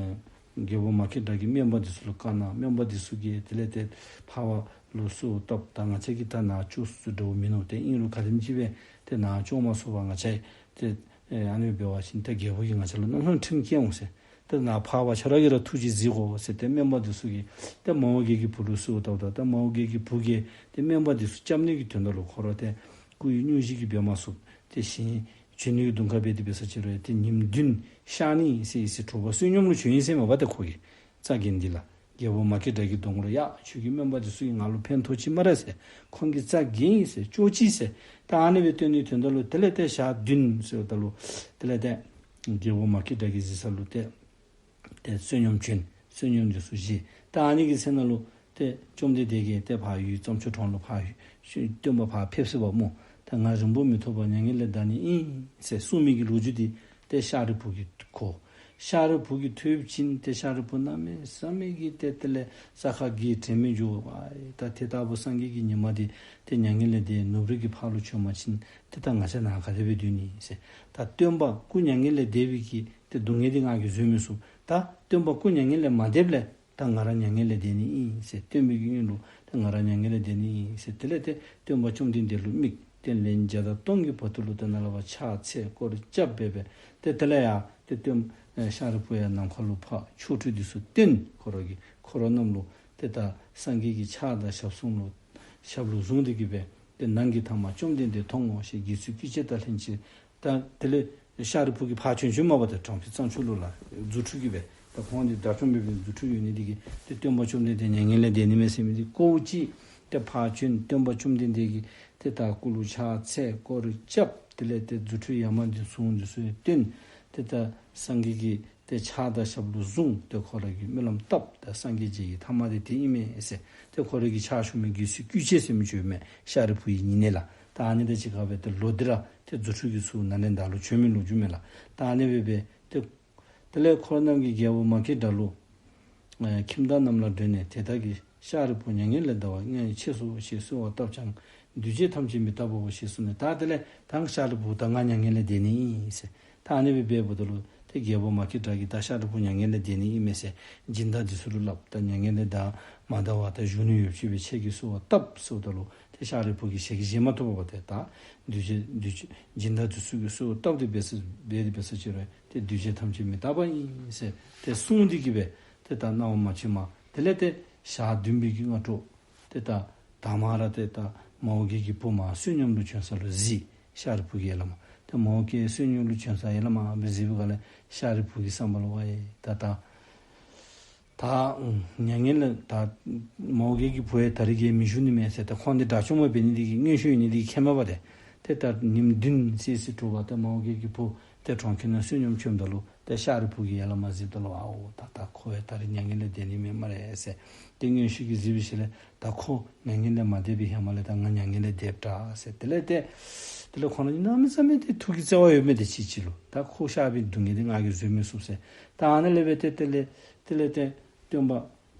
རྒྱལ་པོ་མ་སྐྱེས་དགྲ་གིས་སྨན་པ་འདི་ཚུ་ལུ་བཀའ་གནང་། སྨན་པ་འདི་ཚུ་གིས་དེ་ལས་ཏེ་འཕགས་པ་ལུ་གསོལཝ་བཏབ། ད་ང་བཅས་ཀྱིས་ད་ནཱ་བཅོས་ཚུགས་ཚུགས་འདྲཝ་མིན་ནུག། ཏེ་ཨིན་རུང་ག་དེམ་ཅིག་སྦེ་ཏེ་ནཱ་བཅོས་མ་ཚུགས་པར་ང་བཅས་ཏེ་ཨེ་ཨ་ནི་འབད་བ་ཅིན་ཏེ་རྒྱལ་པོ་གིས་ང་བཅས་ལུ་གནམ་མེད་ས་མེད་ཁྲིམས་བཀལ་འོང་ཟེར། ཏེ་ནཱ་འཕགས་པ་ཁྱོད་ར་གིས་ར་ཐུགས་རྗེས་གཟིགས་དགོ་ཟེར་ཏེ་སྨན་པ་འདི་ཚུ་གིས་ཏེ་མོའུ་འགལ་གྱི་བུ་ལུ་གསོལཝ་བཏབ་ད། ཏེ་མོའུ་འགལ་གྱི་བུ་གིས་ཏེ་སྨན་པ་འདི་ཚུ་སྐྱབས་གནས་ཀྱི་དོན་དག་ལུ་ཁོ་ར་ཏེ་སྐུ་ཡི་སྙུང་གཞི་གིས་འབད་མ་ཚུགས། ཏེ་ཞིང་བྱོན་ནི་གི་དུང་ཁ་སྦེ་ཏེ་འབད་ས་ཅིག་རུང་ཏེ་ཉིནམ་བདུན་གཤགས་ནི་ཟེར་ཨིན་ཟེར། དྲོ་པ་བསོད་སྙོམས་ལུ་བྱོན་ཡི་ཟེར་མས་པ་ཏེ་ཁོ་གིས། རྩ་འགེངས་འདི་ལགས། རྒྱལ་པོ་མ་སྐྱེས་དགྲ་གི་གདོང་ལུ་ཡ་ཁྱོད་ཀྱི་སྨན་པ་འདི་ཚུ་གིས་ང་ལུ་ཕན་ཐོགས་ཅི་སྨ་རེ་ཟེར། ཁོང་གིས་རྩ་འགེངས་ཡི་ཟེར། བཅོས་ཅི་ཟེར། ད་ཨ་ནི་སྦེ་སྟོན་ནི་དོན་དག་ལུ་དེ་ལས་ཏེ་ཞག་བདུན་ཟེརཝ་ད་ལུ་དེ་ལས་ཏེ་རྒྱལ་པོ་མ་སྐྱེས་དགྲ་གི་གཟིགས་ས་ལུ་ཏེ་ཏེ་བསོད་སྙོམས་བྱོན། བསོད་སྙོམས་འདི་ཚུ་བཞེས། ད་ཨ་ནི་གི་ཚེ་ནང་ལུ་ཏེ་བཅོམ་ལྡན་འདས་ཀྱིས་ཏེ་ཕར་ཡུལ་རྩྭ་མཆོག་གྲོང་ལུ་ཕར་སྟོན་པ་ཕར་ཕེབས་ཟེར་བ་སྨོ། ད་ང་རིང་པོ་མི་ཐོགས་པར་མྱ་ངན་ལས་འདའ་ནི་ཨིན་ཟེར་གསུངས་མི་གི་ལོ་རྒྱུས་འདི་ཏེ་ཤཱ་རིའི་བུ་གིས་གོ། ཤཱ་རིའི་བུ་གིས་ཐོས་པ་ཅིན་ཏེ་ཤཱ་རིའི་བུ་གནམ་མེད་ས་མེད་ཀྱི་ཏེ་དེ་ལས་ས་ཁར་གྱི་དྲན་མི་འགྱོ་བ། ད་དེ་ལྟ་བུ་སངས་རྒྱས་ཀྱི་ཉི་མ་འདི་ཏེ་མྱ་ངན་ལས་འདས་ནུབ་རི་གི་ཕར་ལུ་བྱོན་པ་ཅིན་ཏེ་ད་ང་བཅས་ནཱ་ག་དེ་སྦེ་སྡོད་ནི་ཟེར། ད་སྟོན་པ་སྐུ་མྱ་ངན་ལས་འདས་པའི་གི་ཏེ་སྡུག་བསྔལ་འདི་ང་གིས་བཟོད་མི་ཚུགས། ད་སྟོན་པ་སྐུ་མྱ་ངན་ལས་མ་འདསཔ་ལས་ད་ང་ར་མྱ་ངན་ལས་འདས་ནི་ཨིན་ཟེར། སྟོན་པའི་གི་སྔོན་ལུ་ད་ང་ར་མྱ་ངན་ལས་འདས་ནི་ཨིན་ཟེར། དེ་ལས་ཏེ་སྟོན་པ་བཅོམ་ལྡན་འདས་ལུ་དམིགས། ཏེ་ལན་བརྒྱ་དང་སྟོང་གི་བར་དུ་ལུ་ཏེ་ནཱ་ལས་ཕར་ཕྱག་འཚལ་སྐོར་ར་རྐྱབ་སྦེ་སྦེ་ཏེ་དེ་ལས་ཡར་ཏེ་སྟོན་ཨེ་ཤཱ་རིའི་བུ་ཡར་ནམ་མཁའ་ལུ་འཕགས། ཆོ་འཕྲུལ་འདི་ཚུ་སྟོན། ཁོ་ར་གིས་འཁོར་བ་རྣམས་ལུ་ཏེ་ད་སངས་རྒྱས་ཀྱི་ཕྱག་དང་ཞབས་ཟུང་ལུ་ཞབས་ལུ་བཟུང་སྟེ་གི་སྦེ་ཏེ་ནང་གི་ཐ་མ་བཅོམ་ལྡན་འདས་མཐོང་ངོ་ཞེས་དགེ་ཚུལ་སྐུལ་བྱེད་དང་ལྷན་ཅིག། ད་དེ་ལས་ཤཱ་རིའི་བུ་གིས་ཕར་བྱོན་བྱོནམ་མས་པ། ཏེ་དྲང་ཕུ་གཙང་ཆུ་ལུ་ལགས་རྫུ་འཕྲུལ་གྱིས་སྦེ། ད་ཁོང་འདི་དགྲ་བཅོམ་པའི་རྫུ་འཕྲུལ་ཡོད་ནི་འདི་གིས་ཏེ་སྟོན་པ་བཅོམ་ལྡན་འདས་མྱ་ངན་ལས་འདས་ནི་མས་ཟེར་མི་འདི་གོཝ་ཅིག། ཏེ་ཕར་བྱོན་སྟོན་པ་བཅོམ་ལྡན་འདས་ཀྱི་ཏེ་ད་སྐུ་ལུ་ཕྱག་འཚལ་སྐོར་ར་རྐྱབ། དེ་ལས་ཏེ་རྫུ་འཕྲུལ་ཡ་མ་འདི་ཚུ་འདི་ཚུ་ཡང་སྟོན། ཏེ་ད་སངས་རྒྱས་ཀྱི་ཏེ་ཕྱག་དང་ཞབས་ལུ་བཟུང་། ཏེ་ཁོ་ར་གིས་སྨོན་ལམ་བཏབ། ད་སངས་རྒྱས་རྗེས་ཀྱི་ཐ་མ་འདི་དེ་ཨིན་མས་ཟེར། ཏེ་ཁོ་ར་གི་ཕྱག་ཞུ་མི་དགེ་ཚུལ་སྐུལ་བྱེད་ཟེར་མི་ཅིག་ཡོད་མས། ཤཱ་རིའི་བུ་ཡི་ཉེ་གནས་ལགས། ད་ཨ་ནི་དང་གཅིག་ཁར་སྦེ་ཏེ་ལོག་སྟེ་ར་ཏེ་རྫུ་འཕྲུལ་གྱིས་ཚུར་ནཱ་ལས་འདའ་ལུ་བྱོན་མི་ལོ་རྒྱུས་མས་ལགས། ད་ཨ་ནི་སྦེ་སྦེ་ཏེ་དེ་ལས་འཁོར་རྣམས་ཀྱིས་རྒྱལ་པོ་མ་སྐྱེས་དགྲ་ལུ་ཨེ་ཁྱིམ་བདག་རྣམས་ལ་སྒྲོན་ནས། དེ་དག་གིས་ཤཱ་རིའི་བུ་མྱ་ངན་ལས་འདའ་བ་ངས་མཆིས་སོ་ཞེས་གསོལ་བ་བཏབ་ཀྱང་། འདུས་བྱས་ཐམས་ཅད་མི་རྟག་པའོ་ཞེས་གསུངས་ནས། ད་དེ་ལས་ད་ཤཱ་རིའི་བུ་ད་ང་མྱ་ངན་ལས་འདས་ནི་ཨིན་ཟེར། ད་ཨ་ནི་སྦེ་འབདཝ་ད་ལུ་ཏེ་རྒྱལ་པོ་མ་སྐྱེས་དགྲ་གིས་ད་ཤཱ་རིའི་བུ་མྱ་ངན་ལས་འདས་ནི་ཨིན་མས་ཟེར་སྦྱིན་བདག་འདི་ཚུ་ལུ་སླབ། ད་མྱ་ངན་ལས་འདའ་མ་འདའ་བར་ད་བཞུགས་ནི་ཡོདཔ་ཅིག་སྦེ་ཁྱེད་ཀྱིས་གསོལ་བ་བཏབ་ཟེརཝ་ད་ལུ་ཏེ་ཤཱ་རིའི་བུ་གིས་ཞལ་གྱིས་བཞེས་མ་བཏུབ་པར་ཏེ་ད་འདུས་བྱས་འདུས་བྱས་སྦྱིན་བདག་འདི་ཚུ་གིས་གསོལ་བ་བཏབ་སྟེ་འབད་ས་འབད་དེ་འབད་ས་ཅིག་རུང་ཏེ་འདུས་བྱས་ཐམས་ཅད་མི་རྟག་པ་ཨིན་ཟེར་ཏེ་གསུངས་ཏེ་གི་སྦེ་ཏེ་ད་སྣང་བ་མ་ཕྱིན་མ། དེ་ལས་ཏེ་ཞག་བདུན་པའི་གི་སྔ་དྲོ་ཏེ་ད་དང་པ་ར་ཏེ་ད་མོའུ་འགལ་གྱི་བུ་མར་བསོད་སྙོམས་ལུ་བྱོན་ས་ལུ་གཟིགས། ཤཱ་རིའི་བུ་གིས་ཡར་ལས་མར་ཏེ་མོའུ་འགལ་བསོད་སྙོམས་ལུ་བྱོན་ས་ཡར་ལས་མར་སྦེ་གཟིགས་པའི་སྒང་ལས་ཤཱ་རིའི་བུ་གི་བསམ་པ་ལུ་ཝའེ་ད་ད་ད་མྱ་ངན་ལས་ད་མོའུ་འགལ་གྱི་བུ་ཡང་ད་རིས་ཀྱི་མི་བཞུགས་ནི་མས་ཟེར། ད་ཁོང་འདི་དགྲ་བཅོམ་པ་འབད་ནི་འདི་གིས་མངོན་ཤེས་ཡོད་ནི་འདི་གིས་མཁྱེནམ་མས་པ་ཏེ། ཏེ་ད་ཉིནམ་བདུན་ཙམ་ཅིག་དྲོ་པ་ཏེ་མོའུ་འགལ་གྱི་བུ་ཏེ་གྲོང་ཁྱེར་ནང་བསོད་སྙོམས་བྱོནམ་ད་ལུ་ཏེ་ཤཱ་རིའི་བུ་གིས་ཡར་ལས་མར་གཟིགསཔ་ད་ལུ་ཨའོ་ད་ད་ཁོ་ཡང་ད་རིས་མྱ་ངན་ལས་འདས་ནི་མས་སྨ་རེ་ཟེར་ཏེ་མངོན་ཤེས་ཀྱིས་གཟིགས་པའི་ཤུལ་ལས་ད་ཁོ་མྱ་ངན་ལས་མ་འདས་པའི་ཧེ་མ་ལས་ད་ང་མྱ་ངན་ལས་འདསཔ་འདྲ་ཟེར། དེ་ལས་ཏེ་དེ་ལས་ཁོང་ར་གཉིས་གནམ་མེད་ས་མེད་ཏེ་ཐུགས་ཀྱི་བརྩེ་བ་ཡོདཔ་མས་ཏེ་གཅིག་གཅིག་ལུ། ད་ཁོ་གཤགས་པའི་སྡུག་བསྔལ་འདི་ང་གིས་བཟོད་མི་ཚུགས་ཟེར། ད་ཨ་ནཱ་ལས་སྦེ་ཏེ་དེ་ལས་དེ་ལས་ཏེ་སྟོན་པ་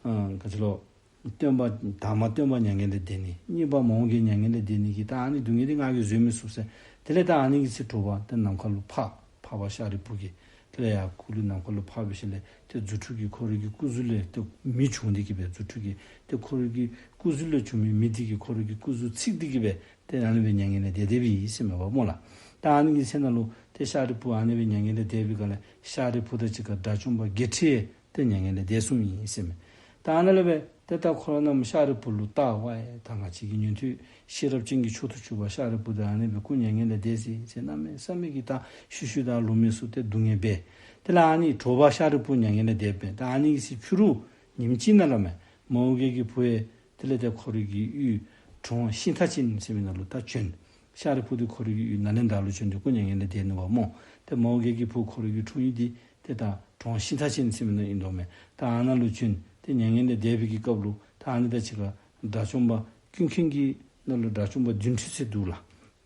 ཨ་ག་ཅི་ལོ་སྟོན་པ་དང་པ་སྟོན་པ་མྱ་ངན་ལས་འདས་ནི། གཉིས་པ་མོའུ་འགལ་མྱ་ངན་ལས་འདས་ནི་གི་ད་ཨ་ནི་སྡུག་བསྔལ་འདི་ང་གིས་བཟོད་མི་ཚུགས་ཟེར། དེ་ལས་ད་ཨ་ནི་གི་ཚེ་དྲོ་པ་ཏེ་ནམ་མཁའ་ལུ་འཕགས། འཕགས་པ་ཤཱ་རིའི་བུ་གིས་དེ་ལས་ཡར་སྐུ་ལུས་ནམ་མཁའ་ལུ་འཕགས་པའི་ཤུལ་ལས་ཏེ་རྫུ་འཕྲུལ་གྱིས་ཁོ་རའི་གི་སྐུ་གཟུགས་ལས་ཏེ་མེ་བྱུང་སྟེ་གི་སྦེ་རྫུ་འཕྲུལ་གྱིས་ཏེ་ཁོ་རའི་གི་སྐུ་གཟུགས་ལས་བྱུང་མི་མེ་འདི་གིས་ཁོ་རའི་གི་སྐུ་གཟུགས་ཚིག་སྟེ་གི་སྦེ་ཏེ་ཨ་ནི་སྦེ་མྱ་ངན་ལས་འདས་འདས་པའི་ཨིན་ཟེར་མས་པ་སྨོ་ལགས། ད་ཨ་ནི་གི་ཚེ་ནང་ལུ་ཏེ་ཤཱ་རིའི་བུ་ཨ་ནི་སྦེ་མྱ་ངན་ལས་འདས་པའི་སྒང་ལས་ཤཱ་རིའི་བུ་དང་གཅིག་ཁར་དགྲ་བཅོམ་པ་བརྒྱད་ཁྲི་ཏེ་མྱ་ངན་ལས་འདས་སོངམ་ཨིན་ཟེར་མས། ད་ཨ་ནཱ་ལས་སྦེ་ཏེ་ད་འཁོར་རྣམས་ཤཱ་རིའི་བུ་ལུ་བལྟ་ཝའེ་ད་ང་བཅས་ཀྱི་ཉན་ཐོས་ཤེས་རབ་ཅན་གྱི་མཆོག་ཏུ་གྱུར་པ་ཤཱ་རིའི་བུ་འདི་ཨ་ནི་སྦེ་སྐུ་མྱ་ངན་ལས་འདས་ཅི་ཟེར་གནམ་མེད་ས་མེད་ཀྱི་ད་ཤུལ་ཤུལ་ད་ལུ་མི་ཚུ་ཏེ་སྡུག་བསྔལ་འབད། དེ་ལས་ཨ་ནི་དྲོ་པ་ཤཱ་རིའི་བུ་མྱ་ངན་ལས་འདས་པས། ད་ཨ་ནི་གི་ཚེ་ཕྱི་རུ་ཉིནམ་གཅིག་ནང་ལུ་མས་མོའུ་འགལ་གྱི་བུ་ཡང་དེ་ལས་ཏེ་ཁོ་རའི་གི་གཡུས་གྲོང་ཤིང་རྟ་ཅན་ཟེར་མི་ནང་ལུ་ད་བྱོན། ཤཱ་རིའི་བུ་འདི་ཁོ་རའི་གི་གཡུས་ནཱ་ལེནྡྲ་ལུ་བྱོན་ཏེ་སྐུ་མྱ་ངན་ལས་འདས་ནུག་པ་སྨོ། ཏེ་མོའུ་འགལ་གྱི་བུ་ཁོ་རའི་གི་འཁྲུངས་ཡུལ་འདི་ཏེ་ད་གྲོང་ཤིང་རྟ་ཅན་ཟེར་མི་ནང་ཨིན་དོ་མས། ད་ཨ་ནཱ་ལུ་བྱོན་ཏེ་མྱ་ངན་ལས་འདས་པའི་གི་སྐབས་ལུ་ད་ཨ་ནི་དང་གཅིག་ཁར་དགྲ་བཅོམ་པ་ཀུན་མཁྱེན་གྱི་ནང་ལུ་དགྲ་བཅོམ་པ་བདུན་ཁྲི་ཟེར་འདུག་ལགས།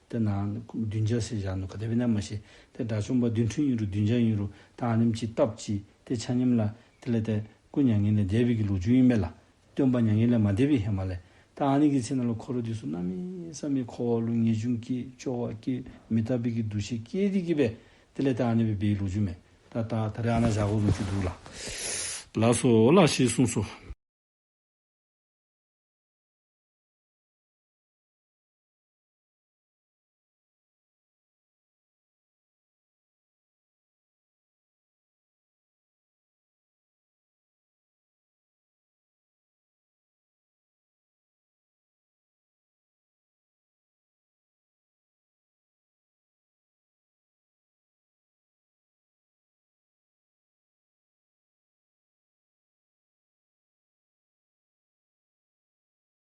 ཏེ་ནཱ་བདུན་བརྒྱ་ཟེར་བཞག་ནུག། ག་དེ་སྦེ་ཨིན་ན་མ་ཤེས། ཏེ་དགྲ་བཅོམ་པ་བདུན་ཁྲི་ཨིན་རུང་བདུན་བརྒྱ་ཨིན་རུང་ད་ཨ་ནེམ་ཅིག་སྟབས་ཅིག་ཏེ་ཆ་མཉམ་ལགས་དེ་ལས་ཏེ་སྐུ་མྱ་ངན་ལས་འདས་པའི་གི་ལོ་རྒྱུས་ཨིན་པས་ལགས། སྟོན་པ་མྱ་ངན་ལས་མ་འདས་པའི་ཧེ་མ་ལས། ད་ཨ་ནི་གི་ཚེ་ནང་ལུ་འཁོར་འདི་ཚུ་གནམ་མེད་ས་མེད་འཁོར་བ་ལུ་ངེས་འབྱུང་སྐྱེ་སྐྱོ་བ་སྐྱེ་མི་རྟག་པའི་གི་འདུ་ཤེས་སྐྱེས་ཏེ་གི་སྦེ་དེ་ལས་ད་ཨ་ནི་སྦེ་འབད་བའི་ལོ་རྒྱུས་མས། ད་ད་ད་རེས་ཨ་ནཱ་བཞག་དགོ་ལོ་རྒྱུས་འདུག་ལགས། ལགས་སོ་ལགས་ཞེས་གསུངས་སོ།